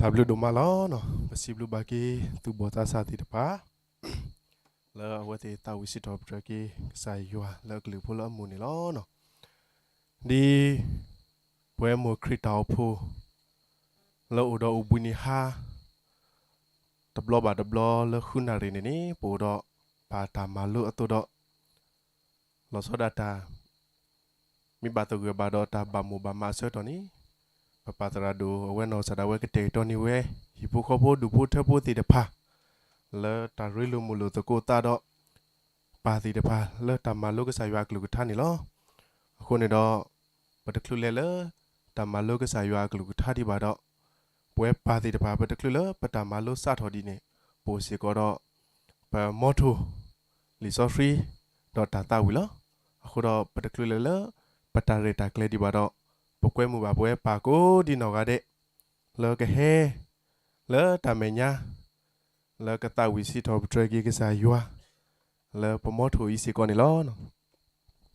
တၢ်ဘျုးဒိၣ်မးလီၤ. ပစံးဘျုးဘၣ်က့ၤသူၣ်ဘီၣ်သးစၢ်သ့ၣ်တဖၣ် လၢအဝဲသ့ၣ်သးဝံၣ်စံးထီၣ်ပတြၢၤက့ၤကစၢ်ယွၤလၢအကလုၢ်ဖိလၢအမုာ်န့ၣ်လီၤ. ဒ်ပဝဲမိၢ်ခရံာ်တၢ်အိၣ်ဖှိၣ် လၢအိၣ်ဒီးအိၣ်ဘှံးနံၤဟါ တဘျီဘၣ်တဘျီလၢဃုနၣ်ရံၣ်န့ၣ်န့ၣ် ပအိၣ်ဒီးပၢ်တၢ်မၤလိအသိးဒီး လီၤဆီဒၣ်တၢ် မ့ၢ်ဘၣ်သဂၢၢ်ဘၣ်ဒီးတၢ်ဘၣ်မိၣ်ဘၣ်မးအဆၢကတီၢ်န့ၣ် ပပၢ်သရၣ်ဒိၣ်အဝဲနီၢ်ကစၢ်ဒၣ်ဝဲကတဲာ်ကတီၤန့ၢ်ဝဲ ဟံၣ်ဖိဃီဖိဒူၣ်ဖိထၢဖိသ့ၣ်တဖၣ် လၢတၢ်ရ့လိာ်မုာ်လိာ်သကိးသးဒီး ပၢ်သ့ၣ်တဖၣ်လၢတၢ်မၤလိကစၢ်ယွၤအကလုၢ်ကထါန့ၣ်လီၤ. အဃိန့ၣ်ဒီး ပတချုးလဲၤလၢ တၢ်မၤလိကစၢ်ယွၤအကလုၢ်ကထါဒံးဘၣ်ဒီး ပဝဲပၢ်သ့ၣ်တဖၣ် ပတချုးလၢပတၢ်မၤလိစးထီၣ်ဒံးန့ၣ် ပအိၣ်စ့ၢ်ကီးဒီး ပမီထိၣ် လံာ်စီဆှံ ဒီးတၢ်သးဝံၣ်လီၤ. အဃိဒီးပတချုးလဲၤလၢ ပတၢ်ရဲၣ်တၢ်ကျဲၤဒံးဘၣ်ဒီး ပကွဲမုာ်ဘၣ်ပဝဲပၢ်ကိးဒံနီၢ်ဂၤဒဲး လၢကဟဲ လၢတၢ်မဲာ်ညါ လၢကသးဝံၣ်စံးထီၣ်ပတြၢၤက့ၤကစၢ်ယွၤ လၢပမီထိၣ်အံၤစ့ၢ်ကီးန့ၣ်လီၤ.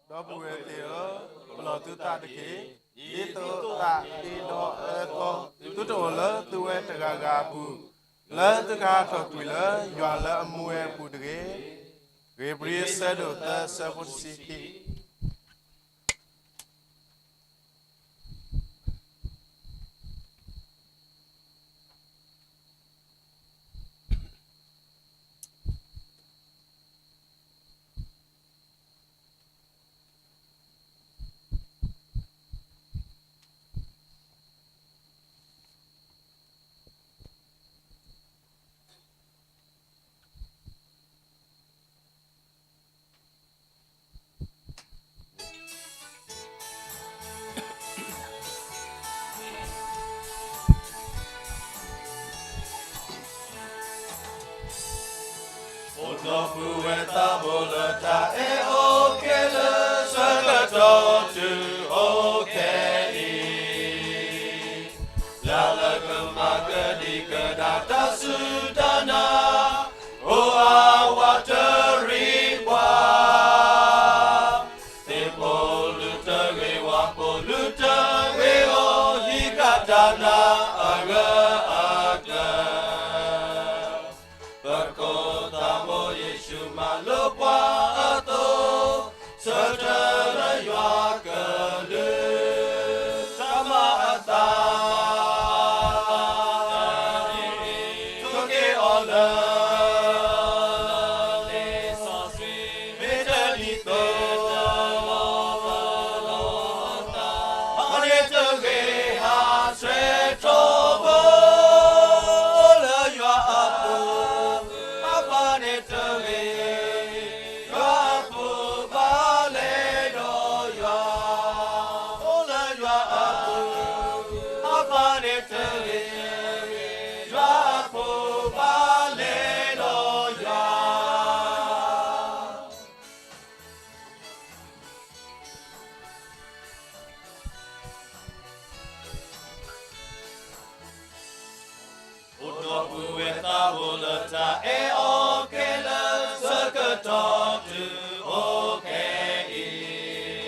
ဒီပုၢ်ဝဲၢ်သ့ၣ်ဧၢ, ပလီၢ်သုသးတက့ၢ်. ဒ်သိးသးအ့ဒီးအအၢသီ သုတအိၣ်လၢသုဝဲတဂၤဂၤအပူၤ, လၢသုကဟးထီၣ်ကွံာ်လၢယွၤလၢအမူဝဲအပူၤတဂ့ၤ. ဧ့ၤဘြံၤ အဆၢဒိၣ်သၢ အဆၢဖိတဆံခံ. အိၣ်ဒီပုၢ်ဝဲၢ်သးဘိလၢတၢ်အဲၣ်အီၤခဲလၢာ် ဆၢကတီၢ်တုၤအိၣ်ခဲအံၤ, လၢလၢကမၤကဒံကဒါတၢ်စူၢ်တၢ်နာ်, အိၣ်အဝးတရံးပှၤ သ့ၣ်ဖိလုၢ်တဂ့ၤ ဝၣ်ဖိလုၢ်တဂ့ၤအီၤ, ဟံးဃာ်တၢ်နာ်အဂၢအကျၢၤ, ပခိၣ်သးဘိယ့ၣ်ၡူးမၤလိပှၤအသိး, ဆၢထၢၣ်လၢယွၤကလုၢ်, တၢ်မၤအသး ထိၣ်က့ၤအီၤလၢ လံာ်စီဆှံ မ့ၢ်တဒ်သိး အန့ၣ်တဂ့ၤ ဟးဆှဲးထီဘိ အိၣ်လၢယွၤအပူၤ, အပၢ်န့ၣ်တဂ့ၤ ယွၤအဖိဘၣ်လဲၤဒီးယွၤ, အိၣ်လၢယွၤအပူၤ, အပၢ်န့ၣ်တဂ့ၤ ယွၤအဖိဘၣ်လဲၤဒီးယွၤ. အိၣ်ဒီပုၢ်ဝဲၢ်သးဘိလၢတၢ်အဲၣ်အီၤခဲလၢာ် ဆၢကတီၢ်တုၤအိၣ်ခဲအံ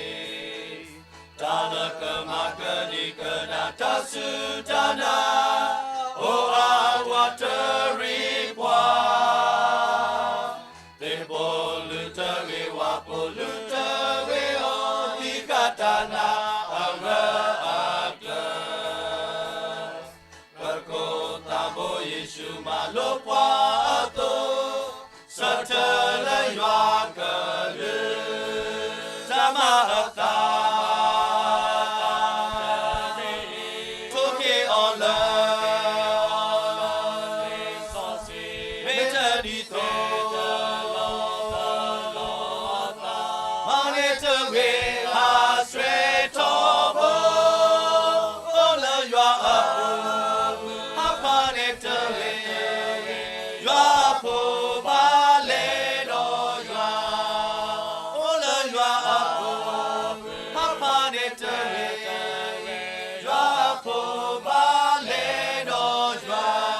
ၤ, တၢ်လၢကမၤကဒံကဒါတၢ်စူၢ်တၢ်နာ်, အိၣ်အဝးတရံးပှၤ သ့ၣ်ဖိလုၢ်တဂ့ၤ ဝၣ်ဖိလုၢ်တဂ့ၤအီၤ, ဟံးဃာ်တၢ်နာ်အဂၢအကျၢၤ. ယ့ၣ်ၡူးမၤလိပှၤအသိး, ဆၢထၢၣ်လၢယွၤကလုၢ်, တၢ်မၤအသး, ထိၣ်က့ၤအီၤလၢ မ့ၢ်တၢ်ဒ်သိး မၤန့ၢ်တဂ့ၤ အဆှဲထီဘိ, အိၣ်လၢယွၤအပူၤ, ဟးဖးန့ၢ်တဂ့ၤ, ယွၤအဖိဘၣ်လဲၤဒီးယွၤ, အိၣ်လၢယွၤအပူၤ, ဟးဖးန့ၢ်တဂ့ၤ, ယွၤအဖိဘၣ်လဲၤဒီးယွၤ.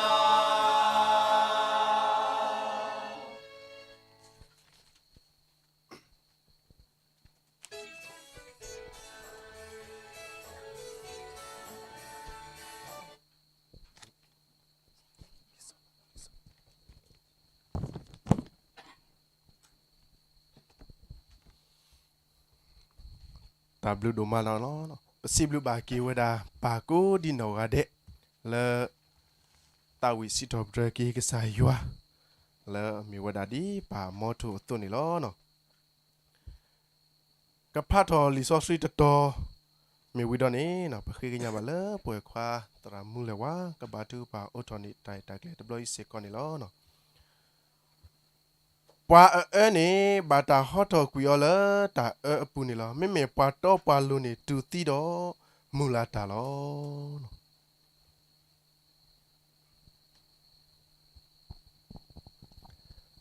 တၢ်ဘျုးဒိၣ်မးလီၤ. ပစံးဘျုးဘၣ်က့ၤဝဲဒၣ်ပၢ်ကိးဒံနီၢ်ဂၤဒဲး လၢ သးဝံၣ်စံးထီၣ်ပတြၢၤက့ၤကစၢ်ယွၤ လၢအမ့ၢ်ဝဲဒၣ်ဒ်ပၢ်အမီထိၣ်အသိးန့ၣ်လီၤ. ကဖးထီၣ်လံာ်စီဆှံတတီၤ မ့ၢ်ဝံၤဒီးန့ၣ် ပဃ့ကညးဘၣ်လၢပှဲၤခွါသရၣ်မူလဲၤဝါ ကဘါထုကဖၣ်အိးထီၣ်န့ၢ်တၢ်ရဲၣ်တၢ်ကျဲၤတဘျီအံၤစ့ၢ်ကီးန့ၣ်လီၤ. ပှၤအအၢန့ၣ် ဘၣ်တၢ်ဟီထီၣ်ကွံာ်အီၤလၢတၢ်အၢအပူၤန့ၣ်လီၤ. မ့မ့ၢ်ပှၤတီပှၤလိၤန့ၣ် တူၢ်သံဒီးမုၢ်လၢ်တၢ်လီၤ.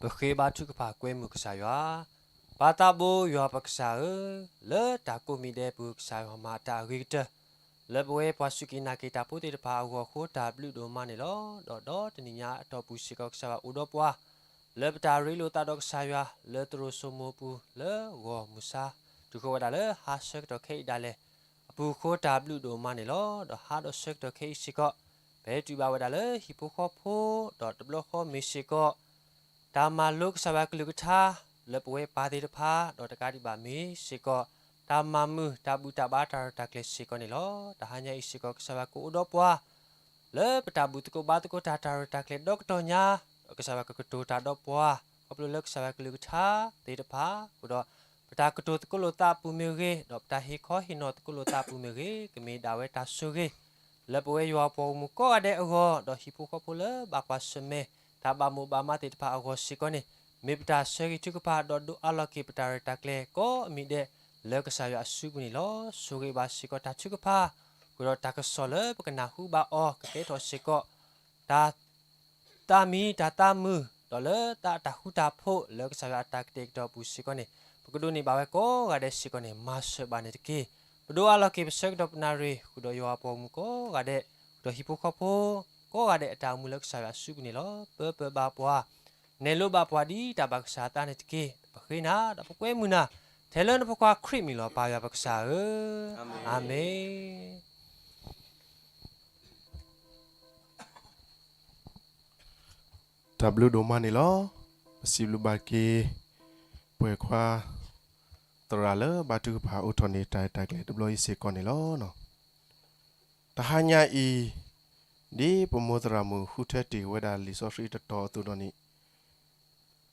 ပဃ့ဘါထုကဖၣ်ကွဲမုာ်ကစၢ်ယွၤ, ပၢ်သးဘိယွၤပကစၢ်ဧၢ, လၢတၢ်ကိးမံၤဒဲးပူၤ ကစၢ်ယွၤမၤတၢ်အဂ့ၤကတၢၢ် လၢပဝဲပှၤစူၢ်က့ၤနာ်က့ၤတၢ်ဖိသ့ၣ်တဖၣ်အဂီၢ်အဃိ တၢ်ဘျုးဒိၣ်မးန့ၣ်လီၤ. ဒီးဒီတနံၤညါအတီၢ်ပူၤစ့ၢ်ကီး ကစၢ်ယွၤအိၣ်ဒီးပှၤ လၢပတၢ်ရ့လိာ်သးဒီးကစၢ်ယွၤ လၢသရိာ်စိမိၤပူၤ လၢဂီၤမုၢ်ဆါ တုၤဃီၤဝဲဒၣ်လၢဟါဆၢကတီၢ်ခဲအံၤဒၣ်လဲာ် အပူၤအဃိ တၢ်ဘျုးဒိၣ်မးန့ၣ်လီၤ. ဒီးဟါဒီးဆၢကတီၢ်ခဲအံၤစ့ၢ်ကီး ပဟဲတုၤဘၣ်ဝဲဒၣ်လၢဟံၣ်ဖိဃီဖိ ဒီးတဘျီဃီမ့ၢ်စ့ၢ်ကီး တၢ်မၤလိကစၢ်ယွၤကလုၢ်ကထါ လၢပဝဲပၢ်သ့ၣ်တဖၣ် ဒီးတကးဒံးဘၣ်မ့ၢ်စ့ၢ်ကီး တၢ်မၤမုာ်တၢ်ဘူၣ်တၢ်ဘါတၢ်ရဲၣ်တၢ်ကျဲၤစ့ၢ်ကီးန့ၣ်လီၤ. တဟါညါအံၤစ့ၢ်ကီး ကစၢ်ယွၤကအိၣ်ဒီးပှၤ လၢပတၢ်ဘူၣ်သကိးဘါသကိးတၢ် တၢ်ရဲၣ်တၢ်ကျဲၤဒီကတီၢ်ညါ, ဒီးကစၢ်ယွၤကကတိၤတၢ်ဒီးပှၤ ခီဖျိလၢကစၢ်ယွၤကလုၢ်ကထါသ့ၣ်တဖၣ်အဃိဒီး ပတၢ်ကတိၤသကိးလိာ်သးအပူၤမ့ၢ်ဂ့ၤ, ဒီးပတၢ်ဟ့ၣ်ခီဟ့ၣ်နီၤသကိးလိာ်သးအပူၤမ့ၢ်ဂ့ၤ, ကမ့ၢ်ဒၣ်ဝဲတၢ်ဆိၣ်ဂ့ၤ လၢပဝဲယွၤအပှၤဂီၢ်မုၢ်ကိးဂၤဒဲးအဂီၢ်, ဒီးဟံၣ်ဖိဃီဖိလၢဘၣ်ကွၢ်ဆၢၣ်မဲာ် တၢ်ဘၣ်မိၣ်ဘၣ်မးသ့ၣ်တဖၣ်အဂီၢ်စ့ၢ်ကီးန့ၣ်, မ့ၢ်ပတၢ်ဆၢဂ့ၤထုကဖၣ် ဒီးဒိးအးလီၤက့ၤပတၢ်ရဲၣ်တၢ်ကျဲၤကိးမံၤဒဲး လၢကစၢ်ယွၤအစုပူၤန့ၣ်လီၤ. ဆိၣ်ဂ့ၤဘၣ်စ့ၢ်ကီးတၢ်ထုကဖၣ်, အဃိဒီးတၢ်ကစီၣ်လၢပကနၢ်ဟူဘၣ်အီၤ ကကဲထီၣ်စ့ၢ်ကီး တၢ် သးမံတၢ်သးမုာ်, ဒီးလၢတၢ်ဃူတၢ်ဖိး လၢကစၢ်ယွၤအတၢ်ကတဲာ်ကတီၤအပူၤစ့ၢ်ကီးန့ၣ်, ပကဒိးန့ၢ်ဘၣ်ဝဲကိးဂၤဒဲးစ့ၢ်ကီးန့ၣ် မၤစၢၤဘၣ်န့ၣ်တက့ၢ်. ပဒိးအးလီၤက့ၤပဆၢကတီၢ်ပနၣ်ရံၣ် ဃုာ်ဒီးယွၤအပှၤဂီၢ်မုၢ်ကိးဂၤဒဲး, ဃုာ်ဒီးဟံၣ်ဖိဃီဖိ ကိးဂၤဒဲးအတၢ်အိၣ်မူလၢကစၢ်ယွၤအစုပူၤန့ၣ်လီၤ. ပၢပၢဘၣ်ပှၤ, နဲၣ်လိဘၣ်ပှၤဒ်တၢ်ဘၣ်ကစၢ်အသးန့ၣ်တက့ၢ်. ပဃ့နၤ ဒီးပကွဲမုာ်နၤ, ထဲလၢနဖိခွါခရံာ်မံၤလီၤ ပၢ်ယွၤပကစၢ်ဧၢ, အၤမ့ၣ်. တၢ်ဘျုးဒိၣ်မးန့ၣ်လီၤ. ပစံးဘျုးဘၣ်က့ၤ ပှဲၤခွါ သရၣ်လၢဘါထုကဖၣ်အိးထီၣ်န့ၢ်တၢ်ရဲၣ်တၢ်ကျဲၤတဘျီအံၤစ့ၢ်ကီးန့ၣ်လီၤ. တဟါညါအံၤ ဒ်ပမိၢ်သရၣ်မုၣ်ဃုထၢတ့ၢ်ဝဲဒၣ်လံာ်စီဆှံတတီၤအသိးဒီးန့ၣ်,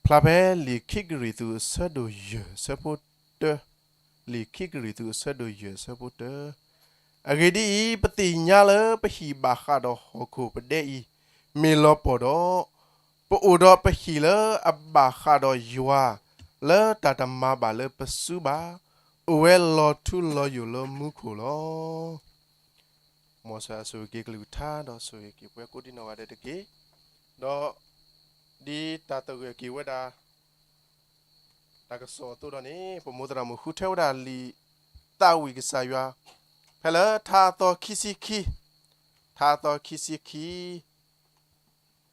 ဖျါဖဲလံာ်ခံကရံၣ်သူးအဆၢဒိၣ်ယဲၢ်အဆၢဖိတၢ, လံာ်ခံကရံၣ်သူးအဆၢဒိၣ်ယဲၢ်အဆၢဖိတၢ, အဂ့ၢ်ဒ်အံၤ, ပသ့ၣ်ညါလၢပဟံၣ်ဘၣ်ဃးဒီးဟီၣ်ခိၣ်ပဒဲအံၤ မ့ၢ်လီၤပှီၢ်ဒီး, ပအိၣ်ဒီးပဟံၣ်လၢအဘၣ်ဃးဒီးယွၤ လၢတၢ်တမၤဘၣ်လၢပစုဘၣ်, အိၣ်ဝဲလီၤထူလီၤယိာ်လၢမူခိၣ်လီၤ. မ်ကစၢ်ယွၤဆိၣ်ဂ့ၤက့ၤကလုၢ်ကထါ ဒီးဆိၣ်ဂ့ၤက့ၤပှၤကိးဒံနီၢ်ဂၤဒဲးတက့ၢ်. ဒီး ဒ်တၢ်သဂၢၢ်က့ၤဝဲဒၣ် တၢ်ကစီၣ်အသိးဒီးန့ၣ်, ပမိၢ်သရၣ်မုၣ်ဃုထၢဝဲဒၣ်လံာ်သးဝံၣ်ကစၢ်ယွၤ ဖဲလၢထါအသီခံဆံခံ, ထါအသီခံဆံခံ,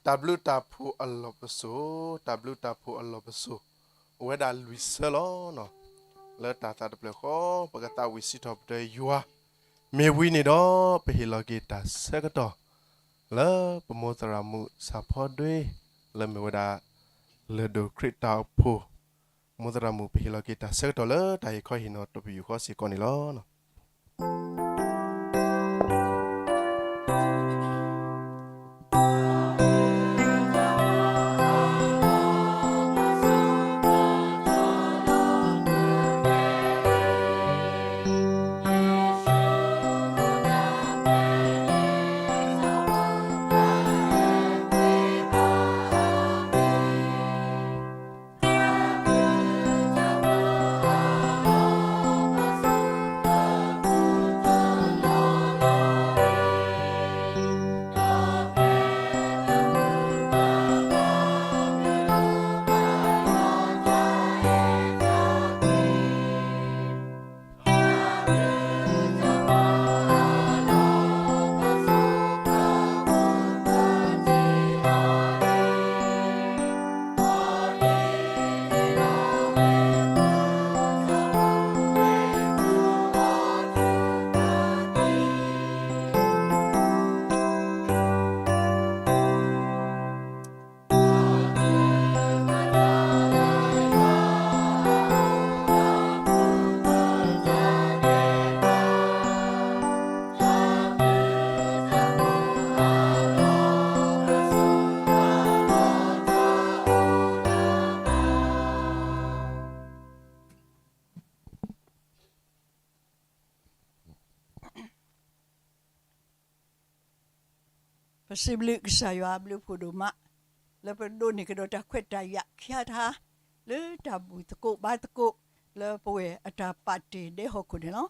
တၢ်ဘျုးတၢ်ဖှိၣ်အလီၢ်ပစိာ်, တၢ်ဘျုးတၢ်ဖှိၣ်အလီၢ်ပစိာ် အိၣ်ဝဲဒၣ်လွံၢ်ဆၢလီၤ. လၢတၢ်သးတဖျၢၣ်ဃီ ပကသးဝံၣ်စံးထီၣ်ပတြၢၤယွၤ, မ့ၢ်ဝံၤန့ၣ်ဒီး ပဟ့ၣ်လီၤက့ၤတၢ်ဆၢကတီၢ် လၢပမိၢ်သရၣ်မုၣ်စၢ်ဖီဒွ့ လၢမ့ၢ်ဝဲဒၣ် လၢၢ်ဒိၣ်ခရံာ်တၢ်အိၣ်ဖှိၣ်, မိၢ်သရၣ်မုၣ်ပဟ့ၣ်လီၤက့ၤတၢ်ဆၢကတီၢ်လၢတၢ်ဟ့ၣ်ခီဟ့ၣ်နီၤတပယူာ်ဃီစ့ၢ်ကီးန့ၣ်လီၤ. ပစံးဘျုးကစၢ်ယွၤအဘျုးအဖှိၣ်ဒိၣ်မး လၢပဒိးန့ၢ်ကဒီးတၢ်ခွဲးတၢ်ယာ်ခံခါတခါ လၢတၢ်ဘူၣ်သကိးဘါသကိး လၢပဝဲၢ်အတၢ်ပာ်တ့ၢ်ဒဲဟီၣ်ခိၣ်န့ၣ်လီၤ.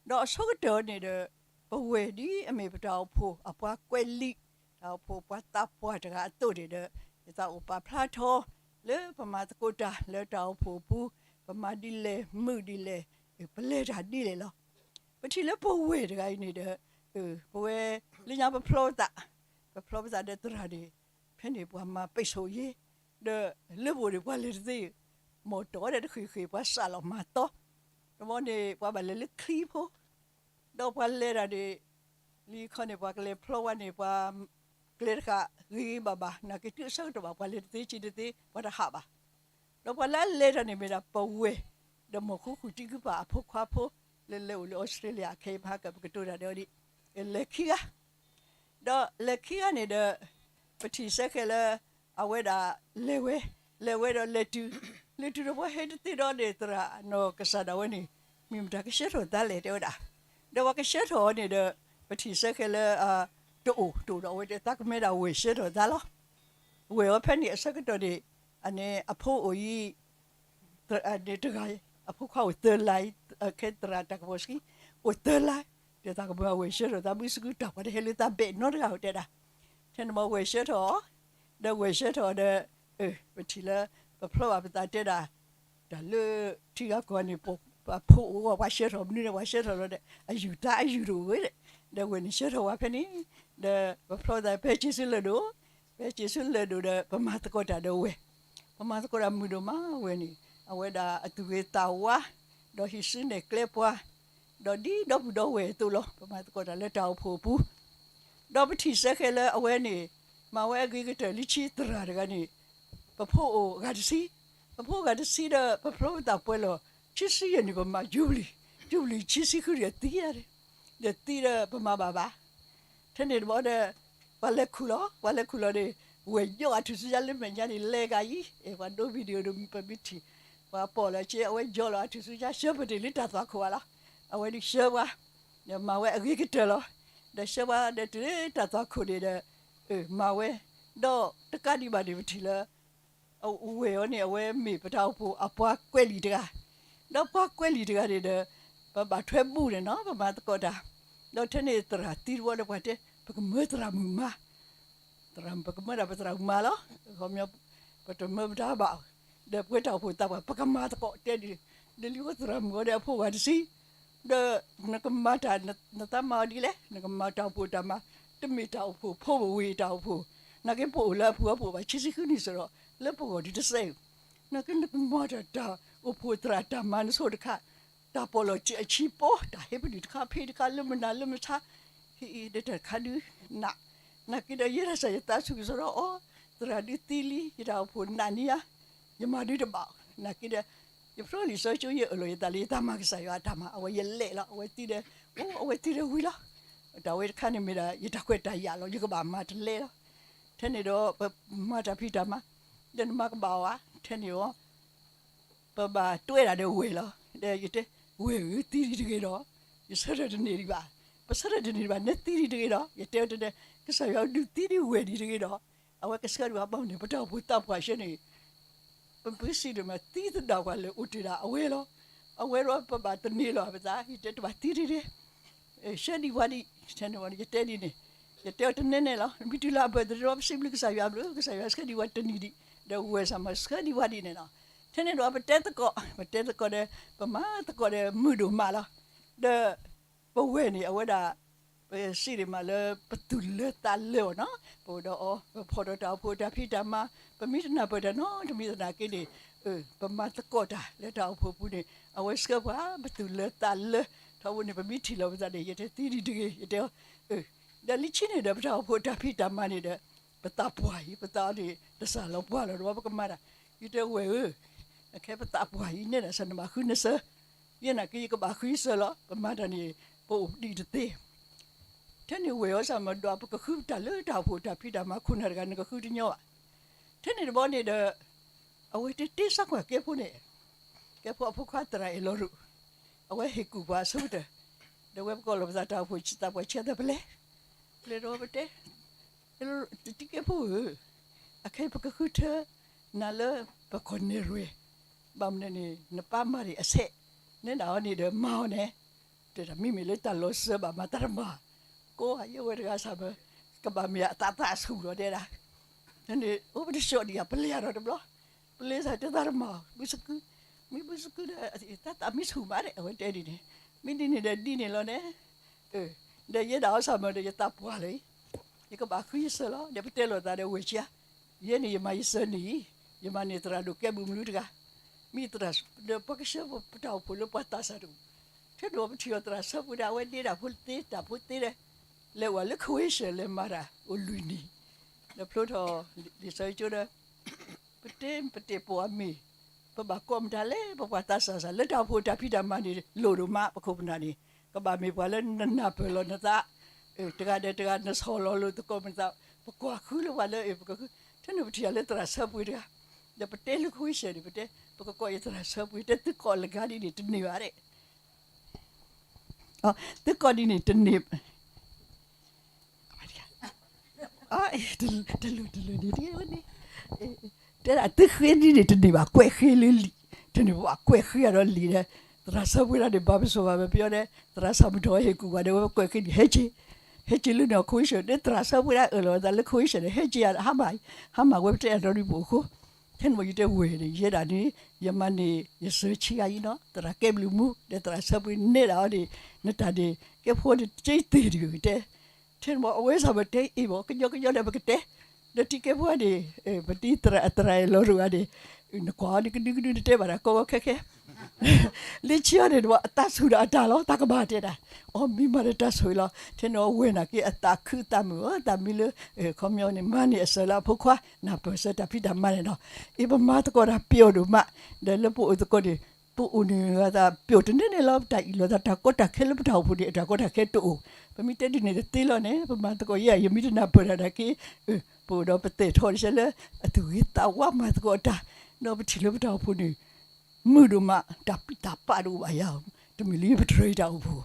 ဒီးအဆိကတၢၢ်န့ၣ်ဒီး ပဝဲၢ်ဒ်အမ့ၢ်ပတၢ်အိၣ်ဖှိၣ်အပှၤကွဲးလံာ်, တၢ်အိၣ်ဖှိၣ်ပှၤသးပှၢ်တဂၤအသိးန့ၣ်ဒီး ယသးအိၣ်ပာ်ဖျါထီၣ် လၢပမၤသကိးတၢ်လၢတၢ်အိၣ်ဖှိၣ်အပူၤ, ပမၤဒ်လဲၣ်မုာ်ဒ်လဲၣ်, ပလဲၤတၢ်ဒ်လဲၣ်လီၤ. ပထံၣ်လၢပဝဲၢ်တဂၤအံၤန့ၣ်ဒီး ပဝဲ လၢညါပဖျီပသး, ပဖျီပသးဒီးသရၣ်န့ၣ် ဖဲန့ၣ်ပှၤမၤပိတ်ဆို့ရေး, ဒီးလၢပအိၣ်န့ၣ် ပှၤလဲၤတသ့, မီၢ်တီၢ်ဒီးတဃ့ၢ်ဃ့ၢ် ပှၤစးလီၤမၤတီ, တဘျီန့ၣ် ပှၤဘၣ်လဲၤလၢချံဖိ, ဒီးပှၤလဲၤတၢ်န့ၣ် လံခီန့ၣ် ပှၤကလဲၤဖျီဝဲန့ၣ် ပှၤကျဲတဃာ်ဂ့ၤဂ့ၤဘၣ်ဘၣ်, နာ်က့တုၤအဆၢကတီၢ်ဘၣ် ပှၤလဲၤတသ့ စ့တသ့ ပှၤတဟးဘၣ်. ဒီးပှၤလၢအလဲၤတၢ်န့ၣ်မ့ၢ်ဒၣ်ပဝဲၢ်, ဒီးမီၢ်ဃူဃူတံၢ်ကုၢ်ပာ်အဖိခွါဖိ, လၢလဲၤအိၣ်လၢအီစထြ့လယါ ခဲအံၤမဟါကပကတိၤတၢ်ဒီးအီၤဒ် လဲၤခံဂၤ ဒီးလဲၤခံဂၤန့ၣ်ဒီး ပထံၣ်ဆၢခဲလၢာ် အဝဲဒၣ်လဲၤဝဲ, လဲၤဝဲဒီးလဲၤတုၤ, လဲၤတုၤဒီးပှၤဟဲတသ့ဒီးန့ၣ် သရၣ်နီၢ်ကစၢ်ဒၣ်ဝဲန့ၣ် မ့ၢ်မတၤကဆှၢထီၣ်သါလဲၣ် တဲဝဲဒၣ်. ဒီးပှၤကဆှၢထီၣ်အီၤန့ၣ်ဒီး ပထံၣ်ဆၢခဲလၢာ် တအိၣ်, တအိၣ်ဒီးအဝဲတဲသးကမၢဒၣ်ဝဲၢ်ဆှၢထီၣ်သါလီၤ. ဝဲၢ်အီၤဖဲန့ၣ်အဆၢကတီၢ်န့ၣ် အန့ၣ်အဖိအိၣ်အံၤ တဂၤ, အဖိခွါအိၣ်သၢလါအံၤ, ခဲသရၣ်တၢ်ကပီၤဆှံ အိၣ်သၢလါ, ဒီးသးကမၢအဝဲၢ်ဆှၢထီၣ်သး ဘုစကုတၢ်ပှၤတဟဲလၢသးဘဲၣ်နီတဂၤဧိၤတဲဒၣ်. ထဲန့ၣ်မ့ၢ်ဝဲၢ်ဆှၢထီၣ်အီၤ, ဒီးဝဲၢ်ဆှၢထီၣ်အီၤဒီး ပထံၣ်လၢ ပဖျီဘၣ်ပသးတဲဒၣ်, တၢ်လၢထံဂၤကီၢ်န့ၣ် ပှၤဖိအိၣ်အဂီၢ်ပှၤဆှၢထီၣ်မနုၤန့ၣ် ပှၤဆှၢထီၣ်လီၤဒီး အယူၢ်သးအယူၢ်တအိၣ်ဝဲ, ဒီးဝဲၢ်န့ၣ်ဆှၢထီၣ်ဝဲဖဲန့ၣ်, ဒီးပဖျီသးဖဲက့ၤဆူလၢၢ်ဒိၣ်, ဖဲက့ၤဆူလၢၢ်ဒိၣ်ဒီး ပမၤသကိးတၢ်ဒီးဝဲၢ်, ပမၤသကိးတၢ်မုာ်ဒိၣ်မးဝဲၢ်န့ၣ် အဝဲဒၣ်အသူၣ်ဂ့ၤသးဝါ, ဒီးဟံးစုနဲၣ်ကျဲပှၤ, ဒီးဒ်ဒီပုၢ်ဒီဝဲၢ်အသိးလီၤ. ပမၤသကိးတၢ်လၢတၢ်အိၣ်ဖှိၣ်အပူၤ ဒီးပထံၣ်ဆၢခဲလၢာ်အဝဲန့ၣ် မၤဝဲအဂ့ၤကတၢၢ်လံဆံသရၣ်တဂၤန့ၣ်, ပဖိအိၣ်ဂၤတဆံ, ပဖိအိၣ်ဂၤတဆံဒီး ပဖျီပသးပှဲၤလီၤ ခံဆံယဲၢ်နံၣ် ပမၤယူဘလံၤ, ယူဘလံၤခံဆံဃုနံၣ်ဒီးသံယါန့ၣ်, ဒီးသံဒီးပမၤဘၣ်ဘၣ်. ထဲန့ၣ်တဘျီဒီး ပှၤလဲၤခူၣ်လီၤ, ပှၤလဲၤခူၣ်လီၤန့ၣ် ဝဲၢ်ယီၣ်အထူၣ်စုညါလၢမဲာ်ညါန့ၣ် လဲၤဂၤအံၤ, ပှၤဒိ video ဒီးပမ့ၢ်ထံၣ်, ပှၤပိာ်လီၤက့ အဝဲယီၣ်လီၤအထူၣ်စုညါ ဆှၢပတ့ၢ်လၢတၢ်သွၣ်ခိၣ်ဘၣ်လီၤ. အဝဲဒုးဆှၢပှၤ, ဒီးမၤဝဲအဂ့ၤကတၢၢ်လီၤ. ဒီးဆှၢပှၤဒီးတုၤလၢတၢ်သွၣ်ခိၣ်န့ၣ်ဒီး မၤဝဲ, ဒီးတကးဒံးဘၣ်န့ၣ် ပထံၣ်လၢ အဝဲၢ်အီၤန့ၣ် အဝဲမ့ၢ်ပတၢ်အိၣ်ဖှိၣ်အပှၤကွဲးလံာ်တဂၤ, ဒီးပှၤကွဲးလံာ်တဂၤန့ၣ်ဒီး ပဘၣ်ထွဲဘူၣ်န့ၣ်နီၤ ပမၤသကိးတၢ်, ဒီးထဲန့ၣ်သရၣ်သံတဝီဒီးပှၤတဲ ပကမၢသရၣ်မုၣ်မါ, သရၣ်မုၣ် ပကမၢဒၣ်ပသရၣ်မုၣ်မါလီၤ, ခီပညီ ပတမၢပတၢ်ဘၣ်အီၤ, ဒီးပဝဲတၢ်အိၣ်ဖှိၣ်သးပှၢ် ပကမၤသကိးတဲဒ်, ဒီးလံဝဲသရၣ်မုၣ်အီၤဒီးအဖိဂၤတဆံ, ဒီးနကမၤတၢ် နသးမၤအီၤဒ်လဲၣ်, နကမၤတၢ်အိၣ်ဖှိၣ်တၢ်မၤ, တမ့ၢ်တၢ်အိၣ်ဖှိၣ်ဖိမ့ၢ်ဝ့ၢ်တၢ်အိၣ်ဖှိၣ်, နာ်က့ပအိၣ်လၢအပူၤအပူၤဘၣ် ခံဆံဃုနံၣ်စ့ၢ်ဒီး လၢပဂီၢ်ဒုးတစဲး, နာ်က့နကမၤတၢ် တၢ်အိၣ်ဖှိၣ်သရၣ်တၢ်မၤနဆိတခါ, တၢ်ပီၣ်လီၤစၢၤအဆံးပီ, တၢ်ဟ့ၣ်ပဒုၣ်တခါဖံးတခါ လၢမုၢ်နၤလၢမုၢ်ဆါ, ဟ့ၣ်အံၤဒီးတၢ်တခါဒုးနး, နာ်က့ဒီးယဲဒၣ်စၢ်ယသးဆူၣ်ကစီဒီးအီၤ, သရၣ်ဒုးသံလံ ယတၢ်အိၣ်ဖှိၣ်နးန့ၢ်ယၤ, ယမၤဒုးတဘၣ်, နာ်က့ဒီး ယဖျီလံာ်စီဆှံကၠိ ယအၢၣ်လီၤယသးလၢယသးမၤကစၢ်ယွၤအတၢ်မၤ အဝဲယလဲၤလီၤ အဝဲသံဒီး, အိၣ် အဝဲသံဒီးဝံၤလီၤ, တၢ်ဝဲတခါန့ၣ်မ့ၢ်ဒၣ် ယတၢ်ခွဲးတၢ်ယာ်လီၤ ယကဘၣ်မၤတလဲလီၤ, ထဲန့ၣ်ဒီး ပမၤတၢ်ဖံးတၢ်မၤ, ဒီးနမၤကဘၣ်အီၤဧါ, ထဲန့ၣ်အီၤ ပဘၣ်တွဲဒၣ်ဒီးဝဲၢ်လီၤ, ဒီးယတဲ, ဝဲၢ်ဧၢ သံဒံးတဂ့ၤဒီး, ယဆၢထၢၣ်တန့ၢ်ဒံးဘၣ်, ပဆၢထၢၣ်တန့ၢ်ဒံးဘၣ် နသံဒံးတဂ့ၤဒီး, ယတဲအီၤတဲဒီး, ကစၢ်ယွၤဒုးသံဒံးဝဲၢ်ဒံးတဂ့ၤဒီး, အဝဲကဆှၢဒံးဘၣ်ဘၣ်န့ၣ် ပတၢ်အိၣ်ဖှိၣ်သးပှၢ်ဆှၢန့ၣ် ပပစံးဒၣ်မး သံသဒၣ်ပှၤလၢအိၣ်တ့ၢ်ဒၣ်အဝဲလီၤ, အဝဲဒီးပဘၣ်တန့ၢ်လီၤပသး ယတဲတဘၣ်သံဒံးဒံး ဆှၢဒံးဝဲဒံး, ယတဲဒ်န့ၣ်, ယတဲအီၤတနဲနဲလီၤ, မ့ၢ်တုၤလၢအ birthday ဒီး ပစံးဘျုးကစၢ်ယွၤဘျုး ကစၢ်ယွၤဆှၢဒံးဝဲတနံၣ်ဒံး, ဒီးဝဲၢ်စၢ်မၤဆှၢဒံးဝဲဒံးန့ၣ်လီၤ, ထဲန့ၣ်ဒီးပတဲသကိး, ပတဲသကိးဒီး ပမၤသကိးဒီးမုာ်ဒိၣ်မးလီၤ, ဒီး ပဝဲၢ်န့ၣ် အဝဲဒၣ် ပစံးဒၣ်မးလၢပသူၣ်လၢသးလၢအီၤနီၤ, ပအိၣ်ဒီးအီၤ ပဖီၣ်ဒီးတၢ်အိၣ်ဖှိၣ်တၢ်ဖံးတၢ်မၤ, ပမ့ၢ်တနၢ်ပၢၢ်တၢ်နီတမံၤသနာ်က့န့ၣ်, ပမၤသကိးတၢ်လၢတၢ်အိၣ်ဖှိၣ်ပူၤန့ၣ် အဝဲဆှၢပှၤ ပသူၣ်လၢသးလၢ, ထီဘိန့ၣ် ပမ့ၢ်ထံၣ်လီၤပသးန့ၣ် ယတဲသံဒံးတဂ့ၤ, ယတဲအီၤ, ဒီးလၢခံန့ၣ်ဒီး ပတၢ်အိၣ်ဖှိၣ်တၢ်ဖံးတၢ်မၤန့ၣ်ဒီး ပသးပှၢ်အံၤ ပသးအီၤန့ၣ် တစၢ်လီၤပှၢ်လီၤဒီး ပကမၤတၢ်, ယတဲဝဲၢ်ဧၢ, အခဲပသးပှၢ်အံၤ နဲဒၣ်စၢ်နဘၣ်ဃုနစၢၤ, ယဲနာ်က့ ယကဘၣ်ဃုစၢၤလီၤ, ပမၤတၢ်န့ၣ် ပအိၣ်ဒံးတသ့ ထဲန့ၣ်ဝဲၢ်အီၤစၢ်မၤဒွး ပကဃုတၢ်လၢတၢ်အိၣ်ဖှိၣ်တၢ်ဖံးတၢ်မၤခိၣ်နၢ်တဂၤ နကဃုတညီဘၣ်, ထဲန့ၣ်တဘျီန့ၣ်ဒီး အဝဲတ့တ့စၢ်ကွၢ်ကဲဖိန့ၣ်, ကဲဖိအဖိခွါသရၣ်အဲၣ်လီၤရူး, အဝဲဟ့ၣ်ကူၣ်ပှၤအဆိကတၢၢ်, ဒီးဝဲပကိးလီၤပသးတၢ်အိၣ်ဖှိၣ်သးပှၢ်ဆံးသးပလဲၣ်, ပလဲၤဒီးပတဲ, တံၤကဲဖိဧၢ, အခဲအံၤပကဃုထၢနၤလၢပကီၢ်နဲၣ်ရွဲၣ်, ဘၣ်မနုၤန့ၣ် နပၢ်မၤဒံးအဆဲး, နဲဒၣ်အီၤန့ၣ်ဒီးမၤအီၤန့ၣ်, တဲဒၣ်မ့မ့ၢ်လၢတၢ်လီၤစၢၤဘၣ်မၤတၢ်တမၤ, ကိးဂၤယဲဝဲတဂၤစၢ်မၢ်, ကဘၣ်မ့ၢ်အသးသးဆူၣ်လီၤတဲဒၣ်, န့ၣ် အိၣ်ပတဆှီဒံးဧါ ပလဲၤအါထီၣ်တဘျီ, ပလဲၤစၢ်တဲသးတမၤအီၤ ဘုစကု, မ့ၢ်ဘုစကုဒီး တၢ်သးမ့ၢ်ဆူၣ်မးဒီး အဝဲတဲဒ်န့ၣ်, မ့ၢ်ဒ်န့ၣ်ဒီးဒ်န့ၣ်လီၤန့ၣ် ဒီးယဲဒၣ်အီၤစၢ်မၢ်ဒီး ယသးပှၢ်လၢၤအံၤ, ယကဘၣ်ဃုယစၢၤလီၤ ဒီးပတဲလိာ်သးဒီးဝဲၢ်ကၠါ, ယဲန့ၣ်ယမၤယစၢၤန့ၣ်အံၤ, ယမၤန့ၢ်သရၣ်ဒိၣ်ကဲဘျုးမနုၤတဂၤ, မ့ၢ်သရၣ်ဒီးပှၤကဆှၢပတၢ်အိၣ်ဖှိၣ်လၢပှၤသးစၢ်တအိၣ်, ထဲဒိးပထံၣ်အီၤသရၣ်ဆၢပှ့ၤဒၣ် အဝဲဒ့တၢ်ဖိသ့တၢ်ဖိသ့ဒီး, လဲၤဝဲလၢ Croatia လဲၤမၤတၢ်အိၣ်လွံၢ်နံၣ်, ဒီးဖျိထီၣ်လံာ်စီဆှံကၠိဒီး ပတဲပတ့ၢ်ပိာ်အမ့ၢ်, ပဘၣ်ကိးမတၤလဲၣ် ပပှၤသးစၢ်စၢ် လၢတၢ်အိၣ်ဖှိၣ်တၢ်ဖံးတၢ်မၤန့ၣ် လိၣ်ဒိၣ်မး ပခိၣ်ပနၢ်န့ၣ်, ကဘၣ်မ့ၢ်ပှၤလၢနနၢ်ပၢၢ်လီၤနသး, တဂၤဒီးတဂၤ နဆီၣ်လီၤလိာ်သကိးမတၤ, ပကွၢ်ဃုလၢပှၤလၢ ပကဃု, ထဲန့ၣ်ပထံၣ်အီၤလၢသရၣ်ဆၢပှ့ၤတဂၤ, ဒီးပတဲလၢ Croatia န့ၣ် ပတဲ, ပကကိးအီၤသရၣ်ဆၢပှ့ၤ တဲသုကိးလၢဂၤဒ်န့ၣ် တန့ၢ်ဘၣ်ဒီး သုကိးဒ်န့ၣ်တန့ၢ်, တလိၣ်တလိၣ်န့ၣ် တဲဒၣ် သုဃ့ဒ်န့ၣ်တန့ၢ်ဘၣ် ကွဲးဃ့လၢလံာ်, ထဲန့ၣ်ပဘၣ်ကွဲးဃ့အီၤဒီးလံာ်ဒီး, သရၣ်ဆၢပှ့ၤတၢ်န့ၣ် ဘၣ်ပစိာ်ဘၣ်ပပယီၤဒီး သရၣ်ဆၣ်မုၢ်ထီၣ်ဟ့ၣ်ကူၣ်ဘၣ်ဒီး ဝဲပကွဲးဃ့န့ၣ် ဟဲက့ၤ, ဟဲက့ၤလၢန့ၣ် Croatia န့ၣ် သရၣ်ဆၢပှ့ၤဒၣ်အၢၣ်လီၤအသးလၢ Croatia န့ၣ် ဟဲက့ၤယၤ ဟါမၢ်, ဟါမၢ်ဝဲပတဲအနီၣ်ဒံးပအိၣ်ဃိ, ထဲန့ၣ်ဘၣ်ယတဲဝဲၢ်န့ၣ် ယဲဒၣ်န့ၣ် ယမၤန့ၢ်ယစၢၤဆံဂၤအံၤနီၤ သရၣ်ကဲဘျုးမူ ဒီးသရၣ်ဆၢပှ့ၤနဲဒၣ်အီၤန့ၣ် နတၢ်န့ၣ် ကဲဖိန့ၣ်က့ၤသ့ၣ်တဂ့ၤတဲ, ထဲန့ၣ်ဘၣ်အဝဲစၢ်မၢ်တဲအ့ၣ်ဘၣ် ကညီကညီဒီးပကတဲ, ဒီးတံၤကဲဖိန့ၣ် ပတံၤသရၣ်အသရၣ်အဲၣ်လီၤတဂၤန့ၣ် နကွၢ်အီၤန့ၣ် ကဒုကဒုနတဲဘၣ်တၢ်ကီကီခဲခဲ လၢခံအီၤန့ၣ်တဘၣ် အသးဆူၣ်ဒီးအတၢ်လီၤ တၢ်ကမၣ်တဲဒၣ်, အီ မ့ၢ်မၤဒီးတၢ်ဆိၣ်အံၤလီၤ ထဲန့ၣ်အဝဲၢ်နာ်က့ အသးခုသးမုာ်ဧၢ သးမံလၢ ခီပညီန့ၣ် မၤန့ၢ်အစၢၤလၢအဖိခွါ နၢ်ပၢၢ်စၢၤတၢ်ဖံးတၢ်မၤန့ၣ်နီၤ, အ့ၣ် ပမၤသကိးတၢ်ပျိာ်ဒိၣ်မး, ဒီးလၢပအိၣ်သကိးန့ၣ် ပအိၣ်န့ၣ်ဂၤသးပျိာ်တန့ၢ်န့ၣ်လီၤ ပတၢ်အ့ၣ်လိာ်သးတၢ်ကီတၢ်ခဲလၢပတၢ်အိၣ်ဖှိၣ်န့ၣ် အတၢ်ကီတၢ်ခဲတအိၣ်, ပမ့ၢ်တဲဒ်န့ၣ်တသ့လီၤန့ၣ် ပမၤသကိးယဲ ယမ့ၢ်တနၢ်ပၢၢ်တၢ်နာ်က့ ပအိၣ်ဒီးပသဲးထီၣ်တဆဲလၢ အသူၣ်ဂ့ၤသးဝါမၤသကိးတၢ်, ဒီးပထံၣ်လၢပတၢ်အိၣ်ဖှိၣ်န့ၣ် မုာ်ဒိၣ်မး တၢ်ပံၢ်တၢ်ပၢ်တအိၣ်ဘၣ်ယၤ, တမ့ၢ်လၢယပတြၢၤယတၢ်အိၣ်ဖှိ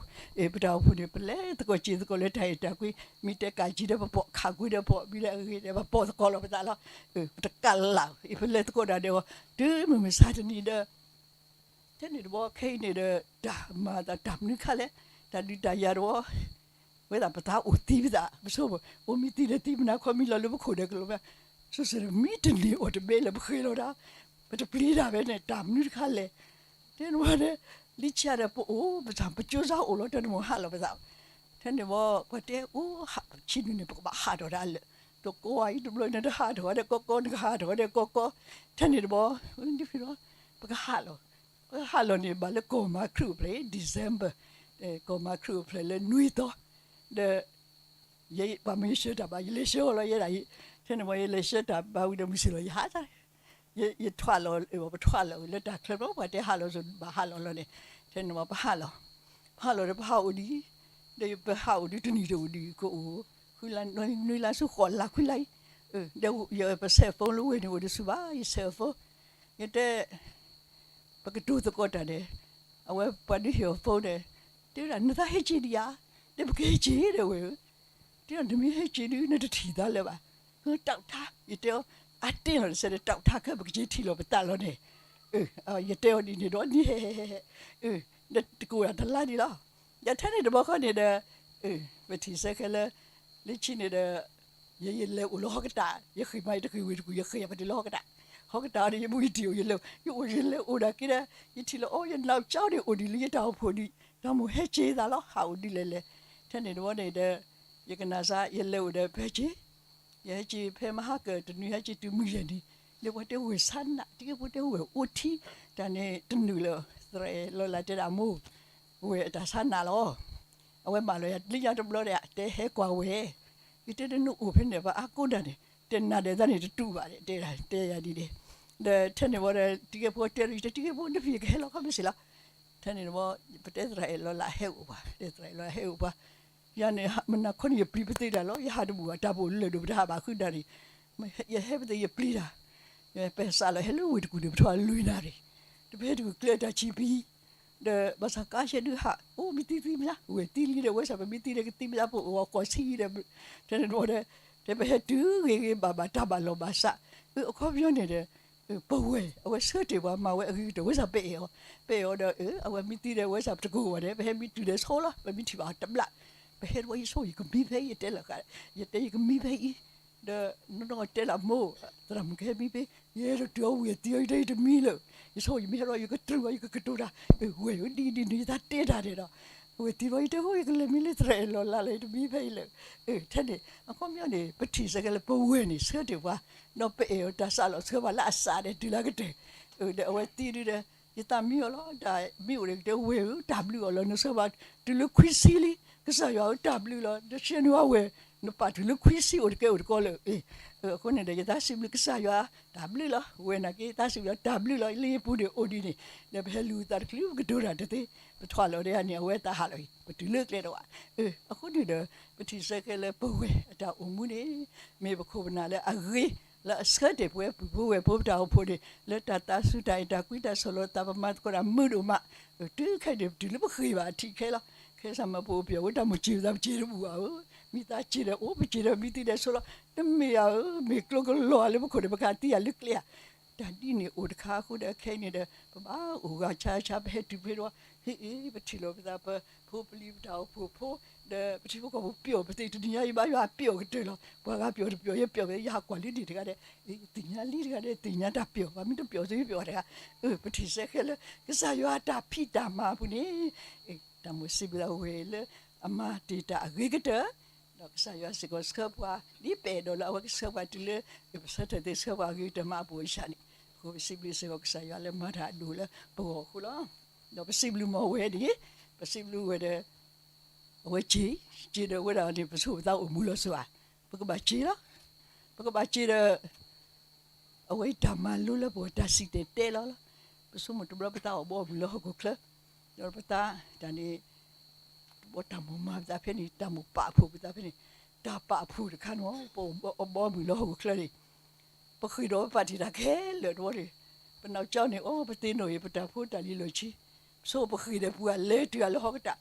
ၣ်, ပတၢ်အိၣ်ဖှိၣ်န့ၣ် ပလဲၤသကိးစ့ၤသကိးလၢတၢ်အဲၣ်တၢ်ကွံ, မ့ၢ်တဲကးကံဒီးပပိာ် ခးကွံဒီးပိာ် မ့ၢ်လၢအဂ့ၤဒီး ပပိာ်သကိးလီၤပသးလီၤ, ပတကးလၢ်, ပလဲၤသကိးတၢ်ဒီး တုၤမုၢ်မဆါတနံၤဒီး ထဲန့ၣ်တဘျီခဲအံၤန့ၣ်ဒီး တၢ်မၤသးတၢ်မနုၤခါလဲၣ်, တၢ်ဒုးတၢ်ယၤတဘျီ, ဝဲသးပသးအိၣ်သံပသး ပဆိကမိၣ် အိၣ်မ့ၢ်သံဒီးသံ ပနၢ်ခီမ့ၢ်လီၤလၢပခိၣ်ဒီးကလီၤဘၣ်, ဆိဆိဒီး မ့ၢ်တန့ၢ်အီၤတဘ့ၣ်လၢပဃ့လီၤတၢ်, ပတပျံၤတၢ်ဖဲန့ၣ် တၢ်မနုၤတခါလဲၣ်, တဲန့ၣ်ဝဲဒီး လံဆံးဒီးပအိၣ်ပသး ပကၠိစါအိၣ်လီၤ တၢ်နမီၢ်ဟးလီၤပသး, ထဲန့ၣ်ဝဲ ပှၤတဲအိၣ်ဟးဆံးနုၤန့ၣ် ပကဘၣ်ဟးထီၣ်တၢ်လၢာ်, တကိးအံၤတဘျီ နတဟးထီၣ်ဝဲဒီးကီကီ နကဟးထီၣ်ဝဲဒီးကီကီ, ထဲန့ၣ်တဘျီ ဒ်ဖံလီၤ, ပကဟးလီၤ ပဟးလီၤန့ၣ် ဘၣ်လၢကီၢ်မၤခရံာ်အိၣ်ဖျဲၣ် December, ကီၢ်မၤခရံာ်အိၣ်ဖျဲၣ်လၢနွံသီ, ဒီး ယပှၤမၢယဆှၢတၢ်ဘါ ယလဲၤဆှၢအီၤလီၤ ယဲဒၣ်အံၤ, ထဲန့ၣ်ဝဲယလဲၤဆှၢတၢ်ဘါဝံၤဒီးမုၢ်ဆ့ၣ်လီၤ ယဟး, ယထွးလီၤ ပထွးလီၤလၢတၢ်ချၢဘျီ ပှၤတဲဟးလီၤစိၤဘၣ်ဟးလီၤလီၤန့ၣ်, ထဲန့ၣ်ဝဲပဟးလီၤ, ပဟးလီၤဒီးပဟးအိၣ်ဒံး, ဒီးပဟးအိၣ်ဒံးတနံၣ်တအိၣ်ဒံး ကအိၣ် ဃုလါနွံလါဆူဃိးလါခွံလါအံၤ, ဒီးယပဆဲးအ phone လၢဝဲန့ၣ် အိၣ်တဆူၣ်ဘၣ် ယဆဲးအ phone, ယတဲ ပကတိၤသကိးတၢ်န့ၣ်, အဝဲပှၤဒုးဟ့ၣ်အီၤ phone န့ၣ်, တဲဝဲဒၣ် နသးဟဲက့ၤဒံးဧါ, တဲပကဟဲက့ၤဒီးဝဲဧၢ, တဲဒၣ်နမ့ၢ်ဟဲက့ၤဒုး နတထံၣ်သးလၢၤဘၣ်, ဟၢ တၢ်အိၣ်ထါ ယတဲအီၤ, အါတ့ၢ်လီၤတစဲးဒီး တၢ်အိၣ်ထါခဲ ပကက့ၤထံၣ်လိာ်ပသးလီၤန့ၣ်, ယတဲအီၤဒ်န့ၣ်ဒီး နဟဲဟဲဟဲဟဲ, ဒီးတကိးဒၣ်တလါဒံးလီၤ, ဒီးထဲန့ၣ်တဘျီဃီန့ၣ်ဒီး ပထံၣ်ဆၢခဲလၢာ်, လၢခံန့ၣ်ဒီး ယ ယလဲၤအိၣ်လၢဟီၣ်ကတၢၢ်, ယဃ့ၢ်မး ယတဃ့ၢ်ဝ့ၢ်တကူၣ် ယဃ့ၢ်ယၤပတုၤလၢဟီၣ်ကတၢၢ်, ဟီၣ်ကတၢၢ်အံၤန့ၣ် ယမူယတံၢ်အိၣ် ယလဲၤ, ယအိၣ်ယလဲၤအိၣ်ဒၣ်က့ဒီး ယထံၣ်လၢအီၤ ယနီၢ်ကၠီန့ၣ်အိၣ်ဒံးလၢယတၢ်အိၣ်ဖှိၣ်ဒံး, တၢ်မိၣ်ဟဲက့ၤသးလီၤ ဟးအိၣ်ဒ်လဲၣ်လဲၣ်, ထဲန့ၣ်တဘျီန့ၣ်ဒီး ယကနၣ်စါ ယလဲၤအိၣ်ဒီးပဟဲက့ၤ ယဟဲက့ၤဖဲမဟါကတနွံ ဟဲက့ၤတုၤမုၢ်ယဲၢ်နံၤ, ဒီးပှၤတဲဝဲၢ်ဆါနး တံၤကဲဖိတဲဝဲၢ်အိၣ်ထံ, တၢ်န့ၣ်တနုာ်လၢ သရၣ်အဲၣ်လီၤလးတဲဒၣ်မိၢ်, ဝဲၢ်အတၢ်ဆါနးလီၤ, အဝဲမၢလီၤယၤလၢညါတဘျီဒီး တဲဟဲကွၢ်ဝဲ, ယတဲနအိၣ်ဖဲန့ၣ် ပှၤအါကိးဒၣ်န့ၣ် တဲနၤဒီးသးန့ၣ်တတူၢ်ဘၣ် တဲဒၣ်တဲယၤဒ်န့ၣ်, ဒီးထဲန့ၣ်ဝဲဒီး တံၤကဲဖိတဲ တံၤကဲဖိ နဖံးယကဟဲလီၤခီမ့ၢ်စ့ၢ်လီၤ, ထဲန့ၣ်တဘျီ ပတဲသရၣ်အဲၣ်လီၤလး ဟဲအိၣ်ပှၤ တဲသရၣ်အဲၣ်လီၤလးဟဲအိၣ်ပှၤ, ယၤန့ၣ် မနၤခီန့ၣ် ယပျံၤပသ့တၢ်လီၤ ယဟးတဘူၣ်ဘၣ် တၢ်ဘိၣ်လၢာ်ဒိၣ် ပတဟးဘၣ်ဃုနၣ်ရံၣ်, ယဟဲပသ့ယပျံၤတၢ်, ပစးလီၤဟဲလၢဝ့ၢ်တကူၣ်န့ၣ် ပထီၣ်လွံၢ်နၣ်ရံၣ်, ဒီးပဟဲတကူၣ်ကျဲတၢ်ဆံးပံ, ဒီးဘၣ်ဆၣ်ကါရှဲဒုးဟး အိၣ်မ့ၢ်သံသံမ့ၢ်လၢ ဝဲၢ်သံလံဒီး ဝဲစၢ်ပမ့ၢ်သံဒီးကသံမ့ၢ်လၢ ပအိၣ်အီၤကီၢ်ဆံဒီး, ထဲန့ၣ်တဘျီဒီး တဲပဟဲတုၤဂ့ၤဂ့ၤဘၣ်ဘၣ်တၢ်ဘၣ်လီၢ်ဘၣ်စး, အခီပညီန့ၣ်ဒီး ပဝဲၢ် အဝဲဆၢတဲာ်ပှၤမၤဝဲအဂ့ၤကတၢၢ် ဝဲစ့ၢ်ပအဲၣ်အီၤ, ပအဲၣ်အီၤဒီး အဝဲမ့ၢ်သံဒီး ဝဲစ့ၢ်ပတကိးဘၣ်ဒီး ပဟဲမံတုၤဒီးဆိလီၤ ပမ့ၢ်ထံၣ်ဘၣ်အီၤတဘျီ, ပဟဲတဝီယဆိ ယကမံဖဲအံၤ ယတဲလၢ ယတဲယကမံဖဲအံၤ, ဒီးနီၢ်နီၢ်တဲလၢမိၢ် သရၣ်မုၣ်ကဟဲမံဖဲ ယအဲၣ်ဒိးတုၤအဝံၤအသံအီၤ ယတဲယတမံလၢာ်, ယဆိ ယမ့ၢ်ဟဲဒီးယကတြူာ်အီၤ ယကကတိၤတၢ်, ဝဲၢ်ဧၢ ဒ်အံၤဒ်နုၤ ယသးတဲတၢ်ဒဲးဒီး အဝဲသံဒီးယတဲဖိ ယကလဲၤမံလၢသရၣ်အဲၣ်လီၤလးလၢယတမံဖဲအံၤလၢာ်, ထဲန့ၣ် အခီပညီန့ၣ် ပထံၣ်ဆၢကဲလၢပဝဲၢ်န့ၣ် ဆၢတဲာ်ပှၤ, ဒီးပအဲၣ်အီၤတၢ်စးလီၤ ဆှၢပှၤလၢအစးဒီးတုၤလၢကတၢၢ်, ဒီးအဝဲသံဒုဒီး ယသးမံအီၤလီၤ တၢ်မံအိၣ်ဒီးကတၢၢ် ဝဲၢ်ဧၢ တၢ်ဘျုးအီၤလီၤ နဆှၢပှၤတုၤလၢခွံဆံလံ, ကစၢ်ယွၤဧၢ တၢ်ဘျုးလီၤ နဆှၢနုာ်ဝဲၢ် နပာ်တုၤလၢခွံဆံအိၣ်တကဲအိၣ်တကီလၢာ်, အဃိန့ၣ်ဒီး ယသးစံးဘျုးကစၢ်ယွၤ တၢ်ဘျုးလီၤ ဝဲၢ်နာ်က့ သးစံးဘျုးတၢ်ဘျုးလီၤ လၢယပူၤန့ၣ်အိၣ်ဒ်န့ၣ်, ဒီးပဟဲလူၤသးတချုး ပကတိၤတၢ်တသ့, ပထွဲလီၤဒ်န့ၣ် အဝဲသးဟးလီၤအံၤ ပတုၤလၢကျဲတဝး, အဃိန့ၣ်ဒီး ပထံၣ်ဆၢကဲလၢပဝဲၢ် အတၢ်အိၣ်မူန့ၣ် မ့ၢ်ပခိၣ်ပနၢ်လၢအဂ့ၤ လၢအဆၢတဲာ်ပဝဲပုၢ်ဖိဝဲၢ်ဖိပတၢ်အိၣ်ဖှိၣ်န့ၣ် လၢတၢ်သးစူၤတၢ်အဲၣ်တၢ်ကွံတၢ်ဆီၣ်လီၤသး ပမၤသကိးတၢ်မုာ်ဒိၣ်မး, တုၤခဲအံၤန့ၣ် ပတုၤလၢပဃ့ၢ်ဘၣ်အထံးခဲလီၤ, ခဲစၢ်မၤပအိၣ်ပၠီၣ်ဝဲတၢ်မိၣ်စ့ၢ်ပသးပစ့တဘူၣ်ဘၣ်ဧၢ, မ့ၢ်သးစ့ဒီးအိၣ် ပစ့ဒီးမံသံဒီးဆိလီၤ, တမ့ၢ်ဧါဧၢ, မ့ၢ်ကျိကလီၤဧါလၢပခိၣ်န့ၣ် ပကသံယၤလၢကျဲဧါ, တၢ်ဒ်န့ၣ်အိၣ်တခါအဃိဒီး ခဲအံၤန့ၣ်ဒီး ပဘၣ်အိၣ်ဂၤဆါဆါ ပဟဲတုၤဖဲဒီး ဟ့ၣ်အ့ၣ် ပထံၣ်လိာ်ပသး ပဖိပလံၤပတၢ်အိၣ်ဖှိၣ်ဖိ ဒီးပထံဖိကီၢ်ဖိပျီၣ်ပသ့ တနံၤညါယဘၣ်ယွၤပျီၣ်ကတၢၢ်လီၤ, ပှၤဂၤပျီၣ်တပျီၣ် ယပျီၣ်ဖဲ ယဟးကွၢ်လံန့ၣ်တဂၤဒီး သ့ၣ်ညါလံတဂၤဒီး သ့ၣ်ညါတၢ်ပျီၣ် ပှၤမ့ၢ်တပျီၣ်သ့ ယပျီၣ်တဂၤ, ပထံၣ်ဆၢခဲလၢ ကစၢ်ယွၤတၢ်ဖံးတၢ်မၤအပူၤန့ၣ် တၢ်မိၣ်စံးဘျုးအဝဲလၢ အမၤတ့ၢ်တၢ်အဂ့ၤကတၢၢ်, ဒီးကစၢ်ယွၤစ့ၢ်ကီးဆှၢပှၤ ဒ်ပအဲၣ်ဒိးလၢအဝဲကဆှၢပှၤတုၤလၢ ပဆၢထၢၣ်သ့ဆှၢပှၤအဂ့ၤကတၢၢ်မးအပူၤအဆၣ်န့ၣ်, အဃိပစံးဘျုးစ့ၢ်ကီးကစၢ်ယွၤလၢမၤတၢ်အဒိၣ်လၢပဂီၢ်အဃိလီၤ. ဒီးပစံးဘျုးမ့ၢ်ဝဲန့ၣ်, ပစံးဘျုးဝဲဒီး အဝဲစ့, စ့ဒီးဝဲဒၣ်န့ၣ် ပဆိကမိၣ်ပသးအိၣ်မူလီၤစၢၤဧါ, ပကဘၣ်စ့လီၤ, ပကဘၣ်စ့ဒီး အဝဲအံၤတၢ်မၤလိလၢပဂီၢ် တၢ်စံၣ်တဲၤတဲလီၤလီၤ, ပဆိကမိၣ်တဘျီပသးအိၣ်ဘီအမုၢ်လၢဟီၣ်ခိၣ်ချၢ, ဒီးပသးတၢ်န့ၣ် တဘီတၢ်မိၣ်မၤပသးဖဲန့ၣ် တၢ်မိၣ်ပာ်ဖှိၣ်ပသးဖဲန့ၣ်, တၢ်ပာ်ဖှိၣ်တခါန့ၣ် ပအိၣ်ဘီအမုၢ်လၢဟီၣ်ခိၣ်ချၢန့ၣ် ပဃ့ၢ်ဒီးပပာ်တ့ၢ်တၢ်ခဲလၢာ်တဘီန့ၣ်, ပနီၢ်ကၠီန့ၣ် အိၣ်ပသ့ၣ်နီၣ်အံၤ ပတၢ်ဖိတၢ်လံၤလီၢ်ဆံ, ဆိပဃ့ၢ်ဒီးပှၤလဲၤတုၤအလၢဟီၣ်ကတၢၢ်,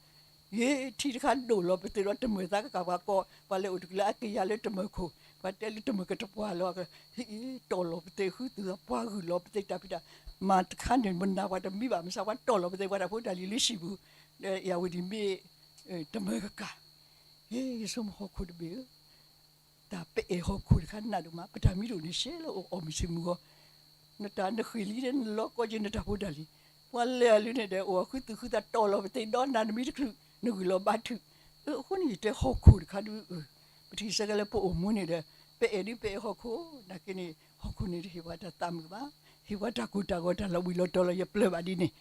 ယထံတခါဒိၣ်လီၤပသ့ၣ်ဒီးတမၢၢ်သးကကးပှၤကီး ပှၤလဲၤအိၣ်တကလုာ်လၢအကယၤလၢတမၢၢ်ခိၣ်, ပှၤတဲလၢတမၢၢ်ကတပှၢ်လီၤ, ဟ့ၣ်အ့ၣ် တီၢ်လီၤပသ့ၣ်ဃုသူၣ်သး ပှၤဂုာ်လီၤပသ့ၣ်တၢ်ဖံးတၢ်မၤတခါန့ၣ် မနၤပှၤတမံဘၣ်မဆါ ပှၤတီၢ်လီၤပသ့ၣ်ပှၤတၢ်ဖိတၢ်လံၤလၢဟံၣ်ပူၤ, ဒီးယဝံၤဒံးမ့ၢ် တမၢၢ်ကကး, ဟ့ၣ် ယဆိကမိၣ်ဟီၣ်ခိၣ်တဘ့ၣ်ဧၢ တၢ်ပအဲၣ်ဟီၣ်ခိၣ်တခါနးဒိၣ်မး ပတၢ်မံဒိၣ်န့ၣ်ရှဲလၢအီၣ်မုၢ်ဆ့ၣ်မုၢ်ဂီၤ, နတၢ်နဃ့ၢ်လံဒီးနလီၤကီက့ၤနတၢ်ဖိတၢ်လံၤ, ပှၤလဲၤအီၤလၢန့ၣ်ဒီး အိၣ်ဃုသူၣ်ဃုသးတီၢ်လီၤပသ့ၣ်ဒီးနၤနမံတချုး နဂုာ်လီၤဘါထုး, အဃိန့ၣ်ယတဲဟီၣ်ခိၣ်တခါဒုး, ပထံၣ်ဆၢကဲလၢပအိၣ်မူန့ၣ်ဒီး ပအဲၣ်ဒုးပအဲၣ်ဟီၣ်ခိၣ်, နာ်က့န့ၣ် ဟီၣ်ခိၣ်န့ၣ်တဟ့ၣ်ပှၤတၢ်သးမုာ်ဘၣ်, ဟ့ၣ်ပှၤတၢ်ကိၢ်တၢ်ဂီၤတၢ်လီၤဘှံးလီၤတီၤလီၤ ယပျၢၢ်ဘၣ်ဒ်န့ၣ်,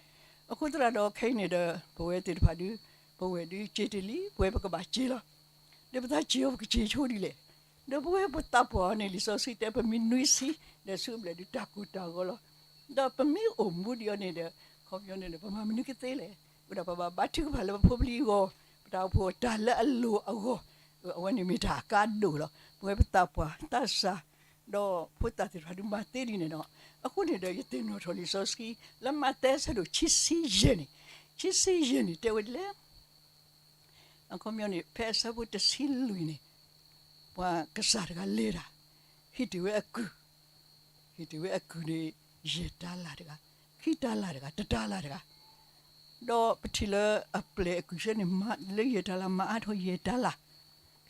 အဃိသတးဒီးခဲအံၤန့ၣ်ဒီး ပဝဲသ့ၣ်တဖၣ်ဒုး, ပဝဲဒုးစ့တ့ၢ်လံ ပဝဲပကဘၣ်စ့လီၤ, ဒီးပသးစ့အီၤပကစ့ဆိဒ်လဲၣ်, ဒီးပဝဲပသးပှၢ်အီၤန့ၣ် လံာ်စီဆှံတဲပမ့ၢ်နွံဆံ, ဒီးဆူအဘျဲၣ်ဒုးတၢ်ကိၢ်တၢ်ဂီၤလီၤ, ဒီးပမ့ၢ်အိၣ်မူဒံးအီၤန့ၣ်ဒီး ခီပညီန့ၣ်ဒီး ပမၤမနုၤကသ့လဲၣ်, ဝဲဒၣ်ပဘၣ်ဘါထုကဖၣ်လၢပဖိပလံၤအဂီၢ်, ပတၢ်အိၣ်ဖှိၣ်တၢ်လၢအလိၤအဂီၢ်, အဝဲန့ၣ်မ့ၢ်တၢ်အကါဒိၣ်လီၤ, ပဝဲပသးပှၢ်သးစၢ် ဒီးဖိသၣ်သ့ၣ်တဖၣ်ဒုးမၤသ့ဒ်န့ၣ်ဒီး, အဃိန့ၣ်ဒီး ယသ့ၣ်နီၣ်ထီၣ်လံာ်စီဆှံ လၢမးသဲအဆၢဒိၣ်ခံဆံယဲၢ်န့ၣ်, ခံဆံယဲၢ်န့ၣ် တဲဝဲဒ်လဲၣ်, အခီပညီန့ၣ် ဖဲအဆၢဖိတဆံလွံၢ်န့ၣ်, ပှၤကစၢ်တဂၤလဲၤတၢ်, ဟ့ၣ်တ့ၢ်ဝဲအကုၢ်, ဟ့ၣ်တ့ၢ်ဝဲအကုၢ်န့ၣ် ယဲၢ်တၤလၣ်တဂၤ, ခံတၤလၣ်တဂၤ, တတၤလၣ်တဂၤ ဒီးပထံၣ်လၢအပျဲၢ်အကုၢ်ဆၢန့ၣ် လၢယဲၢ်တၤလၣ် မၤအါထီၣ်ယဲၢ်တၤလၣ်,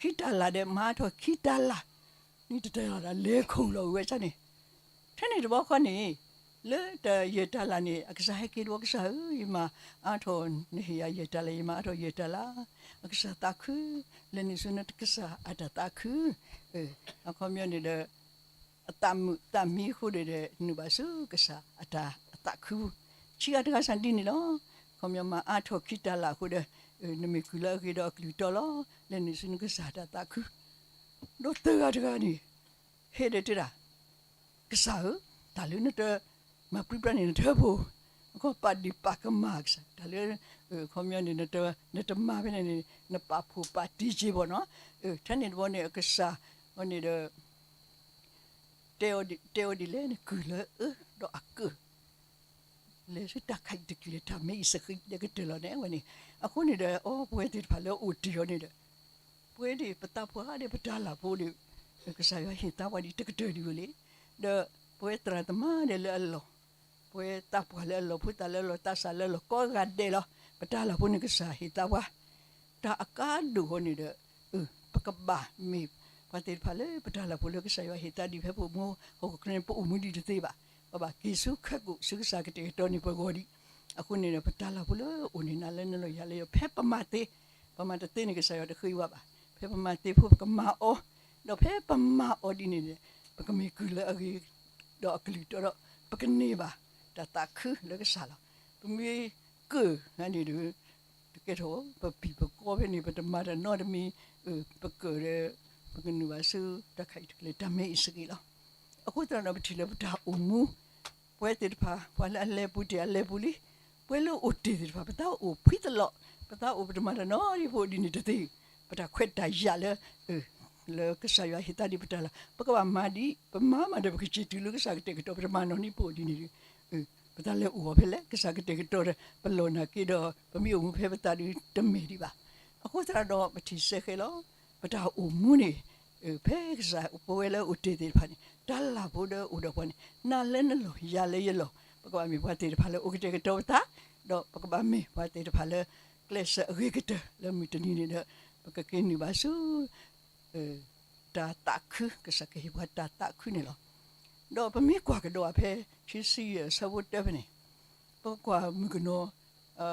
ခံတၤလၣ်ဒီးမၤအါထီၣ်ခံတၤလၣ်, န့ၣ်တတၤလၣ်ဒီးလဲၤခိၣ်လီၤဝဲန့ၣ်, ထဲန့ၣ်တဘျီဃီန့ၣ်, လၢတၢ်ယဲၢ်တၤလၣ်န့ၣ် အကစၢ်ဟဲက့ၤတဘျီ ကစၢ်ဧၢ, ယမၤအါထီၣ် နဟ့ၣ်ယၤယဲၢ်တၤလၣ် ယမၤအါထီၣ်ယဲၢ်တၤလၣ်, အကစၢ်သးခု, လဲၤနုာ်ဆူနကစၢ်အတၢ်သးခု, အခီပညီန့ၣ်ဒီး အသးမုာ်သးမံအဃိန့ၣ်ဒီး နုာ်ဘၣ်ဆူကစၢ်အတၢ်အသးခု, ခံဂၤတဂၤစ့ၢ်ဒ်န့ၣ်လီၤ, အခီပညီမၤအါထီၣ်ခံတၤလၣ်အဃိဒီး, နမ့ၢ်ကုၢ်လၢအဂ့ၤဒီးအကလုၢ်တီလီၤ, လဲၤနုာ်ဆူနကစၢ်တၢ်သးခု, ဒီးသၢဂၤတဂၤန့ၣ်, ဟဲဒီးတဲဒၣ် ကစၢ်ဧၢ, တၢ်လၢနတမၤပြံပြါန့ၣ် နတဟၢဖှိၣ်, အခီပာ်ဒ့ၣ်ပာ်ကမၣ်ကစၢ်, တၢ်လၢ အခီပညီန့ၣ် နတမၤဖဲန့ၣ်န့ၣ် နပာ်ဖှိၣ်ပာ်တံၢ်က့ၤဘၣ်နီၤ, ထဲန့ၣ်တဘျီန့ၣ် အကစၢ်န့ၣ်ဒီး တဲအီၤဒ်လဲၣ်န့ၣ် ကုၢ်လၢအအၢဒီးအကၢၢ် လဲၤဆူတၢ်ခးအံၤတက့ၢ်လၢတၢ်မ့ၢ်အံၤစဃံးဒီးကတၢၢ်လီၤန့ၣ်ဝဲန့ၣ်, အဃိန့ၣ်ဒီး အီ ပဝဲသ့ၣ်တဖၣ်လၢအိၣ်တ့ၢ်အီၤန့ၣ်ဒီး, ပဝဲဒၣ်ပသးပှၢ်ဒီးပတၤလၣ်ဖိဒီး, ကစၢ်ယွၤဟ့ၣ်သါပှၤဒ်တကတၢၢ်ဒံးဝဲလံ. ဒီးပဝဲသရၣ်သမါဒဲးလၢအလီၢ်, ပဝဲသးပှၢ်လၢအလီၢ်, ဖိသၣ်လၢအလီၢ်, သးစၢ်လၢအလီၢ်, ကိးဂၤဒဲးလီၤ. ပတၢ်လၤဖိန့ၣ်ကစၢ်ဟ့ၣ်သါပှၤ တၢ်အကါဒိၣ်အဃိန့ၣ်ဒီး, ပကဘၣ်မ့ၢ်ပှၤသ့ၣ်တဖၣ်လၢပတၢ်လၤဖိလၢကစၢ်ယွၤဟ့ၣ်သါဒံးဖဲပအိၣ်မူဟီၣ်ခိၣ်ချၢန့ၣ် ပအိၣ်မူဒံးတသ့ဘၣ်. ပဘၣ်က့ၤဆူခဲကိာ်ဆူကစၢ်ကတဲာ်ကတီၤန့ၢ်ပဂီၢ်ဒံး. အဃိန့ၣ်ဒီး ပတၢ်လၤဖိလၢအိၣ်န့ၣ် နၤလၢနလီၢ်ယၤလၢယလီၢ် ဖဲပမၤသ့, ပမၤတသ့န့ၣ် ကစၢ်ယွၤတဃ့ဝဲဘၣ်. ဖဲပမၤသ့ဖိပကမၤအီၤ, ဒီးဖဲပမၤအီၤဒ်န့ၣ်န့ၣ် ပကမ့ၢ်ကုၢ်လၢအဂ့ၤ ဒီးအကလုၢ်တီဒီး ပကန့ၢ်ဘၣ်တၢ်သးခုလၢကစၢ်လီၤ. ပမ့ၢ်ကုၢ်န့ၣ်ဒီး တကဲထီၣ် ပပံာ်ပကီၢ်ဖဲန့ၣ် ပတမၤတၢ်နီတမံၤ, ပကၢၣ်ဒီး ပကနုာ်ဘၣ်ဆူတၢ်ခးအံၤတကလဲာ် တၢ်မ့ၢ်အံၤစ့ၢ်ကီးလီၤ. အဃိသတးဒီး ပထံၣ်လၢပတၢ်အိၣ်မူ ပဝဲသ့ၣ်တဖၣ် ပှၤလၢအလဲၤပူၤတ့ၢ်အလဲၤပူၤလံ, ပဝဲလၢအိၣ်တ့ၢ်သ့ၣ်တဖၣ် ပသးအိၣ်ဖှံသလီၤ, ပသးအိၣ်ပတမၤတၢ်နီတမံၤဖိဒ်န့ၣ်တသ့, ပတၢ်ခွဲးတၢ်ယာ်လၢ လၢကစၢ်ယွၤဟ့ၣ်သါဒံးပတၢ်လၤ ပကဘၣ်မၤဒံး, ပမၤမးဒီးပကစၢ်တုၤလၢကစၢ်ကတဲာ်ကတီၤ ပတမၤနီၣ်န့ၣ်ဖိဒ်န့ၣ်ဒီး ပတၢ်လဲၤအိၣ်အီၤဖဲလဲၣ် ကစၢ်ကတဲာ်ကတီၤဒီး ပလီၢ်နာ်က့ဒီး ပမ့ၢ်အိၣ်မူဖဲပသးဒီးတမ့ၢ်ဒံးဘၣ်. အဃိသတးဒီး ပထံၣ်ဆၢဃဲလီၤ ပတၢ်အိၣ်မူန့ၣ် ဖဲကစၢ်ပဝဲလၢအိၣ်တ့ၢ်သ့ၣ်တဖၣ်န့ၣ် တၢ်လၤဖိဒီးအိၣ်ဒီးပှၤန့ၣ် နၤလၢနလီၢ် ယၤလၢယလီၢ်, ပကဘၣ်မ့ၢ်ပှၤသ့ၣ်တဖၣ်လၢအိၣ်ကတဲာ်ကတီၤပသး, ဒီးပကဘၣ်မ့ၢ်ပှၤသ့ၣ်တဖၣ်လၢ ကျဲးစၢးအဂ့ၤကတၢၢ်လၢမုၢ်တနံၤန့ၣ်ဒီး ပကက့ၤနုာ်ဘၣ်ဆူ တၢ်သးခု, ကစၢ်ကဟ့ၣ်ပှၤတၢ်သးခုန့ၣ်လီၤ. ဒီးပမ့ၢ်ကွၢ်ကဒီးဖဲ ခံဆံယဲၢ် အဆၢဖိတၢဖဲန့ၣ်, ပကွၢ်မုၣ်ကနီၤ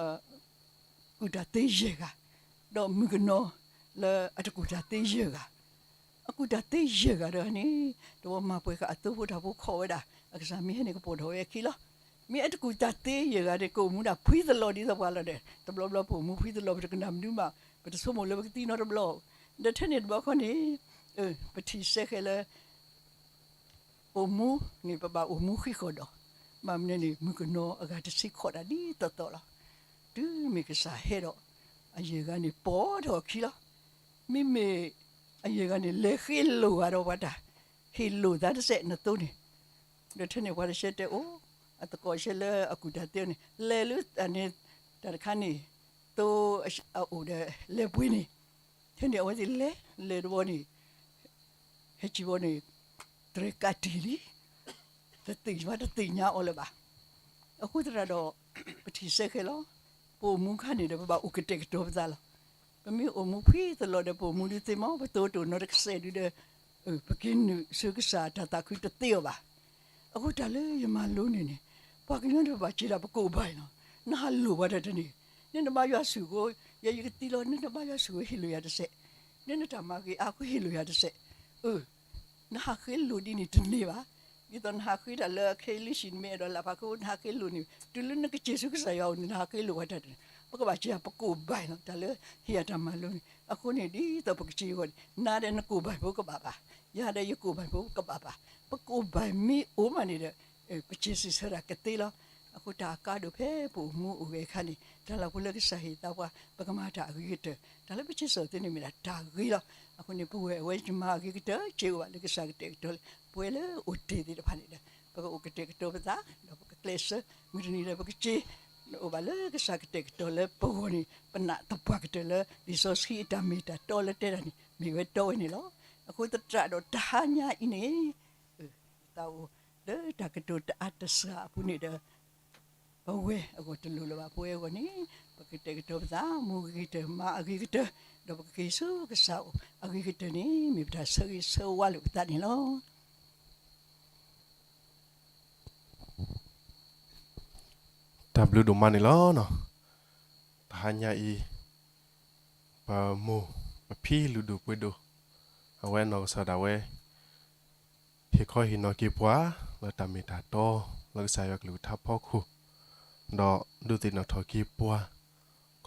ကူၣ်တၢ်သ့ယဲၢ်ဂၤ, ဒီးမုၣ်ကနီၤလၢအတကူၣ်တၢ်သ့ယဲၢ်ဂၤ, အကူၣ်တၢ်သ့ယဲၢ်ဂၤဒီးန့ၣ် တဝီမၤပှဲၤဃာ်အသိဖိတၢ်ဖိခိးဝဲဒၣ် အကစၢ်မ့ၢ်ဟဲန့ၣ်ကပိာ်ထီၣ်ဝဲအခံလီၤ. မ့ၢ်အတကူၣ်တၢ်သ့ယဲၢ်ဂၤဒီး ကအိၣ်မူဒၣ်ဖှံသလီၤဒ်သိးပှၤလီၤဒီး တဘျီဘျီပအိၣ်မူဖှံသလီၤ ပတကနၣ်မနုၤမး, ပတဆိကမိၣ်လၢပကသံနီတဘျီ, ဒီးထဲန့ၣ်တဘျီခီန့ၣ် ပထံၣ်ဆၢဃဲလၢ အိၣ်မူန့ၣ် ပဘၣ်အိၣ်မူဃံဃီၤဒီး, ဘၣ်မနုၤန့ၣ် မုၣ်ကနီၤအဂၤတဆံခိးတၢ်ဒ်သိးသိးလီၤ. တုၤမ့ၢ်ကစၢ်ဟဲဒီး အယဲၢ်ဂၤန့ၣ်ပိာ်ထီၣ်အခံလီၤ. မ့မ့ၢ်အယဲၢ်ဂၤန့ၣ် လဲၤဃ့လိာ်ဂၤဒီးပှၤတၢ်, ဟ့ၣ်လိာ်သးတစဲးနသိန့ၣ်, ဒီးထဲန့ၣ်ပှၤတဆဲတဲအိၣ်, အသကိးဆဲလၢအကူၣ်တၢ်သ့န့ၣ် လဲၤလၢတၢ်န့ၣ် တၢ်တခါန့ၣ် သိအအိၣ်ဒီးလဲၤပှ့ၤန့ၣ်, ထဲန့ၣ်အဝဲသ့ၣ်လဲၤ လဲၤတဘျီန့ၣ် ဟဲကံၣ်ဘီန့ၣ် တြဲၤကးတံၢ်လံ, တသ့ၣ်ညါ တသ့ၣ်ညါအီၤလၢၤဘၣ်. အဃိသတးဒီး ပထံၣ်ဆၢဃဲလီၤ. ပအိၣ်မူခါန့ၣ်ဒီး ပဘၣ်အိၣ်ကတဲာ်ကတီၤပသးလီၤ. ပမ့ၢ်အိၣ်မူဖှံသလီၤဒီး ပအိၣ်မူဒုးသ့မီၤ ပသိတိၢ်နီတကစဲးဒုးဒီး ပက့ၤနုာ်ဆူကစၢ်တၢ်သးခုတသ့အီၤဘၣ်. အဃိတၢ်လၢယမၤလိန့ၣ်န့ၣ် ပှၤကညီန့ၣ် ပဘၣ်စံးဒၣ်ပကိးဘၣ်အံၤလီၤ. နဟးလိၣ်ပှၤတၢ်တန့ၣ်, နနဘါယွၤဆူၣ်အဃိ ယဲယကသံလီၤ, နနဘါယွၤဆူၣ်အဃိဟ့ၣ်လိာ်ယၤတစဲး, နနတၢ်မၤဂ့ၤအါအဃိဟ့ၣ်လိာ်ယၤတစဲး, အၢ နဟးဃ့လိာ်ဒ်န့ၣ်တန့ၢ်ဘၣ်. ဒ်သိးနဟးဃ့တၢ်လၢအခဲအံၤလွံၢ်ဆံ နမ့ၢ်အဲၣ်ဒိးလၢ်ဖးခိၣ် နဟးဃ့လိာ်န့ၣ် တုၤလၢနကစၢ်ဆူကစၢ်ယွၤအအိၣ်န့ၣ် နဟးဃ့လိာ်ဝဲတၢ်တန့ၣ် ပကဘၣ်စံးပကိးဘၣ်အံၤလီၤ. တၢ်လၢဟ့ၣ်ယၤတၢ်မၤလိန့ၣ် အဃိန့ၣ် ဒ်သိးပကစၢ်အဂီၢ်န့ၣ် နၤဒီးနကိးဘၣ်ဖိကဘၣ်ဘၣ်, ယၤဒီးယကိးဘၣ်ဖိကဘၣ်ဘၣ်. ပကိးဘၣ်မ့ၢ်အိၣ်မးန့ၣ်ဒီး ပစံးဆၢတၢ်ကသ့လီၤ. အဃိတၢ်အကါဒိၣ်ဖဲပအိၣ်မူအိၣ်ဂဲၤအခါန့ၣ် တၢ်လၢဖိလၢကစၢ်ဟ့ၣ်သါပှၤ ပကမၤတၢ်အဂ့ၤကတၢၢ်, တၢ်လၢပစံးဆၢသ့န့ၣ်မ့ၢ်ဒၣ်တၢ်ဂ့ၤလီၤ. အဃိန့ၣ် ပဝဲအဝဲယမၤအဂ့ၤကတၢၢ်စ့ၢ်ကီးဘၣ်လၢကစၢ်ကတဲာ်ကတီၤလၢ ပဝဲလၢအိၣ်တ့ၢ်သ့ၣ်တဖၣ်န့ၣ်ဒီး ပကအိၣ်ကတဲာ်ကတီၤပသး ဒီးပကကျဲးစၢး မုၢ်တနံၤဒီးပကစၢ် အိၣ်ဘၣ်လၢကစၢ်ကတဲာ်ကတီၤလၢပဂီၢ်န့ၣ် ပနာ်သပှၢ်ကတၢၢ်လၢ လံာ်စီဆှံအတၢ်မ့ၢ်တၢ်တီလၢတဲတၢ်န့ၣ် မ့ၢ်ဝဲတီဝဲန့ၣ်လီၤ. အဃိသတးဒီးတဟါညါအံၤန့ၣ် သးအိၣ်လၢတၢ်ကတိၤတအါတစှၤအပူၤန့ၣ်ဒီး ပဝဲအဂီၢ်တလိၣ်လၢၤဘၣ်. ပဝဲအဂီၢ်န့ၣ် ပကတဲာ်ကတီၤပသး မူအဂ့ၤကတၢၢ် မၤအဂ့ၤကတၢၢ် ဒီးပကက့ၤဆူကစၢ်အအိၣ်အဂ့ၤကတၢၢ်န့ၣ် မ့ၢ်ပတၢ်ဆၢဂ့ၤဆၢဝါလိာ်ပသးန့ၣ်လီၤ. တၢ်ဘျုးဒိၣ်မးန့ၣ်လီၤ. တဟါညါအံၤ ပမိၢ်ပဖံလုၢ်ဒိၣ်ပှ့ၤဒိၣ် အဝဲအနီၢ်ကစၢ်ဒၣ်ဝဲ ဟ့ၣ်ခီဟ့ၣ်နီၤက့ၤပှၤ လၢတၢ်မ့ၢ်တၢ်တီ လၢကစၢ်ယွၤကလုၢ်ကထါဖီခိၣ်, ဒီးဒုးသ့ၣ်နီၣ်ထီၣ်က့ၤပှၤ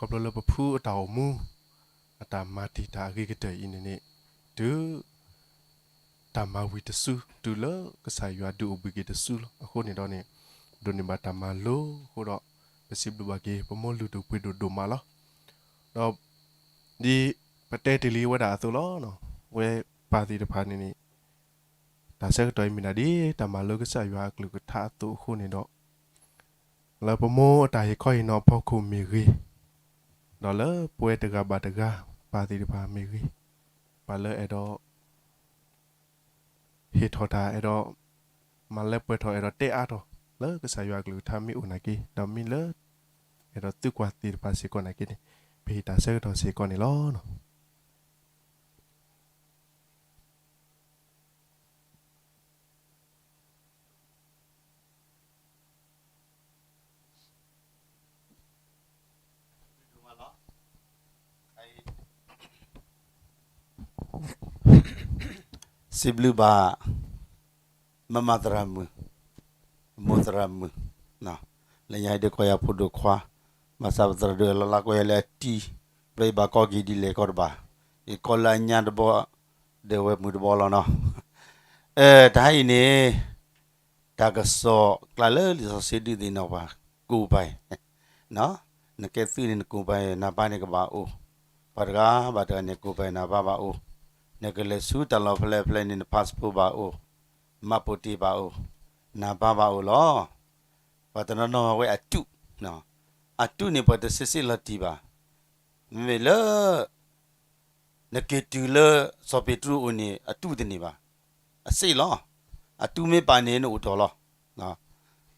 ခီဖျိလၢပဖုအတၢ်အိၣ်မူ အတၢ်မၤတ့ၢ်တၢ်အဂ့ၤကတၢၢ်အံၤန့ၣ်န့ၣ် တုၤ တၢ်မၤဝံၤတစု တုၤလၢကစၢ်ယွၤဒုးအိၣ်ဘှံးက့ၤတစုလီၤ. အဃိန့ၣ်ဒီးန့ၣ် ဒိးန့ၢ်ဘၣ်တၢ်မၤလိအဃိဒီး ပစံးဘျုးဘၣ်က့ၤ ပမိၢ်လုၢ်ဒိၣ်ပှ့ၤဒိၣ်ဒိၣ်မးလီၤ. ဒီး ဒ်ပတဲတ့ၢ်လံဝဲဒၣ်အသိးလီၤ. ဝဲပၢ်သ့ၣ်တဖၣ်န့ၣ်န့ၣ် တၢ်ဆၢကတီၢ်အံၤမ့ၢ်ဒၣ်ဒ် တၢ်မၤလိကစၢ်ယွၤအကလုၢ်ကထါအသိးအဃိန့ၣ်ဒီး လၢပမိၢ်အတၢ်ဟ့ၣ်ခီဟ့ၣ်နီၤအဖီခိၣ်မ့ၢ်ဂ့ၤ, ဒီးလၢပဝဲတဂၤဘၣ်တဂၤ ပၢ်သ့ၣ်တဖၣ်မ့ၢ်ဂ့ၤ, ပှၤလၢအဲၣ်ဒိး ဟ့ၣ်ထီၣ်တၢ်အဲၣ်ဒိး မၤလၢပှဲၤထီၣ်အဲၣ်ဒိးတဲအါထီၣ် လၢကစၢ်ယွၤအကလုၢ်ကထါမ့ၢ်အိၣ်နာ်က့ ဒီးမ့ၢ်လၢ အဲၣ်ဒိးသုကွၢ်သ့ၣ်တဖၣ်စ့ၢ်ကီးနာ်က့န့ၣ် ပဟ့ၣ်တၢ်ဆၢကတီၢ်စ့ၢ်ကီးန့ၣ်လီၤ. စံးဘျုးဘၣ် မမသရၣ်မုၣ်, မိၢ်သရၣ်မုၣ်, လၢညါအံၤဒုးကိးယၤဖိဒိၣ်ခွါ, ဘၣ်ဆၣ်ပသရၣ်ဒိၣ်လီၤလၢကိးယၤလၢအတံၤ, ဘျီယဘၣ်ကိးက့ၤဒ်လဲၣ်ကီးတဘၣ်, ယကိးလၢအညါတဘီ, ဒီးဝဲမုၢ်တဘီလီၤနီၤ. တဟါအံၤန့ၣ် တၢ်ကစီၣ်ကျါလၢလံာ်စီဆှံဒုးသ့ၣ်နီၣ်ပှၤ ကိၢ်ပၤ, နကဲသုးန့ၣ်နကိၢ်ပၤ နၢ်ပၢ်န့ၣ်ကဘၣ်အိၣ်, ပှၤတဂၤဘၣ်တဂၤန့ၣ် ကိၢ်ပၤနၢ်ပၢ်ဘၣ်အိၣ်, နကလဲၤဆူတၢ်လီၢ်ဖဲလဲၣ်ဖဲလဲၣ်န့ၣ် န passport ဘၣ်အိၣ်, မၤပိာ်တ့ၢ်ဘၣ်အိၣ်, နၢ်ပၢ်ဘၣ်အိၣ်လီၤ. ပှၤတနီၤနီၤဝဲအတု, အတုန့ၣ်ပှၤတစ့စ့လီၤတံၢ်ဘၣ်, မ့မ့ၢ်လၢ နက့ၤတုၤလၢစီၤပ့းတရူးအအိၣ်န့ၣ် အတူၢ်တန့ၢ်ဘၣ်. အစ့ၣ်လီၤ. အတူၢ်မ့ၢ်ပာ်န့ၣ် နအိၣ်တီၢ်လီၤ.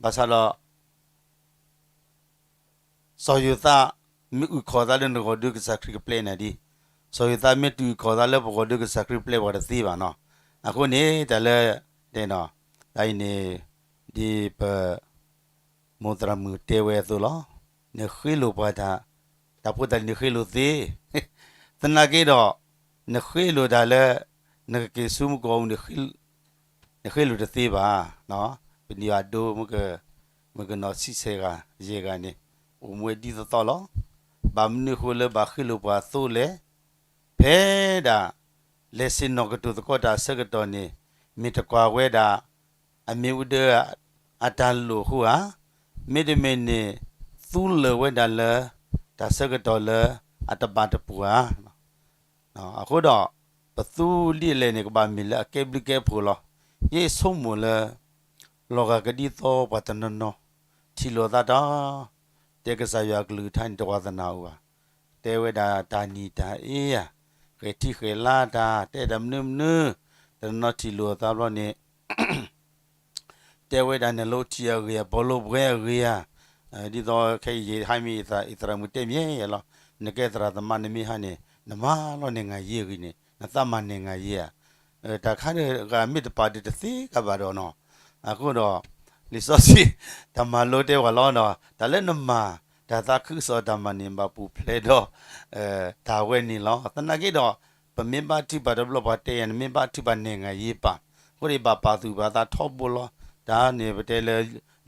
ဘၣ်ဆၣ်ဒီး စီၤယိၤသး မ့ၢ်အုၣ်ခီၣ်သးလၢနဂီၢ်ဒီး ကစၢ်ခရံာ်ကပျဲနၤဒ်, စီၤယိၤသးမ့ၢ်တအုၣ်ခီၣ်သးလၢပဂီၢ်ဒီး ကစၢ်ခရံာ်ပျဲပှၤတသ့ဘၣ်နီၤ. အဃိန့ၣ် တၢ်လၢ တဲနီၤ, တၢ်အံၤန့ၣ် ဒ်ပ မိၢ်သရၣ်မုၣ်တဲဝဲအသိးလီၤ. နဃ့လိာ်ပှၤတၢ်, တၢ်ဖိတၢ်လံၤနဃ့လိာ်သ့, သနာ်က့ဒီး နဃ့လိာ်တၢ်လၢ နကက့ၤဆူမုၢ်ကီၢ်ပူၤ နဃ့လိာ်တသ့ဘၣ်. ပနံၣ်ဘၣ်ဒိ မုၣ်ကနီၤဆံဆဲးဂၤ ယဲၢ်ဂၤန့ၣ် အိၣ်မူဝဲဒ်သိးသိးလီၤ. ဘၣ်မနုၤအဃိလၢဘၣ်ဃ့လိာ်ပှၤအသိးလဲၣ်. ဖဲဒၣ် လဲၤဆ့ၣ်နီၤကတိၤသကိးတၢ်အဆၢကတီၢ်န့ၣ် မ့ၢ်တကွၢ်ဝဲဒၣ် အမ့ၢ်အူဒၢ အတၢ်လိၣ်အဃိဧါ, မ့တမ့ၢ်န့ၣ် သူလၢာ်ဝဲဒၣ်လၢ တၢ်ဆၢကတီၢ်လၢအတဘၣ်တပူၤဧါ. အဃိဒီး ပသူဒ်လဲၣ်န့ၣ် ကဘၣ်မ့ၢ်လၢအကဲဘျုးကဲဖှိၣ်လီၤ. ယဆိကမိၣ်လၢ လီၤဂာ်ကဒ်သိးပှၤတနီၤနီၤ ထံၣ်လိာ်အသးတၢ် တဲကစၢ်ယွၤအကလုၢ်ကထါန့ၣ် တဝီသနာ်အိၣ်ဘၣ်. တဲဝဲဒၣ်တၢ်နံၣ်တၢ်အ့ဧါ, ဃဲၤထံဃဲၤလါတၢ်, တဲတၢ်မနုၤမနုၤ, တနီၤနီၤထံၣ်လိာ်အသးဘျီန့ၣ် တဲဝဲဒၣ်နလိထံအဂ့ၢ်ဧါ, ဘီလိပှဲၤအဂ့ၢ်ဧါ, ဒ်သိးခဲအံၤယဟါမ့ၢ်အံၤသရၣ်မုၣ်တဲမ့ၢ်ယဲလီၤ, နကဲသရၣ်သမါနမ့ၢ်ဟါန့ၣ် နမၤလီၤနဲၣ်ငၤယ့အဂ့ၢ်န့ၣ် နသးမၤနဲၣ်ငၤယ့ဧါ. တၢ်ခါတဂၤမ့ၢ်တပာ်ဒုးတသ့ကဘၣ်ဒီးနီၤ, အဃိဒီး လံာ်စီဆှံ တၢ်မၤလိတဲဝဲလီၤနီၤ, တၢ်လၢနမၤ တၢ်သးခုကစီၣ်တၢ်မၤန့ၣ် ဘၣ်ပူၤဖျဲးဒီး တၢ်ဝဲန့ၣ်လီၤ. သနာ်က့ဒီး ပမ့ၢ်ဘါထုကဖၣ်တဘျီ ပှၤတဲယၤ နမ့ၢ်ဘါထုကဖၣ်နဲၣ်ငၤယ့ပၢ်, အဃိန့ၣ် ဘၣ်ပာ်သူၣ်ပာ်သးထီဘိလီၤ. တၢ်န့ၣ် ပတဲလၢ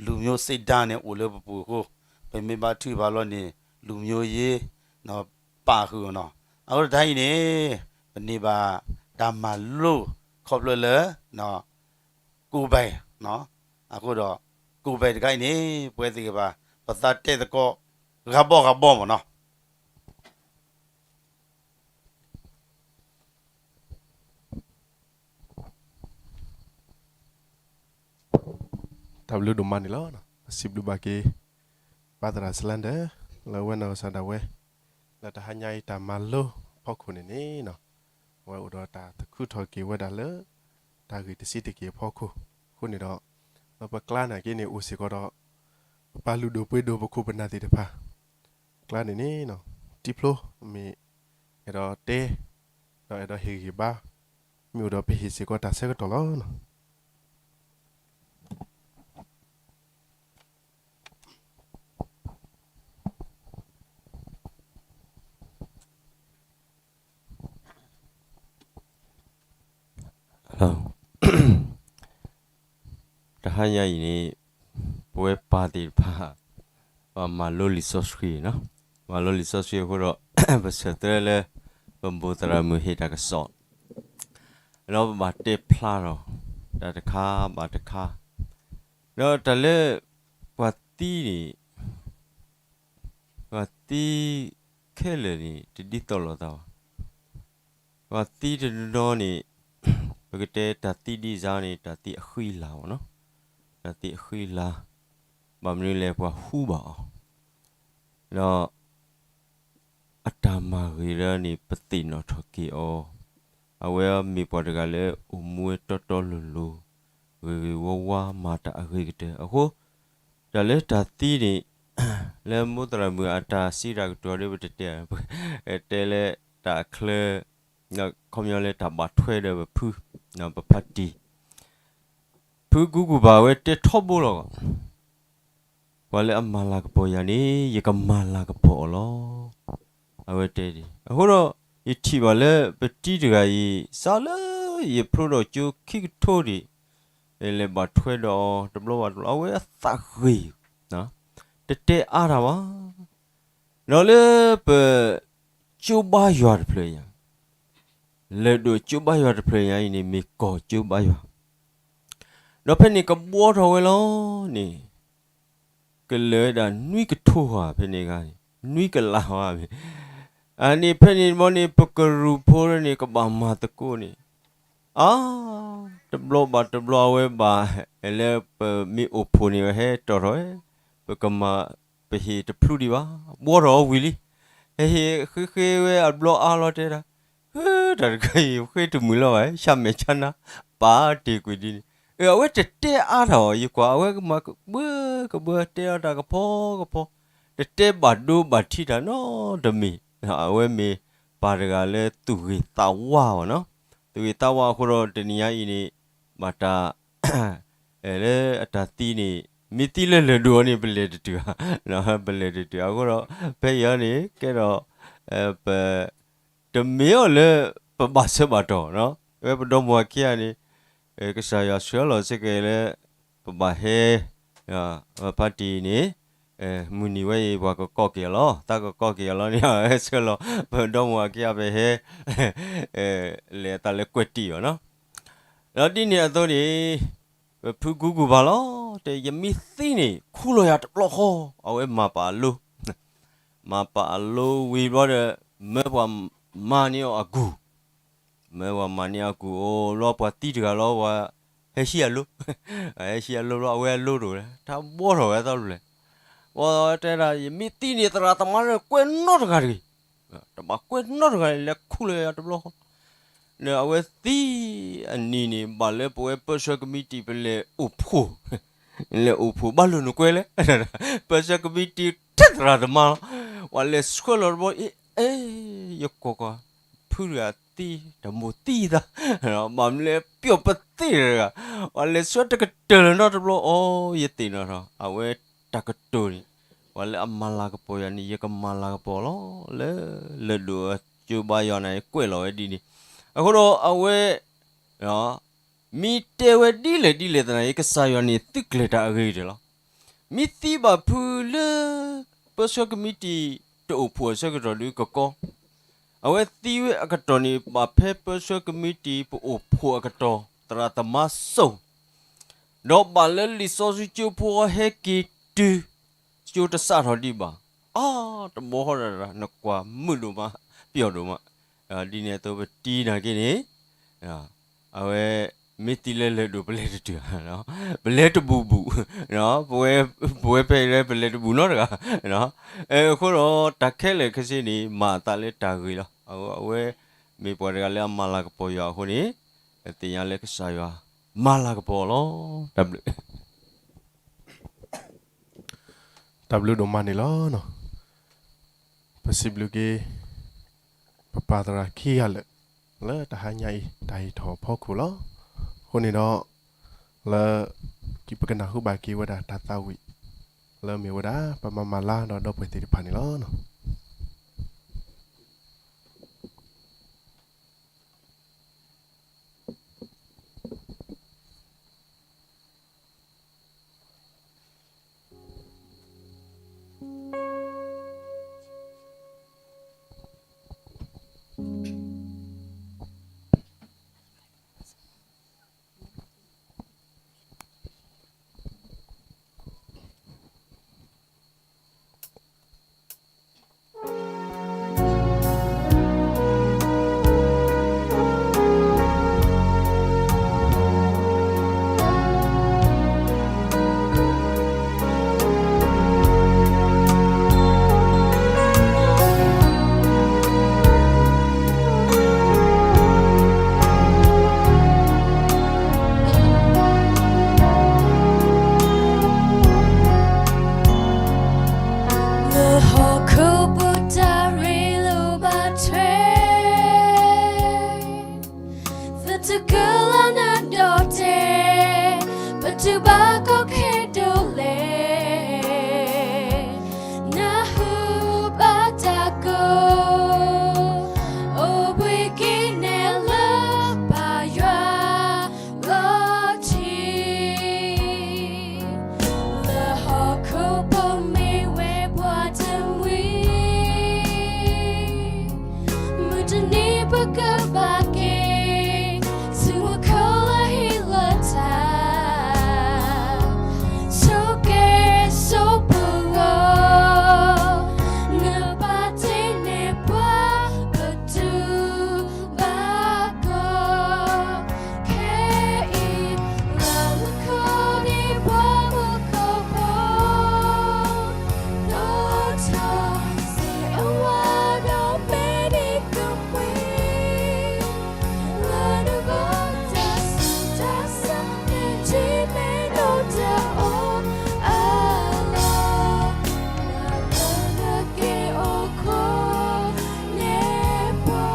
လူမျိုးစိတ်ဓာတ်န့ၣ် အိၣ်လၢပပူၤအဃိ, ပမ့ၢ်ဘါထုကဖၣ်လီၤန့ၣ် လူမျိုးရေး ပာ်ဃုာ်အီၤနီၤ. အဃိတၢ်အံၤန့ၣ် ပန့ၢ်ဘၣ်တၢ်မၤလိခီဖျိလၢ ကိၢ်ဘဲၣ်, အဃိဒီး ကိၢ်ဘဲၣ်တခါအံၤန့ၣ် ပဝဲသ့ၣ်ဂ့ၤဘၣ် ပသးတဲသကိး ဂၤဘီဂၤဘီမ့ၢ်နီၤ. တၢ်ဘျုးဒိၣ်မးန့ၣ်လီၤ. စံးဘျုးဘၣ်က့ၤ ပၢ်သရၣ်စလၣ်ဒၢၣ် လၢအဝဲနီၢ်ကစၢ်ဒၣ်ဝဲ လၢတဟါညါအံၤတၢ်မၤလိအဖီခိၣ်န့ၣ်န့ၣ်နီၤ, အဝဲအိၣ်ဒီးတၢ်သခူထီၣ်က့ၤဝဲဒၣ်လၢ တၢ်ဂ့ၢ်တဆံးတက့ၢ်အဖီခိၣ်, အဃိန့ၣ်ဒီး လၢပကျါန့ၣ်က့န့ၣ် အိၣ်စ့ၢ်ကီးဒီး ပပၢ်လုၢ်ဒိၣ်ပှ့ၤဒိၣ်ပခိၣ်ပနၢ်သ့ၣ်တဖၣ် ကျါန့ၣ်န့ၣ် တံဖျိမ့ၢ် အဲၣ်ဒိးတဲ ဒီးအဲၣ်ဒိးဟ့ၣ်ဂံၢ်ဘါ မ့ၢ်အိၣ်ဒီးပဟ့ၣ်စ့ၢ်ကီးတၢ်ဆၢကတီၢ်လီၤ. တဟါညါအံၤန့ၣ် ပဝဲပၢ်သ့ၣ်တဖၣ် ပမၤလိလံာ်စီဆှံနီၤ, မၤလိလံာ်စီဆှံအဃိဒီး ပဆၢသၢလၢ ပမိၢ်သရၣ်မုၣ်ဟ့ၣ်တၢ်ကစီၣ် ဒီးပဘၣ်တဲဖျါထီၣ် တၢ်တခါဘၣ်တခါ, ဒီးတၢ်လၢ ပှၤသံန့ၣ် ပှၤသံခဲလၢာ်န့ၣ် တဒ်သိးလိာ်သးဘၣ်. ပှၤသံတနီၤနီၤန့ၣ် ပကတဲတၢ်သံဒ်စါန့ၣ် တၢ်သံအဃံအလၤမ့ၢ်နီၤ, တၢ်သံအဃံအလၤ, ဘၣ်မနုၤလဲၣ် ပှၤဟူဘၣ်အီၤ, ဒီး အတၢ်မၤဂ့ၤလၢန့ၣ် ပသ့ၣ်နီၣ်ထီၣ်က့ၤအီၤ, အဝဲမ့ၢ်ပှၤတဂၤလၢအိၣ်မူဝဲတီတီလိၤလိၤ, ဂ့ၤဂ့ၤဝါဝါ မၤတၢ်အဂ့ၤကတၢၢ်အဃိ, တၢ်လၢတၢ်သံန့ၣ် လၢမိၢ်သရၣ်မုၣ်အတၢ်စံးတၢ်ကတိၤဒီး ပတတဲ, တဲလၢတၢ်ချၢ, ခီပညီလၢတၢ်ဘၣ်ထွဲဒီးပဖု, ပဖါတံၢ် ဖုကူကူဘၣ်ဝဲတဲထီဘိလီၤ. ပှၤလၢအမၤလၤကပီၤယၤန့ၣ် ယကမၤလၤကပီၤအီၤလီၤ. အဝဲတဲဒ်အဃိဒီး, ယထံၣ်ဘၣ်လၢပတံၤတဂၤအံၤ စးလၢယဖျိထီၣ်ကၠိခံကထိဒံး, လဲၤဘၣ်ထွဲဒီးအီၤတဘျီဘၣ်တဘျီ အဝဲအသးဂ့ၤ, တတဲအါတၢ်ဘၣ်. ဒီးလၢပကၠိဘါယွၤတဖျၢၣ်ညါ, လဲၤဒိးကၠိဘါယွၤတဖျၢၣ်ညါအံၤန့ၣ် မ့ၢ်ကီၢ်ကၠိဘါယွၤ, ဒီးဖဲန့ၣ်ကဘှီထီၣ်ဝဲလီၤန့ၣ်, ကလဲၤဝဲဒၣ်နွံကထိဧါ ဖဲန့ၣ်ဂၤန့ၣ်, နွံကလးဧါမ့ၢ်, အန့ၣ်ဖဲန့ၣ်တဘျီန့ၣ် ပကရူၢ်ဖိန့ၣ် ကဘၣ်မၤသကိးန့ၣ်, အါ, တဘျီဘၣ်တဘျီအဝဲဘၣ်, လၢပမ့ၢ်အိၣ်ဖှိၣ်န့ၣ် ဝဲဟဲတီၣ်ထီၣ်ဝဲ, ပကမၤပဟ့ၣ်တဖျူဒံးဘၣ်, ဘှီထီၣ်ဝံၤလံ, ဟဲဟ့ၣ်ဃ့ဃ့ဝဲအဘျီအါလီၤတဲဒၣ်, ဟၢ တၢ်တခါအံၤ ဃ့တမုာ်လီၤဘၣ် ဆၣ်မဲာ်ဆၣ်နါ, ပာ်တ့ၢ်ကွံာ်ဒ်န့ၣ်, အဝဲတတဲအါတၢ်အီၤ ယကွၢ် အဝဲကမၤကဘၢကဘၢ တဲအီၤတၢ်ကဖီကဖီ, တတဲဘၣ်ဒိဘၣ်ထံးတၢ်နီတမံၤ, အဝဲမ့ၢ်ပၢ်တဂၤလၢသူၣ်ဂ့ၤသးဝါဘၣ်နီၤ, သူၣ်ဂ့ၤသးဝါအဃိဒီး တနံၤညါအံၤန့ၣ်, ဘၣ်တၢ် လၢအတၢ်သံန့ၣ်, မ့ၢ်သံလၢလၢၢ်ဒိၣ်အီၤန့ၣ် ပလဲၤတတုၤဧါ, ပလဲၤတတုၤအဃိဒီး, ဖဲအံၤအီၤန့ၣ် ကဲဒီး, ပ, တမ့ၢ်အီၤလၢပဘၣ်ဆၢဘၣ်တီၢ်, ဝဲပဒီမါဝၤခံဂၤန့ၣ်, ကစၢ်ယွၤဆှၢလီၤစ့ၢ်ကီးလၢ, ပဘၣ်ဟဲ, ဖါတံၢ်န့ၣ်, မုၢ်နံၤဝဲအံၤ ပှၤကကိးက့ၤအီၤလီၤ, သးကကိးက့ၤအီၤလီၤန့ၣ် ဟဲဆှၢလီၤ, ပဒီမါဝၤခံဂၤပဟဲ, လဲၤအသးလၢကွဲးတံၢ်အီၤနီၤ, ဒီးဒ်န့ၣ်အသိးန့ၣ်, ပဖုကူကူဘၣ်လီၤ, တဲယမ့ၢ်သံန့ၣ် ခူၣ်လီၤယၤတဘျီဃီ, အဝဲမၤပာ်အလိ, မၤပာ်အလိဝံၤဘျီဒီး, မၢပှၤမၤန့ၢ်အီၤအကူၢ်, မၢပှၤမၤန့ၢ်အကူၢ်အိၣ်ဘျီ ပှၤသံတဂၤလီၤ ပှၤဟဲဟံးအလိ, ဟဲဟံးအလိဘျီ အဝဲအလိတအိၣ်လၢၤ ထါဘှီထီၣ်ဝဲအသီတဖျၢၣ်, ပှၤတဲဒၣ် ယမ့ၢ်သံန့ၣ် သရၣ်သမါန့ၣ် ကွဲးနီတဂၤတဂ့ၤ, တဘၣ်ကွဲးနီတဂၤန့ၣ် လဲၤခူၣ်လီၤယၤတဘျီဃီ, အဝဲသံအနံၤန့ၣ် ဘၣ်လၢပဝဲပၢဆှၢကမံးတံာ် ပလဲၤအိၣ်ဖှိၣ်, လဲၤအိၣ်ဖှိၣ်ဘၣ်လိာ်နကွဲလဲၣ်, ပၢဆှၢကမံးတံာ်ထဲသရၣ်သမါလီၤ, ပှၤလဲၤဆှၢလီၤတဘျီ အ့ အဲ ယကွၢ်ကွၢ်, ဖုတဂၤသံ, တၢ်မိၣ်သံသး, ဘၣ်မနုၤလဲၣ်ပျီၣ်ပသ့ၣ်တဂၤ, ပှၤလဲၤဆှၢတကတၢၢ်လၢၤနီတဘျီ အိ ယသ့ၣ်နီၣ်ထီၣ် အဝဲတၢ်ကတိၤန့ၣ်, ပှၤလၢအမၤလၤကပီၤယၤန့ၣ် ယကမၤလၤကပီၤလီၤ, လၢလၢၢ်ဒိၣ်အကၠိဘါယွၤန့ၣ် ကွဲးလီၤဝဲဒ်န့ၣ်, အဃိဒီးအဝဲ မ့ၢ်တဲဝဲဒ်လဲၣ်ဒ်လဲၣ်သနာ်က့ ကစၢ်ယွၤန့ၣ် သုးကျဲၤတၢ်အဂ့ၤကတၢၢ်လီၤ. မ့ၢ်သံဘၣ်ဖုလၢ ပၢဆှၢကမံးတံာ်တအိၣ်ဖှိၣ်အဆၢကတီၢ်ဒုးကကီ, အဝဲသံဝဲအကတီၢ်န့ၣ် ဘၣ်ဖဲပၢဆှၢကမံးတံာ်ပအိၣ်ဖှိၣ်အကတီၢ် သရၣ်သမါစိၤ, ဒီးဘၣ်လၢလံာ်စီဆှံကၠိဖိဟဲက့ၤတုၤ ကၠိတစးထီၣ်ဒံးဘၣ်, အါ တဘီဃီဒီး နကွၢ်မုာ်ဒိၣ်မး ပျီၣ်ဒိၣ်မး, ဒ်န့ၣ်အသိးပတံၤနာ်က့န့ၣ်, အဝဲ မ့ၢ်သံလၢလၢၢ်ဒိၣ်ပလဲၤတတုၤ, ပလဲၤတဘူၣ်ဘူၣ်, ပဝဲဖဲအံၤလၢပလဲၤတဘူၣ်နီတဂၤ, အဃိဒီးတၢ်ခဲလၢာ်ခဲဆ့န့ၣ် မၤအသးလၢတၢ်ဂ့ၤလီၤ. အဝဲ မ့ၢ်ပှၤတဂၤလၢအမၤလၤကပီၤယွၤအဃိန့ၣ်, သ့ၣ်ညါလၢကစၢ်ယွၤ မၤလၤကပီၤလီၤ. တၢ်ဘျုး တၢ်ဘျုးဒိၣ်မးန့ၣ်လီၤ. ပစံးဘျုးက့ၤ ပပၢ်သရၣ်ခံဂၤလၢာ် လၢတဟါညါအံၤ တၢ်ဟ့ၣ်ထီၣ်အဖီခိၣ်လီၤ. အဃိန့ၣ်ဒီး လၢ ပကနၢ်ဟူဘၣ်က့ၤဝဲဒၣ်တၢ်သးဝံၣ် လၢမ့ၢ်ဝဲဒၣ် ပမၤမၤလါဒီးဒီပုၢ်ဝဲၢ်သ့ၣ်တဖၣ်န့ၣ်လီၤ. ဘၣ်ကီခဲဒိၣ်လဲၣ်, နၢ်ဟူဘၣ်တၢ်ကိး, အိၣ်ဘှံးက့ၤနဲလၢပၢ်ယွၤလီၤထံ, လၢဟီၣ်ခိၣ်ဖိမ့ၢ်ဝဲပှၤတမှံၤ မုၢ်တနံၤပကဘၣ်က့ၤ ဆူမူခိၣ်လၢဟံးလၢတၢ်, ဆိၣ်ကဲဆိၣ်ပဂီၤ, နဘၣ်တ့န့ၢ်ပှၤ ပတုၤဘၣ်ကီး, ခဲအံၤ လၢမူခိၣ်န့ၣ်ပှၤမူခိၣ်ဖိ ဒိၣ်ထီၣ်စ့ၢ်အဝၤဒီးမဲာ်န့ၣ်ကမှံ, လၢနဂီၢ်တၢ်ဆူးတၢ်ဆါ မ့ၢ်ထံမဲာ်နိတအိၣ်အလီၢ်, နၤလၢနက့ၤအိၣ်ခိးန့ၢ်ပှၤ.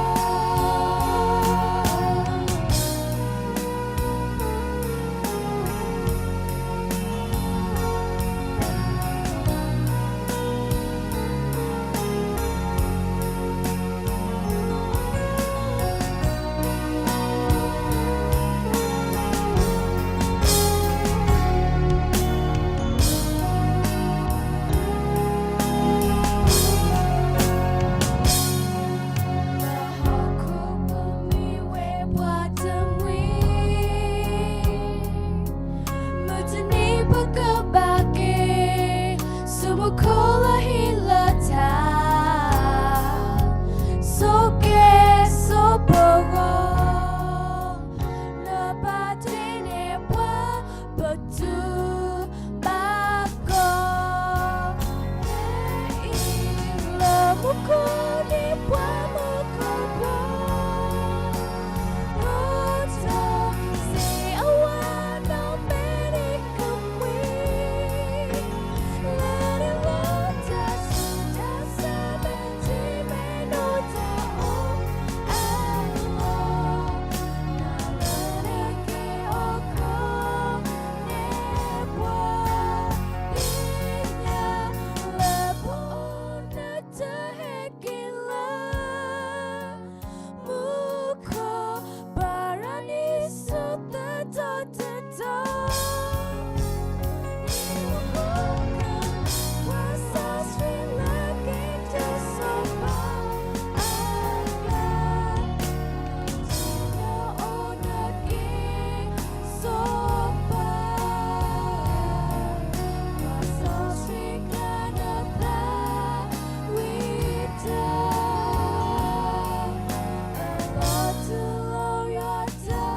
လၢဟီၣ်ခိၣ်ဖိမ့ၢ်ဝဲပှၤတမှံၤ မုၢ်တနံၤပကဘၣ်က့ၤ ဆူမူခိၣ်လၢဟံးလၢတၢ်, ဆိၣ်ကဲဆိၣ်ပဂီၤ, နဘၣ်တ့န့ၢ်ပှၤ ပတုၤဘၣ်ကီး, ခဲအံၤ လၢမူခိၣ်န့ၣ်ပှၤမူခိၣ်ဖိ ဒိၣ်ထီၣ်စ့ၢ်အဝၤဒီးမဲာ်န့ၣ်ကမှံ, လၢနဂီၢ်တၢ်ဆူးတၢ်ဆါ မ့ၢ်ထံမဲာ်နိတအိၣ်အလီၢ်, နၤလၢနက့ၤအိၣ်ခိးန့ၢ်ပှၤ, သ့ၣ်ညါလၢပအိၣ်နတဟဲက့ၤလၢ မူခိၣ် ဘၣ်ရၤနံၤဆူသတီၣ်တတီၣ်, နံၤမူခိၣ်ကပှၤစီဆှံလၢက့ၤတၢ်စီၤပၤအကျါ, နအိၣ်နက့ၤ စီၤပၤ, ပှၤစီဆှံကျါနသးဝံၣ်တၢ်, အလီၤတူၢ်လီၤ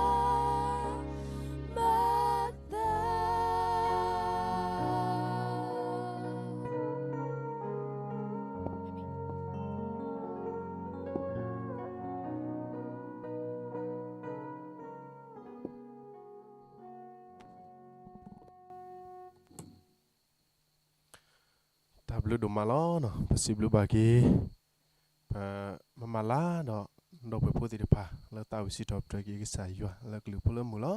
ယွၤတၢ်မၤသး. တၢ်ဘျုးဒိၣ်မးလီၤ. ပစံးဘျုးဘၣ်က့ၤ ပမၤမၤလၢ်ဒီး ဒီပုၢ်ဝဲၢ်ဖိသ့ၣ်တဖၣ် လၢသးဝံၣ်စံးထီၣ်ပတြၢၤက့ၤကစၢ်ယွၤလၢကလုၢ်ဖိလၢမုၢ်လီၤ.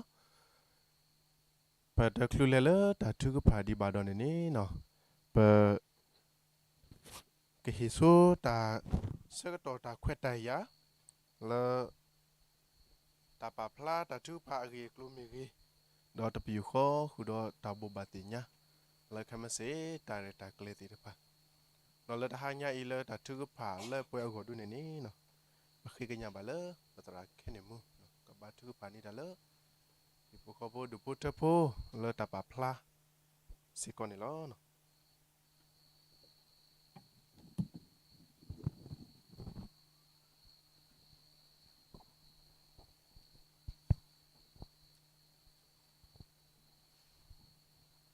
ပတချုးလဲၤလၢတၢ်ထုကဖၣ်ဒံးဘၣ်ဒီးန့ၣ်န့ၣ် ပ ကဟ့ၣ်ဆိတၢ်ဆၢကတီၢ်တၢ်ခွဲးတၢ်ယာ် လၢ တၢ်ပာ်ဖျါတၢ်ထုကဖၣ်အဂ့ၢ်အကျိၤမ့ၢ်ဂ့ၤ, ဒီးတပယူာ်ဃီဃုာ်ဒီးတၢ်ဘိးဘၣ်သ့ၣ်ညါ လၢခဲမုၢ်ဆ့ၣ်တၢ်ရဲၣ်တၢ်ကျဲၤသ့ၣ်တဖၣ်, ဒီးလၢတဟါညါအံၤလၢတၢ်ထုကဖၣ်လၢပှဲၤအဂီၢ်ဒ်န့ၣ်န့ၣ် ပဃ့ကညးဘၣ်လၢပသရၣ်ခဲန့ၣ်မူ ကဘၣ်ထုကဖၣ်န့ၢ်တၢ်လၢ ဟံၣ်ဖိဃီဖိဒူၣ်ဖိထၢဖိလၢတၢ်ပာ်ဖျါစ့ၢ်ကီးန့ၣ်လီၤ. ပှၤ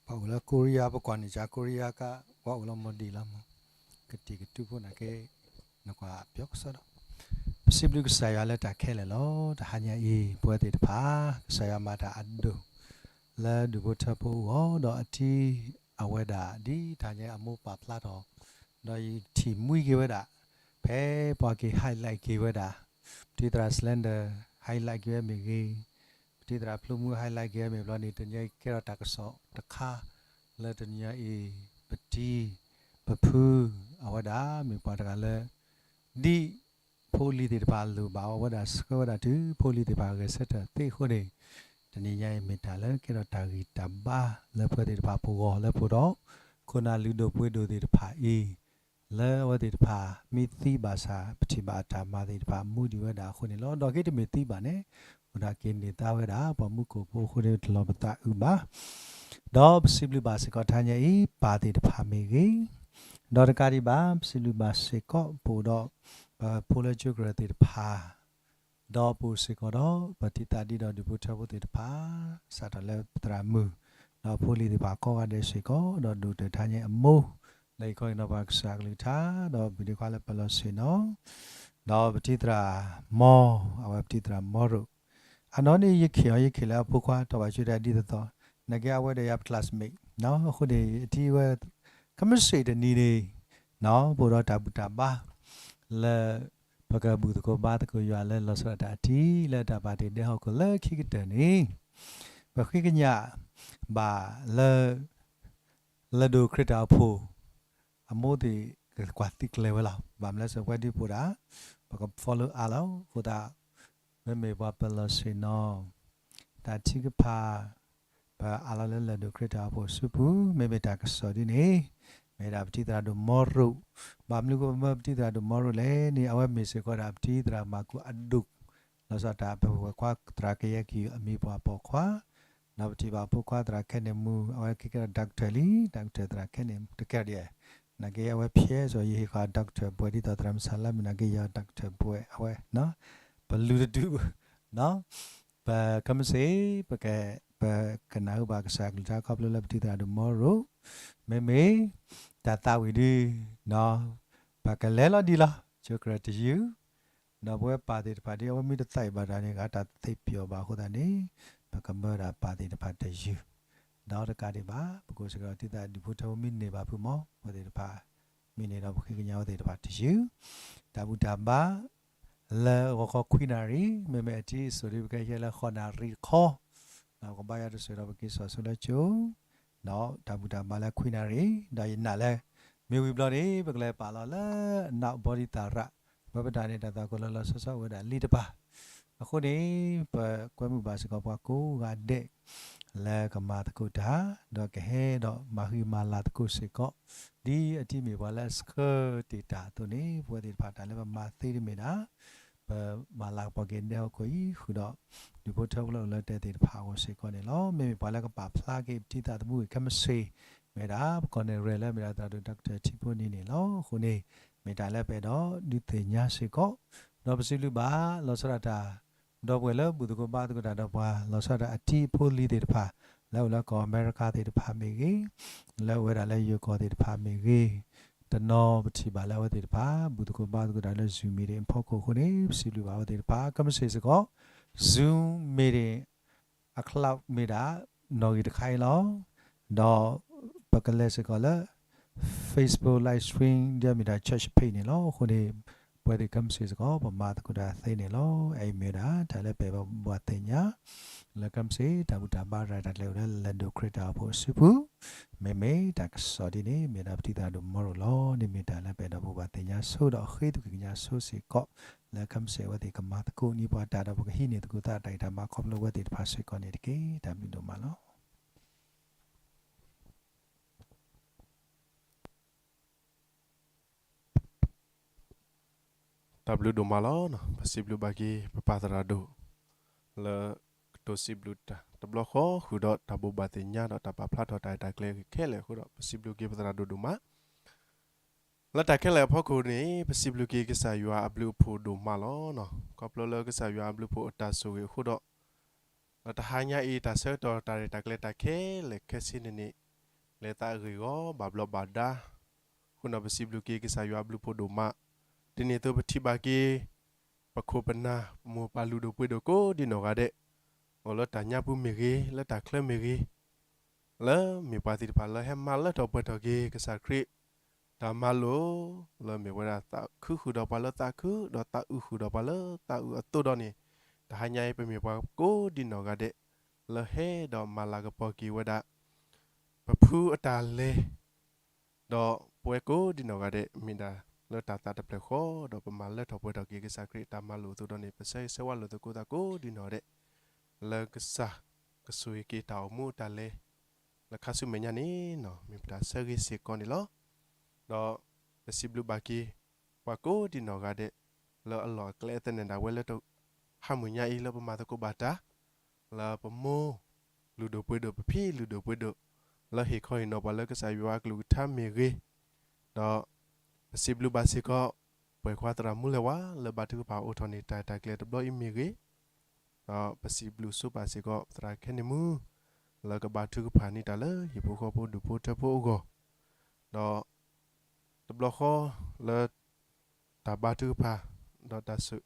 အိၣ်လၢကိရံယါ ပကွၢ်န့ၢ်ကၠၤကိရံယါကါ ပှၤအိၣ်လၢမီၢ်ဒံးလီၤမး, ကတံာ်ကတူၢ်ဖိန့ၣ်က့ နကွၢ်ပၠီကစီဒီး, ပစံးဘျုးကစၢ်ယွၤလၢတၢ်ခဲလၢာ်လီၤ. တဟါညါအံၤ ပဝဲသ့ၣ်တဖၣ် ကစၢ်ယွၤမၤတၢ်အဒိၣ် လၢဒူၣ်ဖိထၢဖိအဂီၢ် ဒီးအထံအဝဲဒၣ်ဒ်တဟါညါအမိၢ်ပာ်ဖျါထီၣ်, ဒီးယထံၣ်မှံက့ၤဝဲဒၣ်, ဖဲပှၤက့ၤ highlight က့ၤဝဲဒၣ်, ပတံၤသရၣ် Slender highlight က့ၤဝဲမ့ၢ်ဂ့ၤ, ပ ပတံၤသရၣ်ဖျိမူ highlight က့ၤမ့ၢ်ဘျီန့ၣ် တနံၤအံၤကဲထီၣ်တၢ်ကစီၣ်တခါ လၢတနံၤအံၤ ပတံၤ ပဖု အဝဲဒၣ်မ့ၢ်ပှၤတဂၤလၢ ဒ်ဖိလံၤသ့ၣ်တဖၣ်လိၣ်ဘၣ်အီၤ အဝဲဒၣ်ဆှၢဝဲဒၣ်တုၤဖိလံၤသ့ၣ်တဖၣ်ဂဲၤဆၢထၢၣ်သ့အဃိန့ၣ် တနံၤညါအံၤမ့ၢ်တၢ်လၢကဲထီၣ်တၢ်ဂံၢ်တၢ်ဘါလၢပဝဲသ့ၣ်တဖၣ်ပဂီၢ် လၢပအိၣ်ဒီး ခိၣ်နၢ်လုၢ်ဒိၣ်ပှ့ၤဒိၣ်သ့ၣ်တဖၣ်အံၤ လၢအဝဲသ့ၣ်တဖၣ် မ့ၢ်သံဘၣ်ဆၣ် ပထံၣ်ဘၣ်အတၢ်မၤသ့ၣ်တဖၣ် မူဒံးဝဲဒၣ်အဃိန့ၣ်လီၤ. ဒီးက့ၤတမ့ၢ်သံဘၣ်န့ၣ် အိၣ်ဒၣ်က့ၤန့ၢ်သါဝဲဒၣ် ပှၤမူခိၣ်ဖိအဃိန့ၣ် တလီၤပသးအုးဘၣ်. ဒီးပစံးဘျုးဘၣ်စ့ၢ်ကီးတဟါညါအံၤ ပၢ်သ့ၣ်တဖၣ်မ့ၢ်ဂ့ၤ, ဒီးတကးဒံးဘၣ် ပစံးဘျုးဘၣ်စ့ၢ်ကီး ပအိၣ်ဒီး ပဖိလၢကၠိကရၢၢ်သ့ၣ်တဖၣ် ဒီးပအိၣ်စ့ၢ်ကီးဒီး ပတံၤသကိးဒီးဒူၣ်ဖိထၢဖိသ့ၣ်တဖၣ် စးထီၣ်လၢပသရၣ်မုၣ် ဒီးဖိလံၤသ့ၣ်တဖၣ်ကိးဂၤဒဲးစ့ၢ်ကီး ဒီးဒိၣ်တုာ်တဟါညါအံၤအမိၢ် လၢအံၤခီအံၤနီၤ ပှၤကစၢ်အကလုၢ်ကထါ ဒီးပဒ့ခွါလၢပလီၢ်ဆ့ၣ်နီၤ ဒီးပတံၤသရၣ်မီ အဝဲပတံၤသရၣ်မီရိၣ် အနီၢ်န့ၣ် ယခ့ၣ်အီၤ ယခ့ၣ်လၢအဖိခွါ ထီၣ်ဘၣ်ဆူတၢ်ဒ်သိးသိး နာ်က့အဝဲဒီးယၤပ classmate နီၤ အဃိန့ၣ် အထံဝဲ ကမ့ၢ်စ့ၢ်တနံၤန့ၣ် နီၤ ပအိၣ်ဒီးတၢ်ဘူၣ်တၢ်ဘါ လၢ ပကဘူၣ်သကိးဘါသကိးယွၤလၢလီၤဆီဒၣ်တၢ်အထံ လၢတၢ်ပာ်တ့ၢ်ဒဲဟီၣ်ခိၣ်လၢခံကတၢၢ်န့ၣ် ပဃ့ကညးဘၣ်လၢ လၢၢ်ဒိၣ်ခရံာ်တၢ်အိၣ်ဖှိၣ် အမိၢ်သ့ၣ်ကကွၢ်သံကျဲၤဝဲလီၤ. ဘၣ်မနုၤလဲၣ် ပဝဲဒ်ပအိၣ်ဒၣ် ပက follow အါလီၤ. အဃိသတး မ့မ့ၢ်ပှၤပလီၢ်ဆ့ၣ်နီၤ တၢ်ထုကဖၣ် ပအးလီၤလၢလၢၢ်ဒိၣ်ခရံာ်တၢ်အိၣ်ဖှိၣ်အစုပူၤ မ့မ့ၢ်တၢ်ကစီၣ်ဒ်န့ၣ် မ့ၢ်ဒၣ်ပတံၤသရၣ်ဒိၣ်မီရိၣ် ဘၣ်မနုၤပမၢပတံၤသရၣ်ဒိၣ်မီရိၣ်လဲၣ်န့ၣ် အဝဲမ့ၢ်စ့ၢ်ကီးဒၣ်ပတံၤသရၣ်မၤကူၣ်အဒိၣ် လီၤဆီဒၣ်တၢ် ပဝဲၢ်ခွါသရၣ်ကယဲၢ်ကံၢ်အမံၤပှၢ်ပိာ်ခွါ ဒီးပထံၣ်ဘၣ်ဖိခွါသရၣ်ခဲန့ၣ်မူ အဝဲကဲကဲဒီး doctor လံ doctor သရၣ်ခဲန့ၣ်တကဲဒ် နာ်က့အဝဲဖျဲးစီၤယဟ့ၣ်ဃီ doctor ဘှဲးဒ်သိးသရၣ်မုၣ်ဆၣ်လါမုၣ်နာ်က့ယီၤ doctor ဘှဲးအဝဲ ပလူတဒု ပကမ့ၢ်စ့ၢ် ပက ပကနၢ်ဟူဘၣ်ကစၢ်အကလုၢ်ကထါခီဖျိလၢပတံၤသရၣ်ဒိၣ်မီရိၣ် မ့မ့ၢ် တၢ်သးဝံၣ်ဒု ပကလဲၤလီၤဒံးလီၤ ကၠိကရၢၢ်တယုၢ် ဒီးပဝဲပၢ်သ့ၣ်တဖၣ်ဒ်အဝဲမ့ၢ်တသးဝံၣ်ဘၣ်တၢ်န့ၣ် ဂၤတၢ်သ့ပျီၢ်ဘၣ်အဃိသတးန့ၣ် ပကမၢဒၣ်ပၢ်သ့ၣ်တဖၣ်တယုၢ် ဒီးတကးဒံးဘၣ် ပကအိၣ်စ့ၢ်ကီးတံၤသကိးဒူၣ်ဖိထၢဖိမ့ၢ်န့ၢ်ဘၣ်ဖုမီၢ် အဝဲသ့ၣ်တဖၣ် မ့ၢ်န့ၢ်ဒီးပဃ့ကညးအဝဲသ့ၣ်တဖၣ်တယုၢ် တၢ်ဘူၣ်တၢ်ဘါ လၢဂီၤခီခွံနၣ်ရံၣ် မ့မ့ၢ်အထံအစိၤဒ်ပကဟဲလၢဃိးနၣ်ရံၣ်တခီ ဒီးကဘါယွၤတစိၢ်ဒီးပက့ၤစိာ်ဆူလၢကၠိ ဒီးတၢ်ဘူၣ်တၢ်ဘါလၢခွံနၣ်ရံၣ် ဒီးယနာ်လၢ မ့ၢ်ဝံၤဘျီန့ၣ် ပကလဲၤပာ်လီၤလၢအနၢ်ဘီဒံသၣ်ရၣ် ဝဲပတၢ်န့ၣ် တၢ်သွၣ်ခိၣ်လီၤလီၤဆီဆီအိၣ်ဝဲဒၣ်လံတပၤ အဃိန့ၣ် ပကွဲမုာ်ဘၣ်စ့ၢ်ကီးပှၤကိးဂၤဒဲး လၢကမၤသကိးတၢ် ဒီးကဟဲဒီးမၤဃံမၤလၤသကိးစ့ၢ်ကီး ဒ်အထံမ့ၢ်ပှၤလၢအဆှၢတ့ၢ်တၢ်အသိးန့ၣ် ပဝဲသ့ၣ်တဖၣ်တၢ်လၢပမၤသ့တမ့ၢ်ဒၣ် ပမၤလၤကပီၤက့ၤဒဲဟီၣ်ခိၣ်အံၤဃုာ်ဒီး ဒူၣ်ဖိထၢဖိလၢအိၣ်လၢတဲသ့ၣ်တဖၣ်အဂီၢ်စ့ၢ်ကီးန့ၣ်လီၤ. မ့မ့ၢ်ပှၤလၢကပာ်ဖျါက့ၤပတံၤသကိးသမူဂ့ၤခဲမုၢ်ဆ့ၣ် မ့ၢ်ဒၣ် ပကီၢ်နဲၣ်ရဲၣ်လၢမ့ၢ်ဒၣ်သရၣ်ဒိၣ် doctor ထံဖိန့ၣ်န့ၣ်လီၤ. အဃိန့ၣ် မ့ၢ်တၢ်လၢပအဲၣ်ဒိးဒုးသ့ၣ်ညါစ့ၢ်ကီး ဒီးပစံးဘျုးဘၣ် လီၤဆီဒၣ်တၢ် ဒီပုၢ်ဝဲၢ်လၢဘူၣ်သကိးဘါသကိးတၢ်ဒီးပှၤ လီၤဆီဒၣ်တၢ်အထံအဖိလံၤသ့ၣ်တဖၣ် လၢအိၣ်လၢကီၢ်အမဲရကၤသ့ၣ်တဖၣ်မ့ၢ်ဂ့ၤ လၢအိၣ်ဝဲဒၣ်လၢယိၤကီၢ်သ့ၣ်တဖၣ်မ့ၢ်ဂ့ၤ တနီၤပထံၣ်ဘၣ်လၢအဝဲသ့ၣ်တဖၣ် ဘူၣ်သကိးဘါသကိးတၢ်လၢ Zoom meeting အဖီခိၣ်အဃိန့ၣ် ပစံးဘျုးဘၣ်အဝဲသ့ၣ်တဖၣ် ခဲမုၢ်ဆ့ၣ်စ့ၢ်ကီး Zoom meeting အ cloud မ့ၢ်ဒၣ် နီၣ်ဂံၢ်တခါအံၤလီၤ. ဒီးပကလဲၤစ့ၢ်ကီးလၢ Facebook live stream ဒ်အမ့ၢ်ဒၣ် church page န့ၣ်လီၤ. အဃိန့ၣ် ပဝဲသ့ၣ်ခဲမုၢ်ဆ့ၣ်စ့ၢ်ကီး ပမၤသကိးတၢ်သ့န့ၣ်လီၤ. အအံၤမ့ၢ်ဝဲဒၣ် တၢ်လၢပအဲၣ်ဘၣ်ဘၣ်သ့ၣ်ညါ လၢခဲမုၢ်ဆ့ၣ် တၢ်ဘူၣ်တၢ်ဘါရၤတၢ်ကျဲၤဝဲလၢလၢၢ်ဒိၣ်ခရံာ်တၢ်အိၣ်ဖှိၣ်အစုပူၤ မ့မ့ၢ်တၢ်ကစီၣ်ဒ်န့ၣ် မ့ၢ်ဒၣ်ပတံၤသကိးဒိၣ်မီရိၤလီၤ. န့ၣ်မ့ၢ်တၢ်လၢပအဲၣ်ဒိးဘိးဘၣ်သ့ၣ်ညါဆိဒီးဃ့သကွံၢ်ကညးဆိစ့ၢ်ကီး လၢခဲမုၢ်ဆ့ၣ်အဝဲသ့ၣ်ကမၤသကိးန့ၢ်ပှၤတၢ်ဒီး ပကဟံးန့ၢ်သကိးသးတၢ်ဂံၢ်တၢ်ဘါခီဖျိအဝဲသ့ၣ်တဖၣ်စ့ၢ်ကီးန့ၣ်တက့ၢ်. တၢ်ဘျုးဒိၣ်မးလီၤ. တၢ်ဘျုးဒိၣ်မးလီၤ. ပစံးဘျုးဘၣ်က့ၤ ပပၢ်သရၣ်ဒိၣ် လၢကတိၤစံးဘျုးတၢ်တဘျီဃီ ဃုာ်ဒီးတၢ်ဘိးဘၣ်သ့ၣ်ညါဒီးတၢ်ပာ်ဖျါထီၣ်တၢ်ရဲၣ်တၢ်ကျဲၤဂ့ၤခဲလၢာ်အဃိဒီး ပစံးဘျုးက့ၤပသရၣ်ဒိၣ်ဒိၣ်မး လၢတၢ်ခဲလၢာ်အဖီခိၣ်န့ၣ် ပစံးဘျုးက့ၤကစၢ်ယွၤအဘျုးအဖှိၣ်ဒိၣ်မးလီၤ. ခီဖျိလၢကစၢ်ယွၤအဘျုးအဖှိၣ်အတၢ်ဆိၣ်ဂ့ၤအဃိဒီး ဒီးတဟါညါအံၤ တၢ်ဆၢကတီၢ်တၢ်ရဲၣ်တၢ်ကျဲၤတၢ်ခဲလၢာ်ခဲဆ့န့ၣ်န့ၣ် လဲၤသးဂ့ၢ်ဂီၤဘၣ်ဘျီးဘၣ်ဒါ အဃိဒီးပစံးဘျုးက့ၤကစၢ်ယွၤအဘျုးအဖှိၣ်ဒိၣ်မး ဒ်န့ၣ်အသိးပထံၣ်ဘၣ်က့ၤ ပခိၣ်ပနၢ် ပမိၢ်ပၢ်လုၢ်ဒိၣ်ပှ့ၤဒိၣ်ကိးဒံနီၢ်ဂၤဒဲး အိၣ်လၢတၢ်ညါပူၤမ့ၢ်ဂ့ၤ လၢတၢ်ချၢမ့ၢ်ဂ့ၤ လၢမ့ၢ်ပှၤသ့ၣ်တဖၣ်လၢဟဲမၤလၢထီၣ်ပှဲၤထီၣ်က့ၤကစၢ်ခရံာ် တၢ်မၤလိာ် လၢမ့ၢ်ဝဲဒၣ်သးခုဃုာ်ဒီးပှၤလၢသးခု ဒီးသးအုးဃုာ်ဒီးပှၤလၢသးအုးအသိးဒီးန့ၣ် တဟါညါအံၤ ပမ့ၢ်ပှၤကိးဒံနီၢ်ဂၤဒဲး လၢဟဲဒီးမၤလၤကပီၤက့ၤဝဲဒၣ် ပဖုအတၢ်လဲၤ ဒီးပဝဲကိးဒံနီၢ်ဂၤဒဲး မ့ၢ်ဒၣ်လၢတၢ်သးတဖျၢၣ်ဃီ ဒီးပမၤလၢထီၣ်ပှဲၤထီၣ်က့ၤကစၢ်ခရံာ်အတၢ်မၤလိာ်အသိးဒီးန့ၣ် ပဆၢဂ့ၤဆၢဝါလိာ်သကိးသးကိးဒံနီၢ်ဂၤဒဲး လၢကစၢ်ကဆိၣ်ဂ့ၤက့ၤတၢ်အိၣ်မူအတၢ်လဲၤ လၢခါဆူမဲာ်ညါန့ၣ် မ့ၢ်ပတၢ်ဆၢဂ့ၤစ့ၢ်ကီးန့ၣ်လီၤ. ဒီးပစံးဘျုးဘၣ်က့ၤ ပှၤကိးဒံနီၢ်ဂၤဒဲး လၢအလီၢ်အကျဲအသနၢၣ်ဒၣ်ဝဲလၢ ဟါမုၢ်ညါအံၤလၢပမၤသကိးဘၣ်တၢ် လၢပမိၢ်လုၢ်ဒိၣ်ပှ့ၤဒိၣ် ပဖံလုၢ်ဒိၣ်ပှ့ၤဒိၣ် လၢဟ့ၣ်ခီဟ့ၣ်နီၤပှၤလၢကစၢ်ယွၤအကလုၢ်ကထါမ့ၢ်ဂ့ၤ, ဒီးပစံးဘျုးဘၣ်စ့ၢ်ကီး ပှဲၤခွါသရၣ်မူလဲၤဝါ လၢဘါထုကဖၣ်အိၣ်ထီၣ်န့ၢ်တၢ်တၢ်ကျဲၤတဘျီအံၤမ့ၢ်ဂ့ၤ, ဒီးပစံးဘျုးဆိပာ်စ့ၢ်ကီး သရၣ်ခဲန့ၣ်မူ လၢကဘါထုကဖၣ်န့ၢ်တၢ်လၢဟံၣ်ဖိဃီဖိဒူၣ်ဖိထၢဖိအဂီၢ်, ဒီး တဘျီဃီလၢ တၢ်ဘါထုကဖၣ် ဒီးတၢ်ဆိၣ်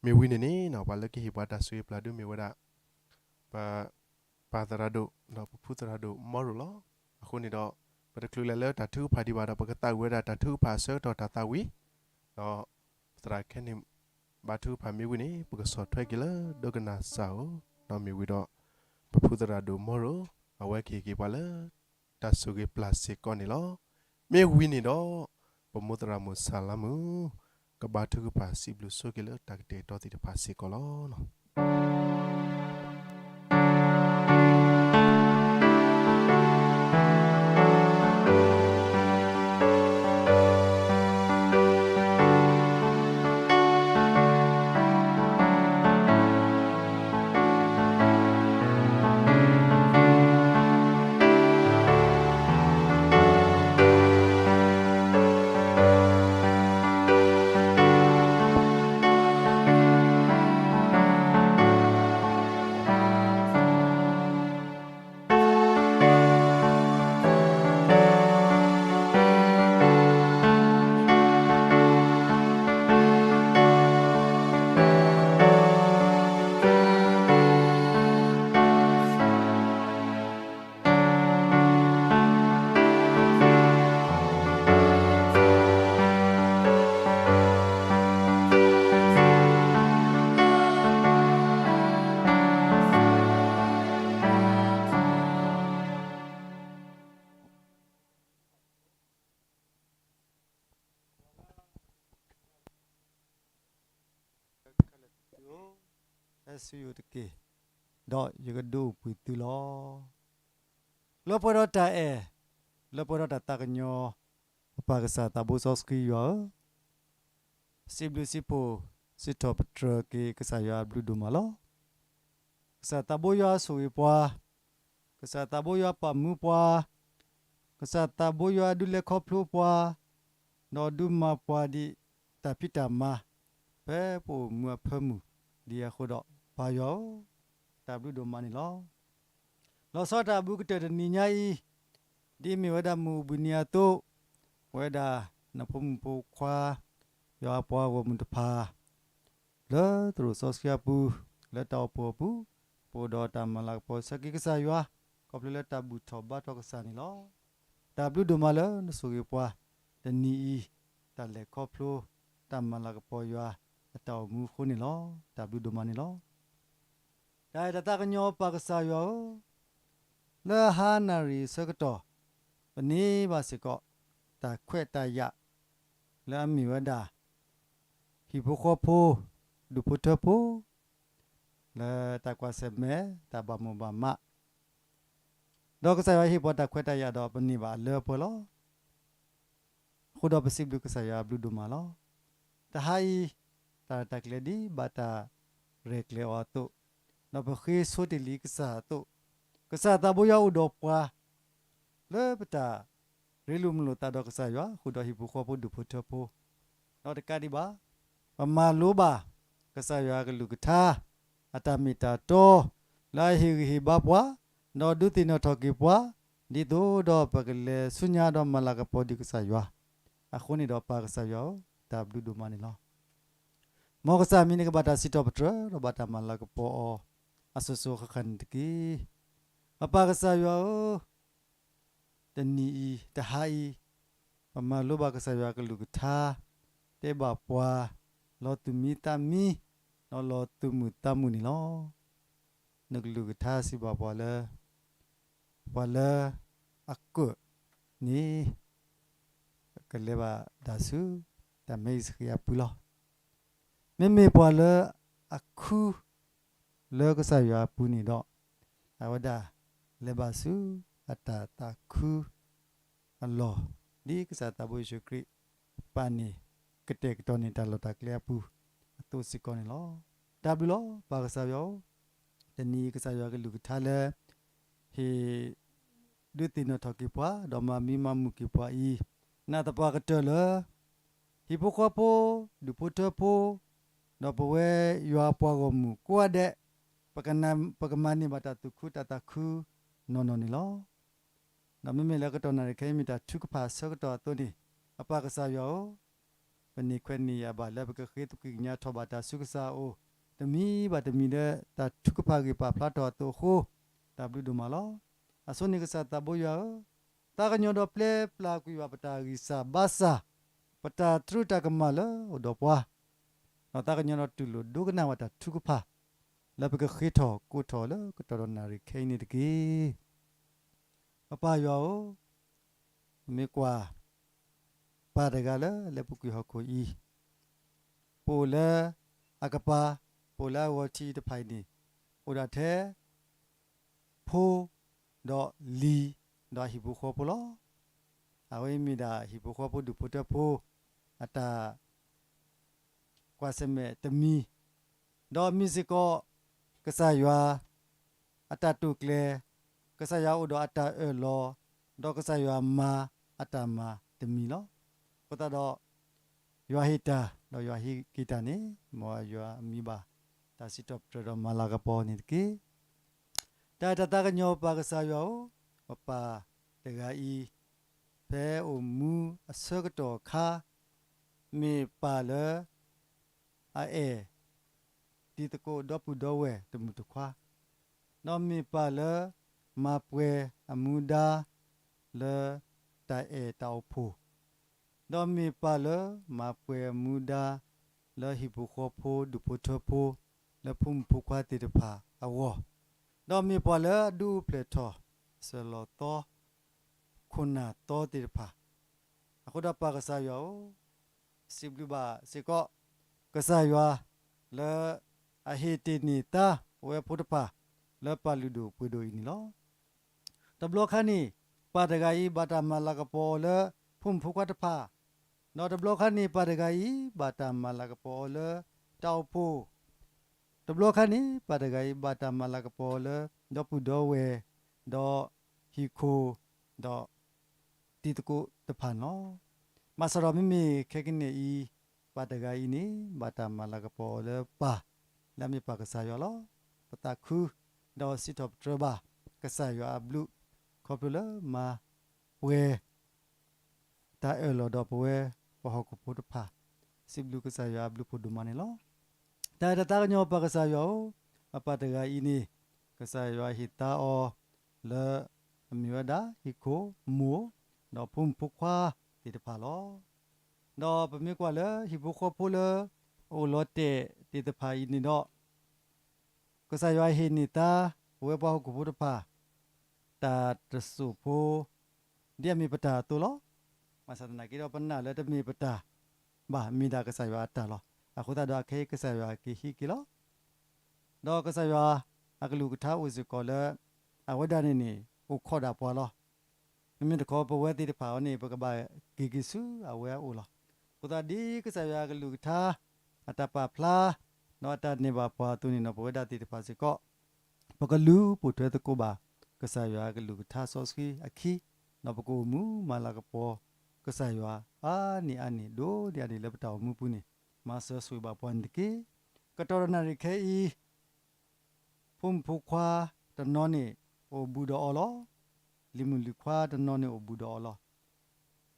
မ့ၢ်ဝံၤန့ၣ်န့ၣ် ပှၤလၢကဟ့ၣ်ပှၤတၢ်ဆိၣ်ဂ့ၤပျၢ်ဒုမ့ၢ်ဝဲဒၣ် ပ ပၢ်သရၣ်ဒိၣ် ဒီးပဖုသရၣ်ဒိၣ်မီရိၤလီၤ. အဃိန့ၣ်ဒီး ပတချုးလဲၤလၢတၢ်ထုကဖၣ်ဒံးဘၣ်ဒီး ပကသးဝံၣ်ဝဲဒၣ်တၢ်ထုကဖၣ်အဆၢကတီၢ်တၢ်သးဝံၣ်, ဒီး သရၣ်ခဲန့ၣ် ဘါထုကဖၣ်မ့ၢ်ဝံၤန့ၣ် ပကဆီၣ်ထွဲက့ၤလၢဒိကနၣ်စၢ်ဧိၤ, ဒီးမ့ၢ်ဝံၤဒီး ပဖုသရၣ်ဒိၣ်မီရိၤ အဝဲကဟ့ၣ်က့ၤပှၤလၢ တၢ်ဆိၣ်ဂ့ၤပျၢ်စ့ၢ်ကီးန့ၣ်လီၤ. မ့ၢ်ဝံၤန့ၣ်ဒီး ပမိၢ်သရၣ်မိၢ်ဆၣ်လါမုၣ် ကဘါထုကဖၣ်စံးဘျုးဆိက့ၤလၢတၢ်ကတဲာ်ကတီၤသ့ၣ်တဖၣ်စ့ၢ်ကီးလီၤ. ဟဲဆူယအိၣ်တက့ၢ်, ဒီးယကဒုးအိၣ်ဘှံးသုလီၤ. လၢပှဲၤဒီးတၢ်အဲၣ်, လၢပှဲၤဒီးတၢ်သးကညီၤ, ပပၢ်ကစၢ်သးဘိစီဆှံယွၤဧၢ, ပစံးဘျုးစံးဖှိၣ်စံးထီၣ်ပတြၢၤက့ၤကစၢ်ယွၤအဘျုးဒိၣ်မးလီၤ. ကစၢ်သးဘိယွၤဆိၣ်ဂ့ၤပှၤ, ကစၢ်သးဘိယွၤပာ်မူပှၤ, ကစၢ်သးဘိယွၤဒုးလဲၤခီဖျိပှၤ, ဒီးဒုးမၤပှၤဒ်တၢ်ဖံးတၢ်မၤ, ဖဲပအိၣ်မူအဖၢမုၢ်ဒံးအဃိဒီး ပၢ်ယွၤဧၢ, တၢ်ဘျုးဒိၣ်မးန့ၣ်လီၤ. လီၤဆီတၢ်အဘူးကတၢၢ်တနံၤညါအံၤ, ဒ်မ့ၢ်ဝဲဒၣ်မုၢ်အိၣ်ဘှံးနံၤအသိး, ပဝဲဒၣ်နဖိမုၣ်ဖိခွါ, ယွၤအပှၤဂီၢ်မုၢ်တဖၣ် လၢသရိာ်စီဆှံအပူၤ, လၢတၢ်အိၣ်ဖှိၣ်အပူၤ, ပအိၣ်ဒီးတၢ်မၤလၤကပီၤဆၢက့ၤကစၢ်ယွၤ, ခီဖျိလၢတၢ်ဘူၣ်ထီၣ်ဘါထီၣ်ကစၢ်န့ၣ်လီၤ. တၢ်ဘျုးဒိၣ်မးလၢနဆိၣ်ဂ့ၤပှၤ, တနံၤအံၤ, တၢ်လဲၤခီဖျိ, တၢ်မၤလၤကပီၤယွၤ, အတၢ်အိၣ်မူအဃိန့ၣ်လီၤ. တၢ်ဘျုးဒိၣ်မးန့ၣ်လီၤ. တၢ်အဲၣ်တၢ်သးကညီၤပၢ်ကစၢ်ယွၤဧၢ, လၢအဟါနၣ်ရံၣ်အဆၢကတီၢ်, ပန့ၢ်ဘၣ်စ့ၢ်ကီး, တၢ်ခွဲးတၢ်ယာ်, လၢအမ့ၢ်ဝဲဒၣ်, ဟံၣ်ဖိဃီဖိ, ဒူၣ်ဖိထၢဖိ, လၢတၢ်ကွၢ်ဆၢၣ်မဲာ်, တၢ်ဘၣ်မိၣ်ဘၣ်မး, ဒီးကစၢ်ယွၤဟ့ၣ်ပှၤတၢ်ခွဲးတၢ်ယာ်ဒီးပန့ၢ်ဘၣ်အလၢအပှဲၤလီၤ. အဃိဒီးပစံးဘျုးကစၢ်ယွၤအဘျုးဒိၣ်မးလီၤ. တဟါအံၤ, တၢ်ရဲၣ်တၢ်ကျဲၤဒ်ဘၣ်တၢ်ရဲၣ်ကျဲၤအီၤအသိး, ဒီးပဃ့ဆိတ့ၢ်လံကစၢ်အသိး, ကစၢ်သးဘိယွၤအိၣ်ဒီးပှၤ, လၢပတၢ်ရ့လိာ်မုာ်လိာ်သးဒီးကစၢ်ယွၤ ဃုာ်ဒီးဟံၣ်ဖိဃီဖိဒူၣ်ဖိထၢဖိ, ဒီးတကးဒံးဘၣ်, ပမၤလိဘၣ်, ကစၢ်ယွၤအကလုၢ်ကထါ, အတၢ်မ့ၢ်တၢ်တီ, လၢအဟ့ၣ်ဂံၢ်ဟ့ၣ်ဘါပှၤ, ဒီးဒုးသ့ၣ်နီၣ်ထီၣ်က့ၤပှၤ, ဒ်သိးဒီးပကလဲၤဆူညါဒီးမၤလၤကပီၤဒံးကစၢ်ယွၤ, အဃိန့ၣ်ဒီးပၢ်ကစၢ်ယွၤဧၢ, တၢ်ဘျုးဒိၣ်မးန့ၣ်လီၤ. မ်ကစၢ်မံၤန့ၣ်ကဘၣ်တၢ်စံးထီၣ်ပတြၢၤ ဒီးဘၣ်တၢ်မၤလၤကပီၤအီၤ, အစိၤစိၤဃၣ်ဃၣ်န့ၣ်တက့ၢ်. ပၢ်ကစၢ်ယွၤဧၢ, တနံၤအံၤ, တဟါအံၤ, ပမၤလိဘၣ်ကစၢ်ယွၤအကလုၢ်ကထါ, တဲဘၣ်ပှၤ, လီၤသူၣ်မံသးမံ, ဒီးလီၤသူၣ်မုာ်သးမုာ်န့ၣ်လီၤ. နကလုၢ်ကထါစံးဘၣ်ပှၤလၢ ပှၤလၢအကၢၣ်န့ၣ် ကလဲၤဘၣ်ဒၣ်ဆူ တၢ်မဲအံၤစဃံးအပူၤလီၤ. မ့မ့ၢ်ပှၤလၢအခု လၢကစၢ်ယွၤအပူၤန့ၣ်ဒီး အဝဲဒၣ်လဲၤဘၣ်ဆူ အတၢ်သးခုအလီၢ် ဒ်ကစၢ်သးဘိယ့ၣ်ၡူးခရံာ် ပာ်န့ၣ် ကတဲာ်ကတီၤန့ၢ်တၢ်လီၢ်တၢ်ကျဲအပူၤ အသိးစ့ၢ်ကီးန့ၣ်လီၤ. တၢ်ဘျုးလီၤ ပၢ်ကစၢ်ယွၤဧၢ, တနံၤအံၤကစၢ်ယွၤကလုၢ်ကထါလၢ ဟ့ၣ် ဒုးသ့ၣ်နီၣ်ထီၣ်က့ၤပှၤ ဒီးမၤမံမၤမုာ်က့ၤပှၤအံၤ, နာ်သပှၢ်ကတၢၢ်လၢ ဟံၣ်ဖိဃီဖိ, ဒူၣ်ဖိထၢဖိ, ဒီးပဝဲယွၤပှၤဂီၢ်မုၢ်ကိးဂၤဒဲး, ပကနၣ်, ပကမၤန့ၢ်ဘၣ်တၢ်သူၣ်ခုသးခု နီၢ်နီၢ်န့ၣ်လီၤ. ဒီးမ့မ့ၢ်လၢကတီၢ်နၣ်ရံၣ်ခဲအံၤမ့ၢ်တၢ်ထုကဖၣ်အဆၢကတီၢ်အသိးန့ၣ်, အပၢ်ကစၢ်ယွၤဧၢ, ပန့ၢ်ခွဲးန့ၢ်ယာ်ဘၣ်လၢပကဃ့သကွံာ်ကညးထီၣ်ဘၣ်တၢ်ဆူကစၢ်အအိၣ်, တမံၤဘၣ်တမံၤလၢတၢ်ထုကဖၣ်ဂ့ၢ်ပာ်ဖျါထီၣ်အသိးအဃိ, တၢ်ဘျုးဒိၣ်မးလီၤ. အဆိန့ၣ်ကစၢ်သးဘိယွၤဧၢ, သးကညီၤဒီးပျဲပျၢ်ကွံာ်ဘၣ်ပတၢ်ဂံၢ်စၢ်ဘါစၢ်, ပတၢ်တြူတၢ်ကမၣ်လၢအိၣ်ဒီးပှၤ, ဒီးသးကညီၤဒီးတူၢ်လိာ်ဒိကနၣ်ဝဲတၢ်ထုကဖၣ် လၢပကဃ့ထီၣ်ကိးထီၣ်လၢကတီၢ်ဒီးနၣ်ရံၣ်ခဲအံၤန့ၣ်တက့ၢ်. ပပၢ်ယွၤဧၢ, မ့ၢ်ကွၢ် ပၢ်တဂၤလၢလဲၤပူၤကွံာ်ဟီၣ်ခိၣ်အံၤ, ပအိၣ်လၢအကပၤ, ပအိၣ်လၢအဂီၤထံးတဖၣ်အံၤန့ၣ်, အိၣ်ဒၣ်ထဲ ဖိ, ဒီးလံၤ, ဒီးအဟံၣ်ဖိဃီဖိလီၤ. အဝဲအံၤမ့ၢ်ဒၣ်ဟံၣ်ဖိဃီဖိဒူၣ်ဖိထၢဖိ အတၢ် ကွၢ်ဆၢၣ်မဲာ်တမံၤ, ဒီးမ့ၢ်စ့ၢ်ကီး ကစၢ်ယွၤ အတၢ်တိာ်ကျဲၤ, ကစၢ်ယွၤအိၣ်ဒီးအတၢ်အၢၣ်လီၤ, ဒီးကစၢ်ယွၤမၤအတၢ်မၤတမံၤလီၤ. အဃိသတးဒီး ယွၤဟ့ၣ်တၢ် ဒီးယွၤဟ့ၣ်က့ၤတၢ်န့ၣ် မ်ယွၤအမံၤဘၣ် တၢ်စံးထီၣ်ပတြၢၤဒီးမၤလၤကပီၤန့ၣ်တက့ၢ်. တၢ်အဲၣ်တၢ်သးကညီၤပၢ်ကစၢ်ယွၤဧၢ, ပပၢ်တဂၤအံၤ ဖဲအိၣ်မူအဆၢကတီၢ်အခါ မ့ၢ်ပၢ်လၢ အအဲၣ် တံၤသကိးဒီပုၢ်ဒီဝဲၢ်တမုၢ်တခွါ, ဒီးမ့ၢ်ပၢ်လၢ မၤပှဲၤအမူဒါ လၢတၢ်အဲၣ်တၢ်အိၣ်ဖှိၣ်, ဒီးမ့ၢ်ပၢ်လၢ မၤပှဲၤအမူဒါ လၢဟံၣ်ဖိဃီဖိဒူၣ်ဖိထၢဖိ လၢဖိမုၣ်ဖိခွါသ့ၣ်တဖၣ်အဂီၢ်, ဒီးမ့ၢ်ပှၤလၢအဒုးအိၣ်ဖျဲၣ်ထီၣ် စၢၤလီၤသီ ခိၣ်နၢ်သီသ့ၣ်တဖၣ်, အဃိဒီးပၢ်ကစၢ်ယွၤဧၢ, စံးဘျုးဘၣ်စ့ၢ်ကီး ကစၢ်ယွၤ လၢအဟ့ၣ်တ့ၢ်န့ၢ်သါပဝဲဖိတဖၣ် လၢပၢ်လုၢ်ဒိၣ်ပှ့ၤဒိၣ်အံၤန့ၣ်လီၤ. တဘျီခါန့ၣ် ပၢ်တဂၤအံၤ ဘၣ်တၢ်မၤလၤကပီၤအီၤလၢ ဖိမုၣ်ဖိခွါတဖၣ်, ဒီးတဘျီခါန့ၣ် ပၢ်တဂၤအံၤ ဘၣ်တၢ်မၤလၤကပီၤအီၤလၢ တၢ်အိၣ်ဖှိၣ်, တဘျီခါန့ၣ် ပၢ်တဂၤအံၤ ဘၣ်တၢ်မၤလၤကပီၤအီၤလၢ ဒီပုၢ်ဒီဝဲၢ်, ဒီးဟံၣ်ခိၣ်, ဒီးတံၤသကိးတဖၣ်န့ၣ်လီၤ. ဘၣ်ဆၣ်ဒီးမ့မ့ၢ်ခဲကနံၣ်အံၤ ပၢ်တဂၤအံၤန့ၣ် ဘၣ်တၢ်မၤလၤကပီၤအီၤလၢပၢ် လၢအမ့ၢ်ပၢ်ကစၢ်ယွၤလီၤ. ပသးခု ဒီးစံးထီၣ်ပတြၢၤဘၣ် ကစၢ်ယွၤအဘျုး ခီဖျိလၢမၤပှဲၤ တၢ်အၢၣ်လီၤဒီးပဝဲ ပှၤဟီၣ်ခိၣ်ဖိတဖၣ်, စံးဘျုးကစၢ်ယွၤအဘျုးဖးဒိၣ်မးန့ၣ်လီၤ. တၢ်အဲၣ်တၢ်သးကညီၤပၢ်ကစၢ်ယွၤဧၢ, အပၢ်တဂၤအံၤန့ၣ် ကစၢ်ယွၤဟ့ၣ်သါအီၤ လၢအမ့ၢ်ဝဲဒၣ်ဟံၣ်ခိၣ်မိၢ် ဒီးဖိမုၣ်ဖိခွါသ့ၣ်တဖၣ်လီၤ. ဒီးပမ့ၢ်ကွၢ်လၢဟံၣ်ဖိဃီဖိလၢ အအိၣ်လီၤတဲာ်သ့ၣ်တဖၣ်အံၤန့ၣ်ဒီး ကစၢ်ယွၤဟ့ၣ်န့ၢ်သါ ပဝဲပှၤဟီၣ်ခိၣ်ဖိတဖၣ် တၢ်တစိၢ်ဖိ ဒ်အမ့ၢ်ပတၢ်အသိးလီၤ. ဘၣ်ဆၣ်သနာ်က့ဒီး ပနာ်လၢတမ့ၢ်ပတၢ်ဘၣ်, မ့ၢ်ဒၣ်ကစၢ်ယွၤအတၢ်လီၤ. အဃိသတးဒီးအခဲအံၤကစၢ်ယွၤက့ၤဟံးက့ၤလီၤ. ဒီးကစၢ်ယွၤအကလုၢ်ကထါအိၣ်စ့ၢ်ကီးလၢ အဝဲဒၣ်န့ၣ်န့ၣ် အိၣ်ခိးဒၣ်ပှၤလီၤ. မ့မ့ၢ်တခီပဝဲသ့ၣ်တဖၣ်အံၤန့ၣ် ပကဘၣ်က့ၤက့ၤဆူအဝဲအအိၣ်လီၤ. အဃိသတးဒ်ကစၢ်ယွၤအကလုၢ်ကထါ အတၢ်ပာ်ဖျါ ဒီးအတၢ်နဲၣ်ဘၣ်ပှၤအသိးန့ၣ်ဒီး ပဝဲဒၣ်သ့ၣ်တဖၣ်စ့ၢ်ကီး ပကလူၤပိာ်ထွဲသကိးဘၣ် ကစၢ်ယွၤအကလုၢ်ကထါစီဆှံအခံ, ဒီးပကအိၣ်မူမၤလၤကပီၤ ကစၢ်ယွၤအါနံၣ်အါနံၣ် ဒိၣ်ဒံးအါနံၣ်လၢပတၢ်အိၣ်မူပူၤန့ၣ် မၤစၢၤဆိၣ်ဂ့ၤဘၣ်ပှၤန့ၣ်တက့ၢ်. ကတီၢ်ဒီးနၣ်ရံၣ်ခဲအံၤ ဖိမုၣ်ဖိခွါတနီၤန့ၣ် အိၣ်ဘူးဒီးအီၤလီၤ. လံၤမုၣ်လံၤခွါတနီၤန့ၣ်အိၣ်ဘူးဒီးအီၤလီၤ.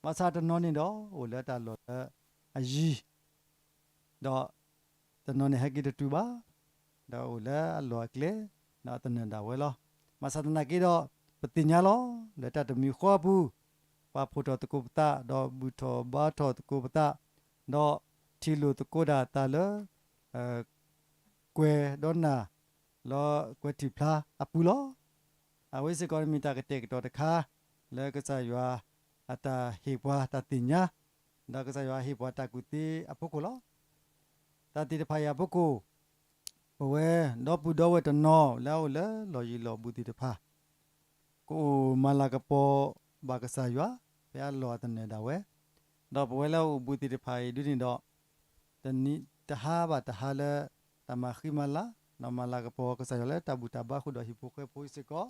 ဘၣ်ဆၣ်တနီၤန့ၣ်ဒီး အိၣ်လၢတၢ်လီၢ်လၢအယံၤ ဒီးတနီၤန့ၣ်ဟဲက့ၤတတုၤဘၣ်, ဒီးအိၣ်လၢအလီၢ်အကျဲ ဒီးသနၢၣ်ဒၣ်ဝဲလီၤ. ဘၣ်ဆၣ်သနာ်က့ဒီး ပသ့ၣ်ညါလီၤ လၢတၢ်တမံၤဃီအပူၤ ပာ်ဖှိၣ်ထီၣ်သကိးပသး ဒီးဘူၣ်ထီၣ်ဘါထီၣ်သကိးပသး ဒီးထံၣ်လိာ်သကိးဒၣ်အသးလၢ ကွဲးဒီးနၤ လၢကွဲးထံၣ်ဖျါအပူၤလီၤ. အဝဲစ့ၢ်ကီးမ့ၢ်တၢ်ကတဲာ်ကတီၤတခါ လၢကစၢ်ယွၤအတၢ်ဟ့ၣ်ပှၤတၢ်သ့ၣ်ညါ ဒီးကစၢ်ယွၤဟ့ၣ်ပှၤတၢ်ကူၣ်သ့အဖီခိၣ်လီၤ. တၢ်သ့ၣ်တဖၣ်အံၤအဖီခိၣ် ပဝဲဒီပုၢ်ဒီဝဲၢ်တနီၤလၢအအိၣ်လၢလီၢ်ယံၤလီၢ်ဘူးသ့ၣ်တဖၣ် ကအိၣ်မၤလၤကပီၤဘၣ်ကစၢ်ယွၤ ဖဲအလီၢ်အသနၢၣ်ဒၣ်ဝဲ, ဒီးပဝဲလၢအအိၣ်ဘူးသ့ၣ်တဖၣ်အံၤဒ်န့ၣ်ဒီး တနံၤတဟါဘၣ်တဟါလၢ တၢ်မၤဃံမၤလၤ ဒီးမၤလၤကပီၤကစၢ်ယွၤလၢတၢ်ဘူၣ်တၢ်ဘါဃုာ်ဒီးဟံၣ်ဖိဃီဖိအံၤစ့ၢ်ကီး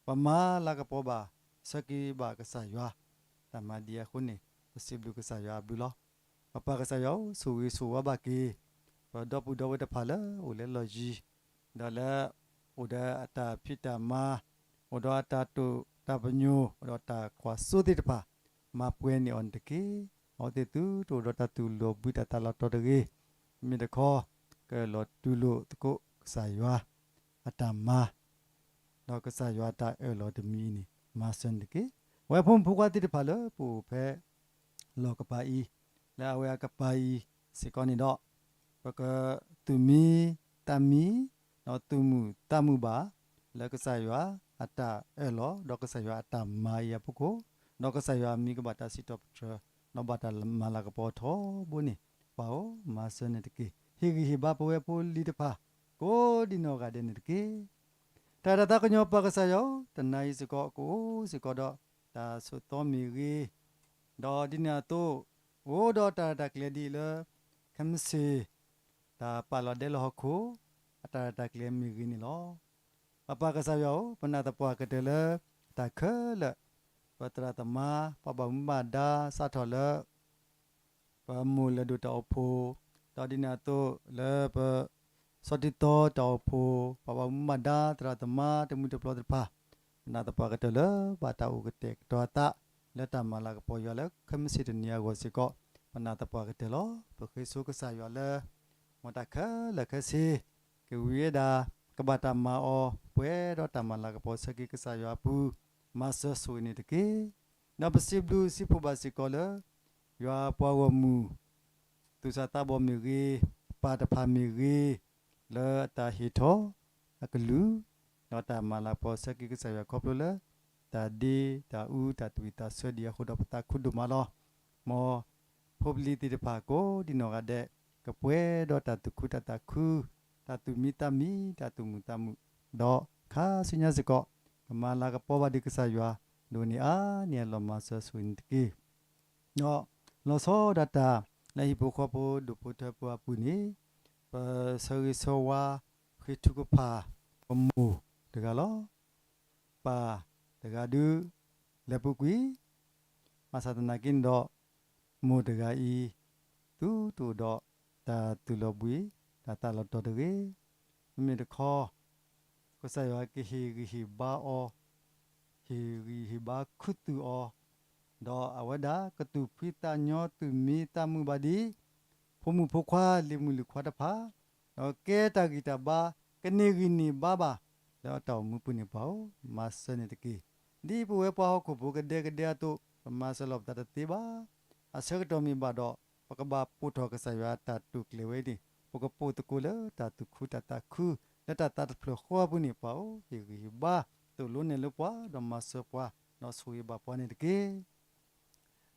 ပမၤလၤကပီၤဘၣ် ဆၢက့ၤဘၣ်ကစၢ်ယွၤ တၢ်မၤဒ်အံၤအဃိန့ၣ် ပစံးဘျုးကစၢ်ယွၤအဘျုးလီၤ. ပပၢ်ကစၢ်ယွၤဧၢ, ဆိၣ်ဂ့ၤဆိၣ်ဝါဘၣ်က့ၤ ပဒီပုၢ်ဒီဝဲၢ်တဖၣ်လၢအိၣ်လၢလီၢ်ယံၤ ဒီးလၢ အိၣ်ဒီးအတၢ်ဖံးတၢ်မၤ, အိၣ်ဒီးအတၢ်တိာ်တၢ်ပညိၣ်, အိၣ်ဒီးတၢ်ကွၢ်စိသ့ၣ်တဖၣ်, မၤပှဲၤန့ၢ်အီၤန့ၣ်တက့ၢ်. အဝဲသ့ၣ်သုတအိၣ်ဒီးတၢ်သူၣ်လီၤဘှံးတၢ်သးလီၤတီၤတဂ့ၤ. မ့မ့ၢ်တခီ ကအၢၣ်လီၤတူၢ်လိာ်သကိးကစၢ်ယွၤအတၢ်မၤ ဒီးကစၢ်ယွၤအတၢ်အၢၣ်လီၤတမံၤအံၤန့ၣ် မၤစၢၤန့ၣ်တက့ၢ်. အဝဲဖိမုၣ်ဖိခွါသ့ၣ်တဖၣ်လၢပအိၣ်ဖဲ လီၢ်ကပၤအံၤ, လၢအဝဲအကပၤအံၤစ့ၢ်ကီးန့ၣ်ဒီး, ပကသူၣ်မံသးမံ, ဒီးသူၣ်မုာ်သးမုာ်ဘၣ်, လၢကစၢ်ယွၤအတၢ်အၢၣ်လီၤ, ဒီးကစၢ်ယွၤအတၢ်မၤအံၤအဖီခိၣ်, ဒီးကစၢ်ယွၤအမံၤကဘၣ်တၢ်စံးထီၣ်ပတြၢၤ, ဒီးဘၣ်တၢ်မၤလၤကပီၤထီဘိန့ၣ်, ပၢ်ဧၢ, မၤစၢၤန့ၣ်တက့ၢ်. ဟ့ၣ်ဂံၢ်ဟ့ၣ်ဘါပဝဲဖိလံၤတဖၣ်, ကိးဒံနီၢ်ဂၤဒဲးန့ၣ်တက့ၢ်. တၢ်အဲၣ်တၢ်သးကညီၤပၢ်ကစၢ်ယွၤဧၢ, တနၤအံၤစ့ၢ်ကီး ကအိၣ်စ့ၢ်ကီးဒီး တၢ်ဆိးသီမ့ၢ်ဂ့ၤ, ဒီးဒ်န့ၣ်အသိး, အိၣ်ဒီးတၢ်ရဲၣ်တၢ်ကျဲၤဒ်အံၤလၢ ခဲမုၢ်ဆ့ၣ် တၢ်ပာ်လီၤဒဲလီၤဟီၣ်ခိၣ် အတၢ်ရဲၣ်တၢ်ကျဲၤမ့ၢ်ဂ့ၤန့ၣ်လီၤ. ပၢ်ပၢ်ကစၢ်ယွၤဧၢ, ပနာ်သပှၢ်ကတၢၢ်လၢ တၢ်ခဲလၢာ်, ပသရၣ်သမါ ပှၤဘၣ်မူဘၣ်ဒါစးထီၣ်လၢ ပမိၢ်လဲၤဒိၣ်တၢ်အိၣ်ဖှိၣ်, ဒီးဒ်န့ၣ်အသိးလၢပ ဆီတံသီတၢ်အိၣ်ဖှိၣ်, ပှၤဘၣ်မူဘၣ်ဒါ သရၣ်သမါတမှံၤတပျီၤသ့ၣ်တဖၣ်, ပနာ်သပှၢ်ကတၢၢ်လၢ ဘၣ်တၢ်အိၣ်ကတဲာ်ကတီၤအသး လၢတၢ်မၤလၤကပီၤယွၤလၢခဲမုၢ်ဆ့ၣ်တနံၤအဂီၢ်စ့ၢ်ကီး, ပနာ်သပှၢ်ကတၢၢ်လီၤ. ပဃ့ဆိကစၢ်ယွၤလၢ မ်တၢ်ခဲလၢာ်ခဲဆ့ ကဝံၤဝဲဒၣ် ကဘၣ်တၢ်မၤအီၤ ပှဲၤဒီးတၢ်မၤလၤကပီၤဆၢက့ၤကစၢ်ယွၤအပူၤ, မၤစၢၤဆိၣ်ဂ့ၤန့ၣ်တက့ၢ်. ဒီးပစံးဘျုးစံးဖှိၣ်ဘၣ်စ့ၢ်ကီးလၢ ယွၤပှၤဂီၢ်မုၢ် သူၣ်စၢ်သးဘီၣ်မ့ၢ်ဂ့ၤ, ပၢ်တဖၣ်မ့ၢ်ဂ့ၤ, လၢအတၢ်ဟ့ၣ်ထီၣ်အကလုၢ်, ဒီးတၢ်မၤလၤကပီၤဆၢက့ၤကစၢ်ယွၤခီဖျိလၢ တၢ်ဒ့တၢ်အူတၢ်တံၢ်တၢ်ဆၢဒံးအဃိဒီးပသးခုဒိၣ်မးလီၤ. မ်ဖိပလံၤသ့ၣ်တဖၣ်ကိးဒံနီၢ်ဂၤဒဲး ကပှဲၤဒီးတၢ်သူၣ်ခုတၢ်သးခု, တၢ်သူၣ်မံသးမံ, တၢ်သူၣ်မုာ်သးမုာ်, ဒီးခါဆူညါစ့ၢ်ကီး ကမၤလၤကပီၤဘၣ်ဒံးကစၢ်ယွၤ ဒိၣ်န့ၢ်အါန့ၢ်အလီၢ်မၤစၢၤဆိၣ်ဂ့ၤန့ၣ်တက့ၢ်. ဒီးလီၤဆီဒၣ်တၢ်လၢဟံၣ်ဖိဃီဖိဒိၣ်ဖိထၢဖိအပူၤန့ၣ်, ပဆၢဂ့ၤဆၢဝါဃ့ထုကဖၣ်ပမိၢ်တဂၤလီၤ. ပၢ်တဂၤဒုးလဲၤပူၤကွံာ်, ဘၣ်ဆၣ်သနာ်က့န့ၣ်ဒီး မိၢ်တဂၤအံၤ သုတအိၣ်ဒီးတၢ်သူၣ်လီၤဘှံး တၢ်သးလီၤတီၤတဂ့ၤ. မ့မ့ၢ်တခီ ကစၢ်ယွၤကဟ့ၣ်ဂံၢ်ဟ့ၣ်ဘါအီၤ, ဟ့ၣ်ဂံၢ်ဟ့ၣ်ဘါခူသူၣ်အီၤ, ဒီးအဝဲဒၣ်ကသူၣ်ဖှံသးညီသူၣ်မံသးမုာ်ဘၣ်ဒံး ဖိမုၣ်ဖိခွါလံၤမုၣ်လံၤခွါတဖၣ်, ဒီးကဲတၢ်ဂံၢ်တၢ်ဘါ ကန့ၢ်ဂံၢ်န့ၢ်ဘါဘၣ် လၢအတၢ်အိၣ်မူပူၤန့ၣ်ပၢ်ဧၢ, မၤစၢၤန့ၣ်တက့ၢ်. ဒ်ပဝဲပှၤဟီၣ်ခိၣ်ဖိကဒဲကဒဲအသိး ပမၤစၢၤလီၤပသးတသ့ဘၣ်. အဆၢကတီၢ်မ့ၢ်ဘၣ်ဒီး ပကဘၣ်ပိာ်ထီၣ်ကစၢ်ယွၤအတၢ်တိာ်ကျဲၤဝဲအံၤန့ၣ် ပကပိာ်သကိးလၢတၢ်သူၣ်ခုတၢ်သးခု လၢတၢ်သးတဖျၢၣ်ဃီအပူၤန့ၣ်ပၢ်ဧၢ, ဟ့ၣ်ဂံၢ်ဟ့ၣ်ဘါ သိၣ်လိနဲၣ်လိပှၤ ဒီးမၤစၢၤပှၤ ဒီးဆိၣ်ဂ့ၤဘၣ်ပှၤန့ၣ်တက့ၢ်.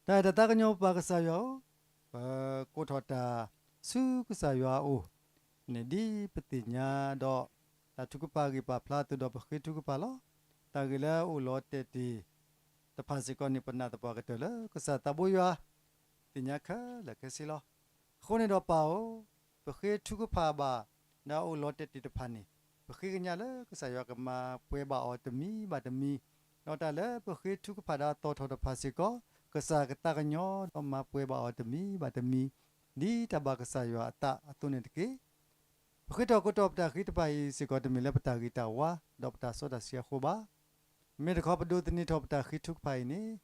တၢ်အဲၣ်တၢ်သးကညီၤပၢ်ကစၢ်ယွၤဧၢ, ပကိးထီၣ်တၢ်ဆူကစၢ်ယွၤအအိၣ်န့ၣ် ဒ်ပသ့ၣ်ညါဒီး တၢ်ထုကဖၣ်ဂ့ၢ်ပာ်ဖျါအသိးဒီးပဃ့ထုကဖၣ်လီၤ. တၢ်ဂ့ၢ်လၢအအိၣ်လီၤတဲာ်တ့ၢ်တဖၣ်စ့ၢ်ကီးန့ၣ် ပနာ်သပှၢ်ကတၢၢ်လၢ ကစၢ်သးဘိယွၤ သ့ၣ်ညါခဲလၢာ်ခဲဆ့လီၤ. အဃိန့ၣ်ဒီးပၢ်ဧၢ, ပဃ့ထုကဖၣ်ဘၣ် ဒီးအအိၣ်လီၤတဲာ်တ့ၢ်တဖၣ်န့ၣ် ပဃ့ကညးလၢကစၢ်ယွၤကမၤပှဲၤဘၣ်အီၤတမံၤဘၣ်တမံၤ, ဒီးတၢ်လၢပဃ့ထုကဖၣ်ဒီးသီၣ်ထီၣ်တဖၣ်စ့ၢ်ကီး ကစၢ်ကသးကညီၤဒီးမၤပှဲၤဘၣ်အီၤတမံၤဘၣ်တမံၤ ဒ်တၢ်ဘၣ်ကစၢ်ယွၤအသးအသိးန့ၣ်တက့ၢ်. ပဃ့ထီၣ်ကိးထီၣ်ပတၢ်ဃ့တဖၣ်အံၤစ့ၢ်ကီး တမ့ၢ်လၢပတၢ်ဂ့ၤတၢ်ဝါ ဒီးပတၢ်စီတၢ်ဆှံအဃိဘၣ်. မ့မ့ၢ်တခီပဒိးသန့ၤထီၣ်ပတၢ်ဃ့ထုကဖၣ်အံၤန့ၣ်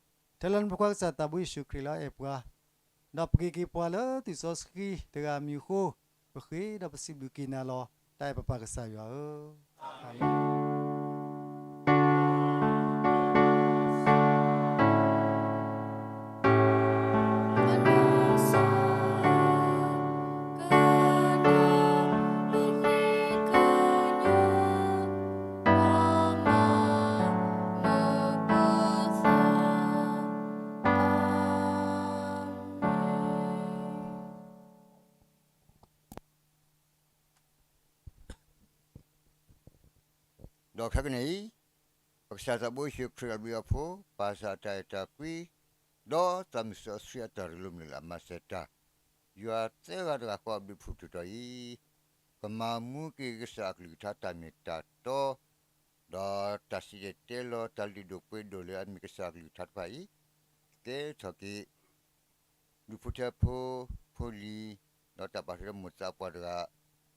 ထဲလၢနဖိခွါကစၢ်သးဘိယ့ၣ်ၡူးခရံာ်လၢအအဲၣ်ပှၤ ဒီးပက့ၤက့ၤပှၤလၢသွံၣ်စီဆှံတဂၤအမံၤအဃိ, ပဃ့ဒီးပစံးဘျုးက့ၤနၤလီၤ တၢ်အဲၣ်ပပၢ်ကစၢ်ယွၤဧၢ, အၤမ့ၣ်. ဒီးခဲကနံၣ်အံၤ, ပကစၢ်သးဘိယ့ၣ်ၡူးခရံာ်အဘျုးအဖှိၣ်, ပၢ်စီၤအတၢ်အဲၣ်တၢ်ကွံ, ဒီးသးစီဆှံအတၢ်ရ့လိာ်မုာ်လၢ်လၢ်မၤစၢၤတၢ်, ယွၤသၢဂၤတဂၤဃီအဘျုးအဖှိၣ်ထူးတီၤအံၤ, ကမၤမူက့ၤကစၢ်အကလုၢ်ကထါတၢ်မ့ၢ်တၢ်တီ, ဒီးတၢ်စံၣ်တဲၤတဲလီၤတၢ်လုၢ်ဒိၣ်ပှ့ၤဒိၣ်လၢအမ့ၢ်ကစၢ်အကလုၢ်ကထါတဖၣ်အံၤ, ကဲထီၣ်က့ၤ ဒူၣ်ဖိထၢဖိ, ဖိလံၤ, ဒီးတၢ်ပာ်ထီၣ်လၢမိၢ်သးပှၢ်တဂၤ,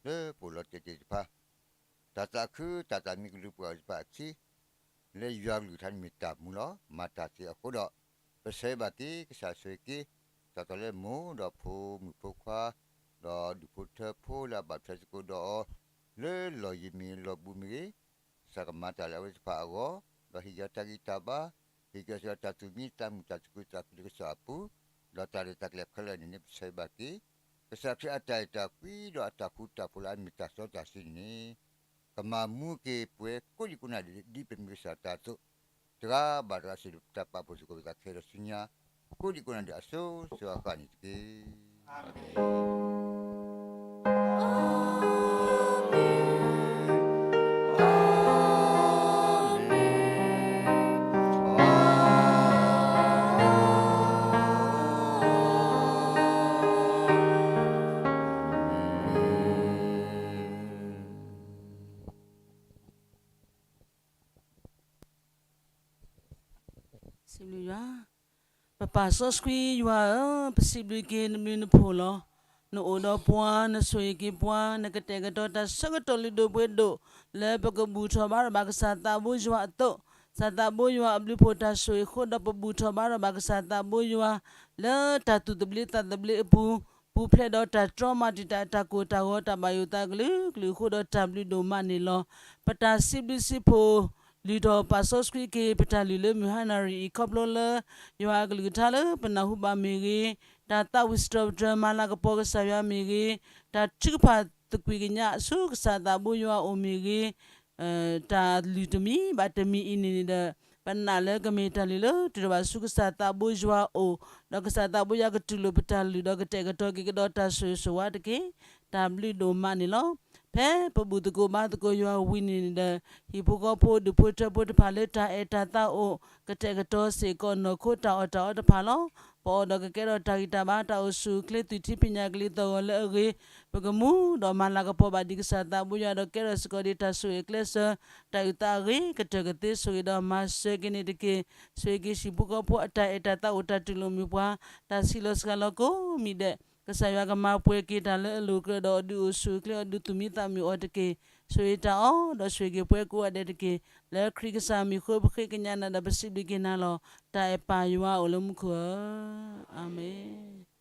လၢပအိၣ်လီၤတဲာ်တဲာ်တဖၣ်, တၢ်သးခုတၢ်သးမံကလူၤပှၤအုၣ်တဖၣ်အခံ, လၢယွၤကလုၢ်ကထါန့ၣ်မ့ၢ်တၢ်မူလီၤ. မၤတၢ်သ့အဃိဒီး, ပဆၢဂ့ၤဘၣ်က့ၤ ကစၢ်ဆိၣ်ဂ့ၤက့ၤ, စးထီၣ်လၢမိၢ်ဒီးဖိမုၣ်ဖိခွါ, ဒီးဒူၣ်ဖိထၢဖိလၢအဘၣ်ထွဲသကိးဒီးအီၤ, လၢလီၢ်ယံၤမ့ၢ်ဂ့ၤလီၢ်ဘူးမ့ၢ်ဂ့ၤ, ကစၢ်ကမၤတၢ်လၢအဝဲသ့ၣ်တဖၣ်အဂီၢ်, ဒီးဟ့ၣ်က့ၤအီၤတၢ်ဂံၢ်တၢ်ဘါ, ဟ့ၣ်က့ၤအီၤတၢ်သူၣ်မံသးမုာ်တၢ်သူၣ်ခုသးခုလၢကစၢ်အပူၤ, ဒီးတၢ်ရဲၣ်တၢ်ကျဲၤခဲလၢာ်န့ၣ်န့ၣ် ပဆၢဂ့ၤဘၣ်က့ၤ, ကစၢ်ခရံာ်အတၢ်အဲၣ်တၢ်ကွံဒီးအတၢ်ဃူတၢ်ဖိးလၢအမ့ၢ်တၢ်စီတၢ်ဆှံန့ၣ်န့ၣ်, ကမၤမူက့ၤပှၤကိးဒံကိးနၢ်ဒဲး ဒ်ပမ့ၢ်ကစၢ်တၢ်အသိး, တဂၤဘၣ်တဂၤစ့ၢ်ကီး တၢ်ပာ်ဖှိၣ်သကိးပသးခဲဒီးဆူညါ, ကိးဒံကိးနၢ်ဒဲးအစိၤစိၤအဃၣ်န့ၣ်တက့ၢ်. စံးဘျုးယွၤ, ပပၢ်စီဆှံယွၤဧၢ, ပစံးဘျုးက့ၤနဘျုးနဖှိၣ်လီၤ. နအိၣ်ဒီးပှၤ, နဆိၣ်ဂ့ၤက့ၤပှၤ, နကတဲာ်ကတီၤတၢ်ဆၢကတီၢ်လုၢ်ဒိၣ်ပှ့ၤဒိၣ်, လၢပကဘူၣ်ထီၣ်ဘါထီၣ်ဘၣ်ကစၢ်သးဘိယွၤအသိး, ကစၢ်သးဘိယွၤအဘျုးအဖှိၣ်တၢ်ဆိၣ်ဂ့ၤအဃိဒီး ပဘူၣ်ထီၣ်ဘါထီၣ်ဘၣ်ကစၢ်သးဘိယွၤ, လၢတၢ်သူၣ်သဘျ့သးသဘျ့အပူၤ, ပူၤဖျဲးဒီးတၢ်တြီမၤတံာ်တာ်အတၢ်ကိၢ်တၢ်ဂီၤတၢ်ဘၣ်ယိၣ်သးကလုာ်ကလုာ်အဃိဒီးတၢ်ဘျုးဒိၣ်မးန့ၣ်လီၤ. ပတၢ်စံးဘျုးစံးဖှိၣ် လုၢ်ထီၣ်ပာ်စီဆှံက့ၤ ပတၢ်လုၢ်လၢမုၢ်ဟါနၣ်ရံၣ်အံၤ ခီဖျိလၢ ယွၤအကလုၢ်ကထါလၢပနၢ်ဟူဘၣ်မ့ၢ်ဂ့ၤ, တၢ်သးဝံၣ်စံးထီၣ်ပတြၢၤ မၤလၤကပီၤကစၢ်ယွၤမ့ၢ်ဂ့ၤ, တၢ်ထုကဖၣ်သကွံာ်ကညးဆူကစၢ်သးဘိယွၤအအိၣ်မ့ၢ်ဂ့ၤ, တၢ်လုၢ်တမံၤဘၣ်တမံၤအံၤန့ၣ်န့ၣ်ဒီး ပနာ်လၢကမ့ၢ်တၢ်လုၢ်လၢတုၤထီၣ်ဘၣ်ဆူကစၢ်သးဘိယွၤအအိၣ်, ဒီးကစၢ်သးဘိယွၤကတူၢ်လိာ်ပတၢ်လုၢ်ဒီးကတဲာ်ကတီၤက့ၤကဒီးတၢ်ဆိၣ်ဂ့ၤဆိၣ်ဝါတက့ၢ်. တၢ်ဘျုးဒိၣ်မးန့ၣ်လီၤ. ဖဲပဘူၣ်သကိးဘါသကိးယွၤဝံၤန့ၣ်န့ၣ်ဒီး ဟံၣ်ဖိဃီဖိဒူၣ်ဖိထၢဖိတဖၣ်လၢတၢ်အဲၣ်တၢ်သးအိၣ် ကတဲာ်ကတီၤစ့ၢ်ကီးနီၢ်ခိတၢ်အီၣ်တၢ်အီတဖၣ်လီၤ. ပအီၣ်ဒီးကကဲထီၣ်တၢ်ဂံၢ်တၢ်ဘါ တၢ်အိၣ်ဆူၣ်အိၣ်ချ့ သွံၣ်ထံပညၣ်ကလံၤသီၣ်ဂီၤလၢအဂ့ၤ, ပကမူဒီးမၤလၤကပီၤဘၣ်ဒံးကစၢ်သးဘိယွၤဒီးကဲထီၣ်စ့ၢ်ကီးဒံးတၢ်ဆိၣ်ဂ့ၤအကျဲစၢၤ, တၢ်အုၣ်သးအဂ့ၤကတၢၢ်ကသ့ဆိၣ်ဂ့ၤဒီးမၤစၢၤက့ၤန့ၣ်တက့ၢ်. ဆိၣ်ဂ့ၤက့ၤဟံၣ်ဖိဃီဖိအတၢ်အဲၣ်တၢ်သးအိၣ်တၢ်တူၢ်လိာ်မုာ်ပှၤ, တၢ်ဆံးလီၤစှၤလီၤကိးမံၤဒဲး, ကစၢ်ယွၤကမၤပှဲၤက့ၤတၢ်လၢအလိၤကြၢးဒီးအဒုးအိၣ်ဆူၣ်အိၣ်ချ့အီၤဒုးသူၣ်မံသးမုာ်အီၤတက့ၢ်. ဆိၣ်ဂ့ၤတၢ်အီၣ် ဒီးဆိၣ်ဂ့ၤက့ၤပှၤကိးဂၤဒဲးတက့ၢ်. လၢခရံာ်ကစၢ်မံၤအဃိပဃ့ကညးနၤဒီးပစံးဘျုးက့ၤနၤလီၤ. တၢ်အဲၣ်ပၢ်ယွၤအိၣ်လၢမူခိၣ်ဧၢ, အၤမ့ၣ်.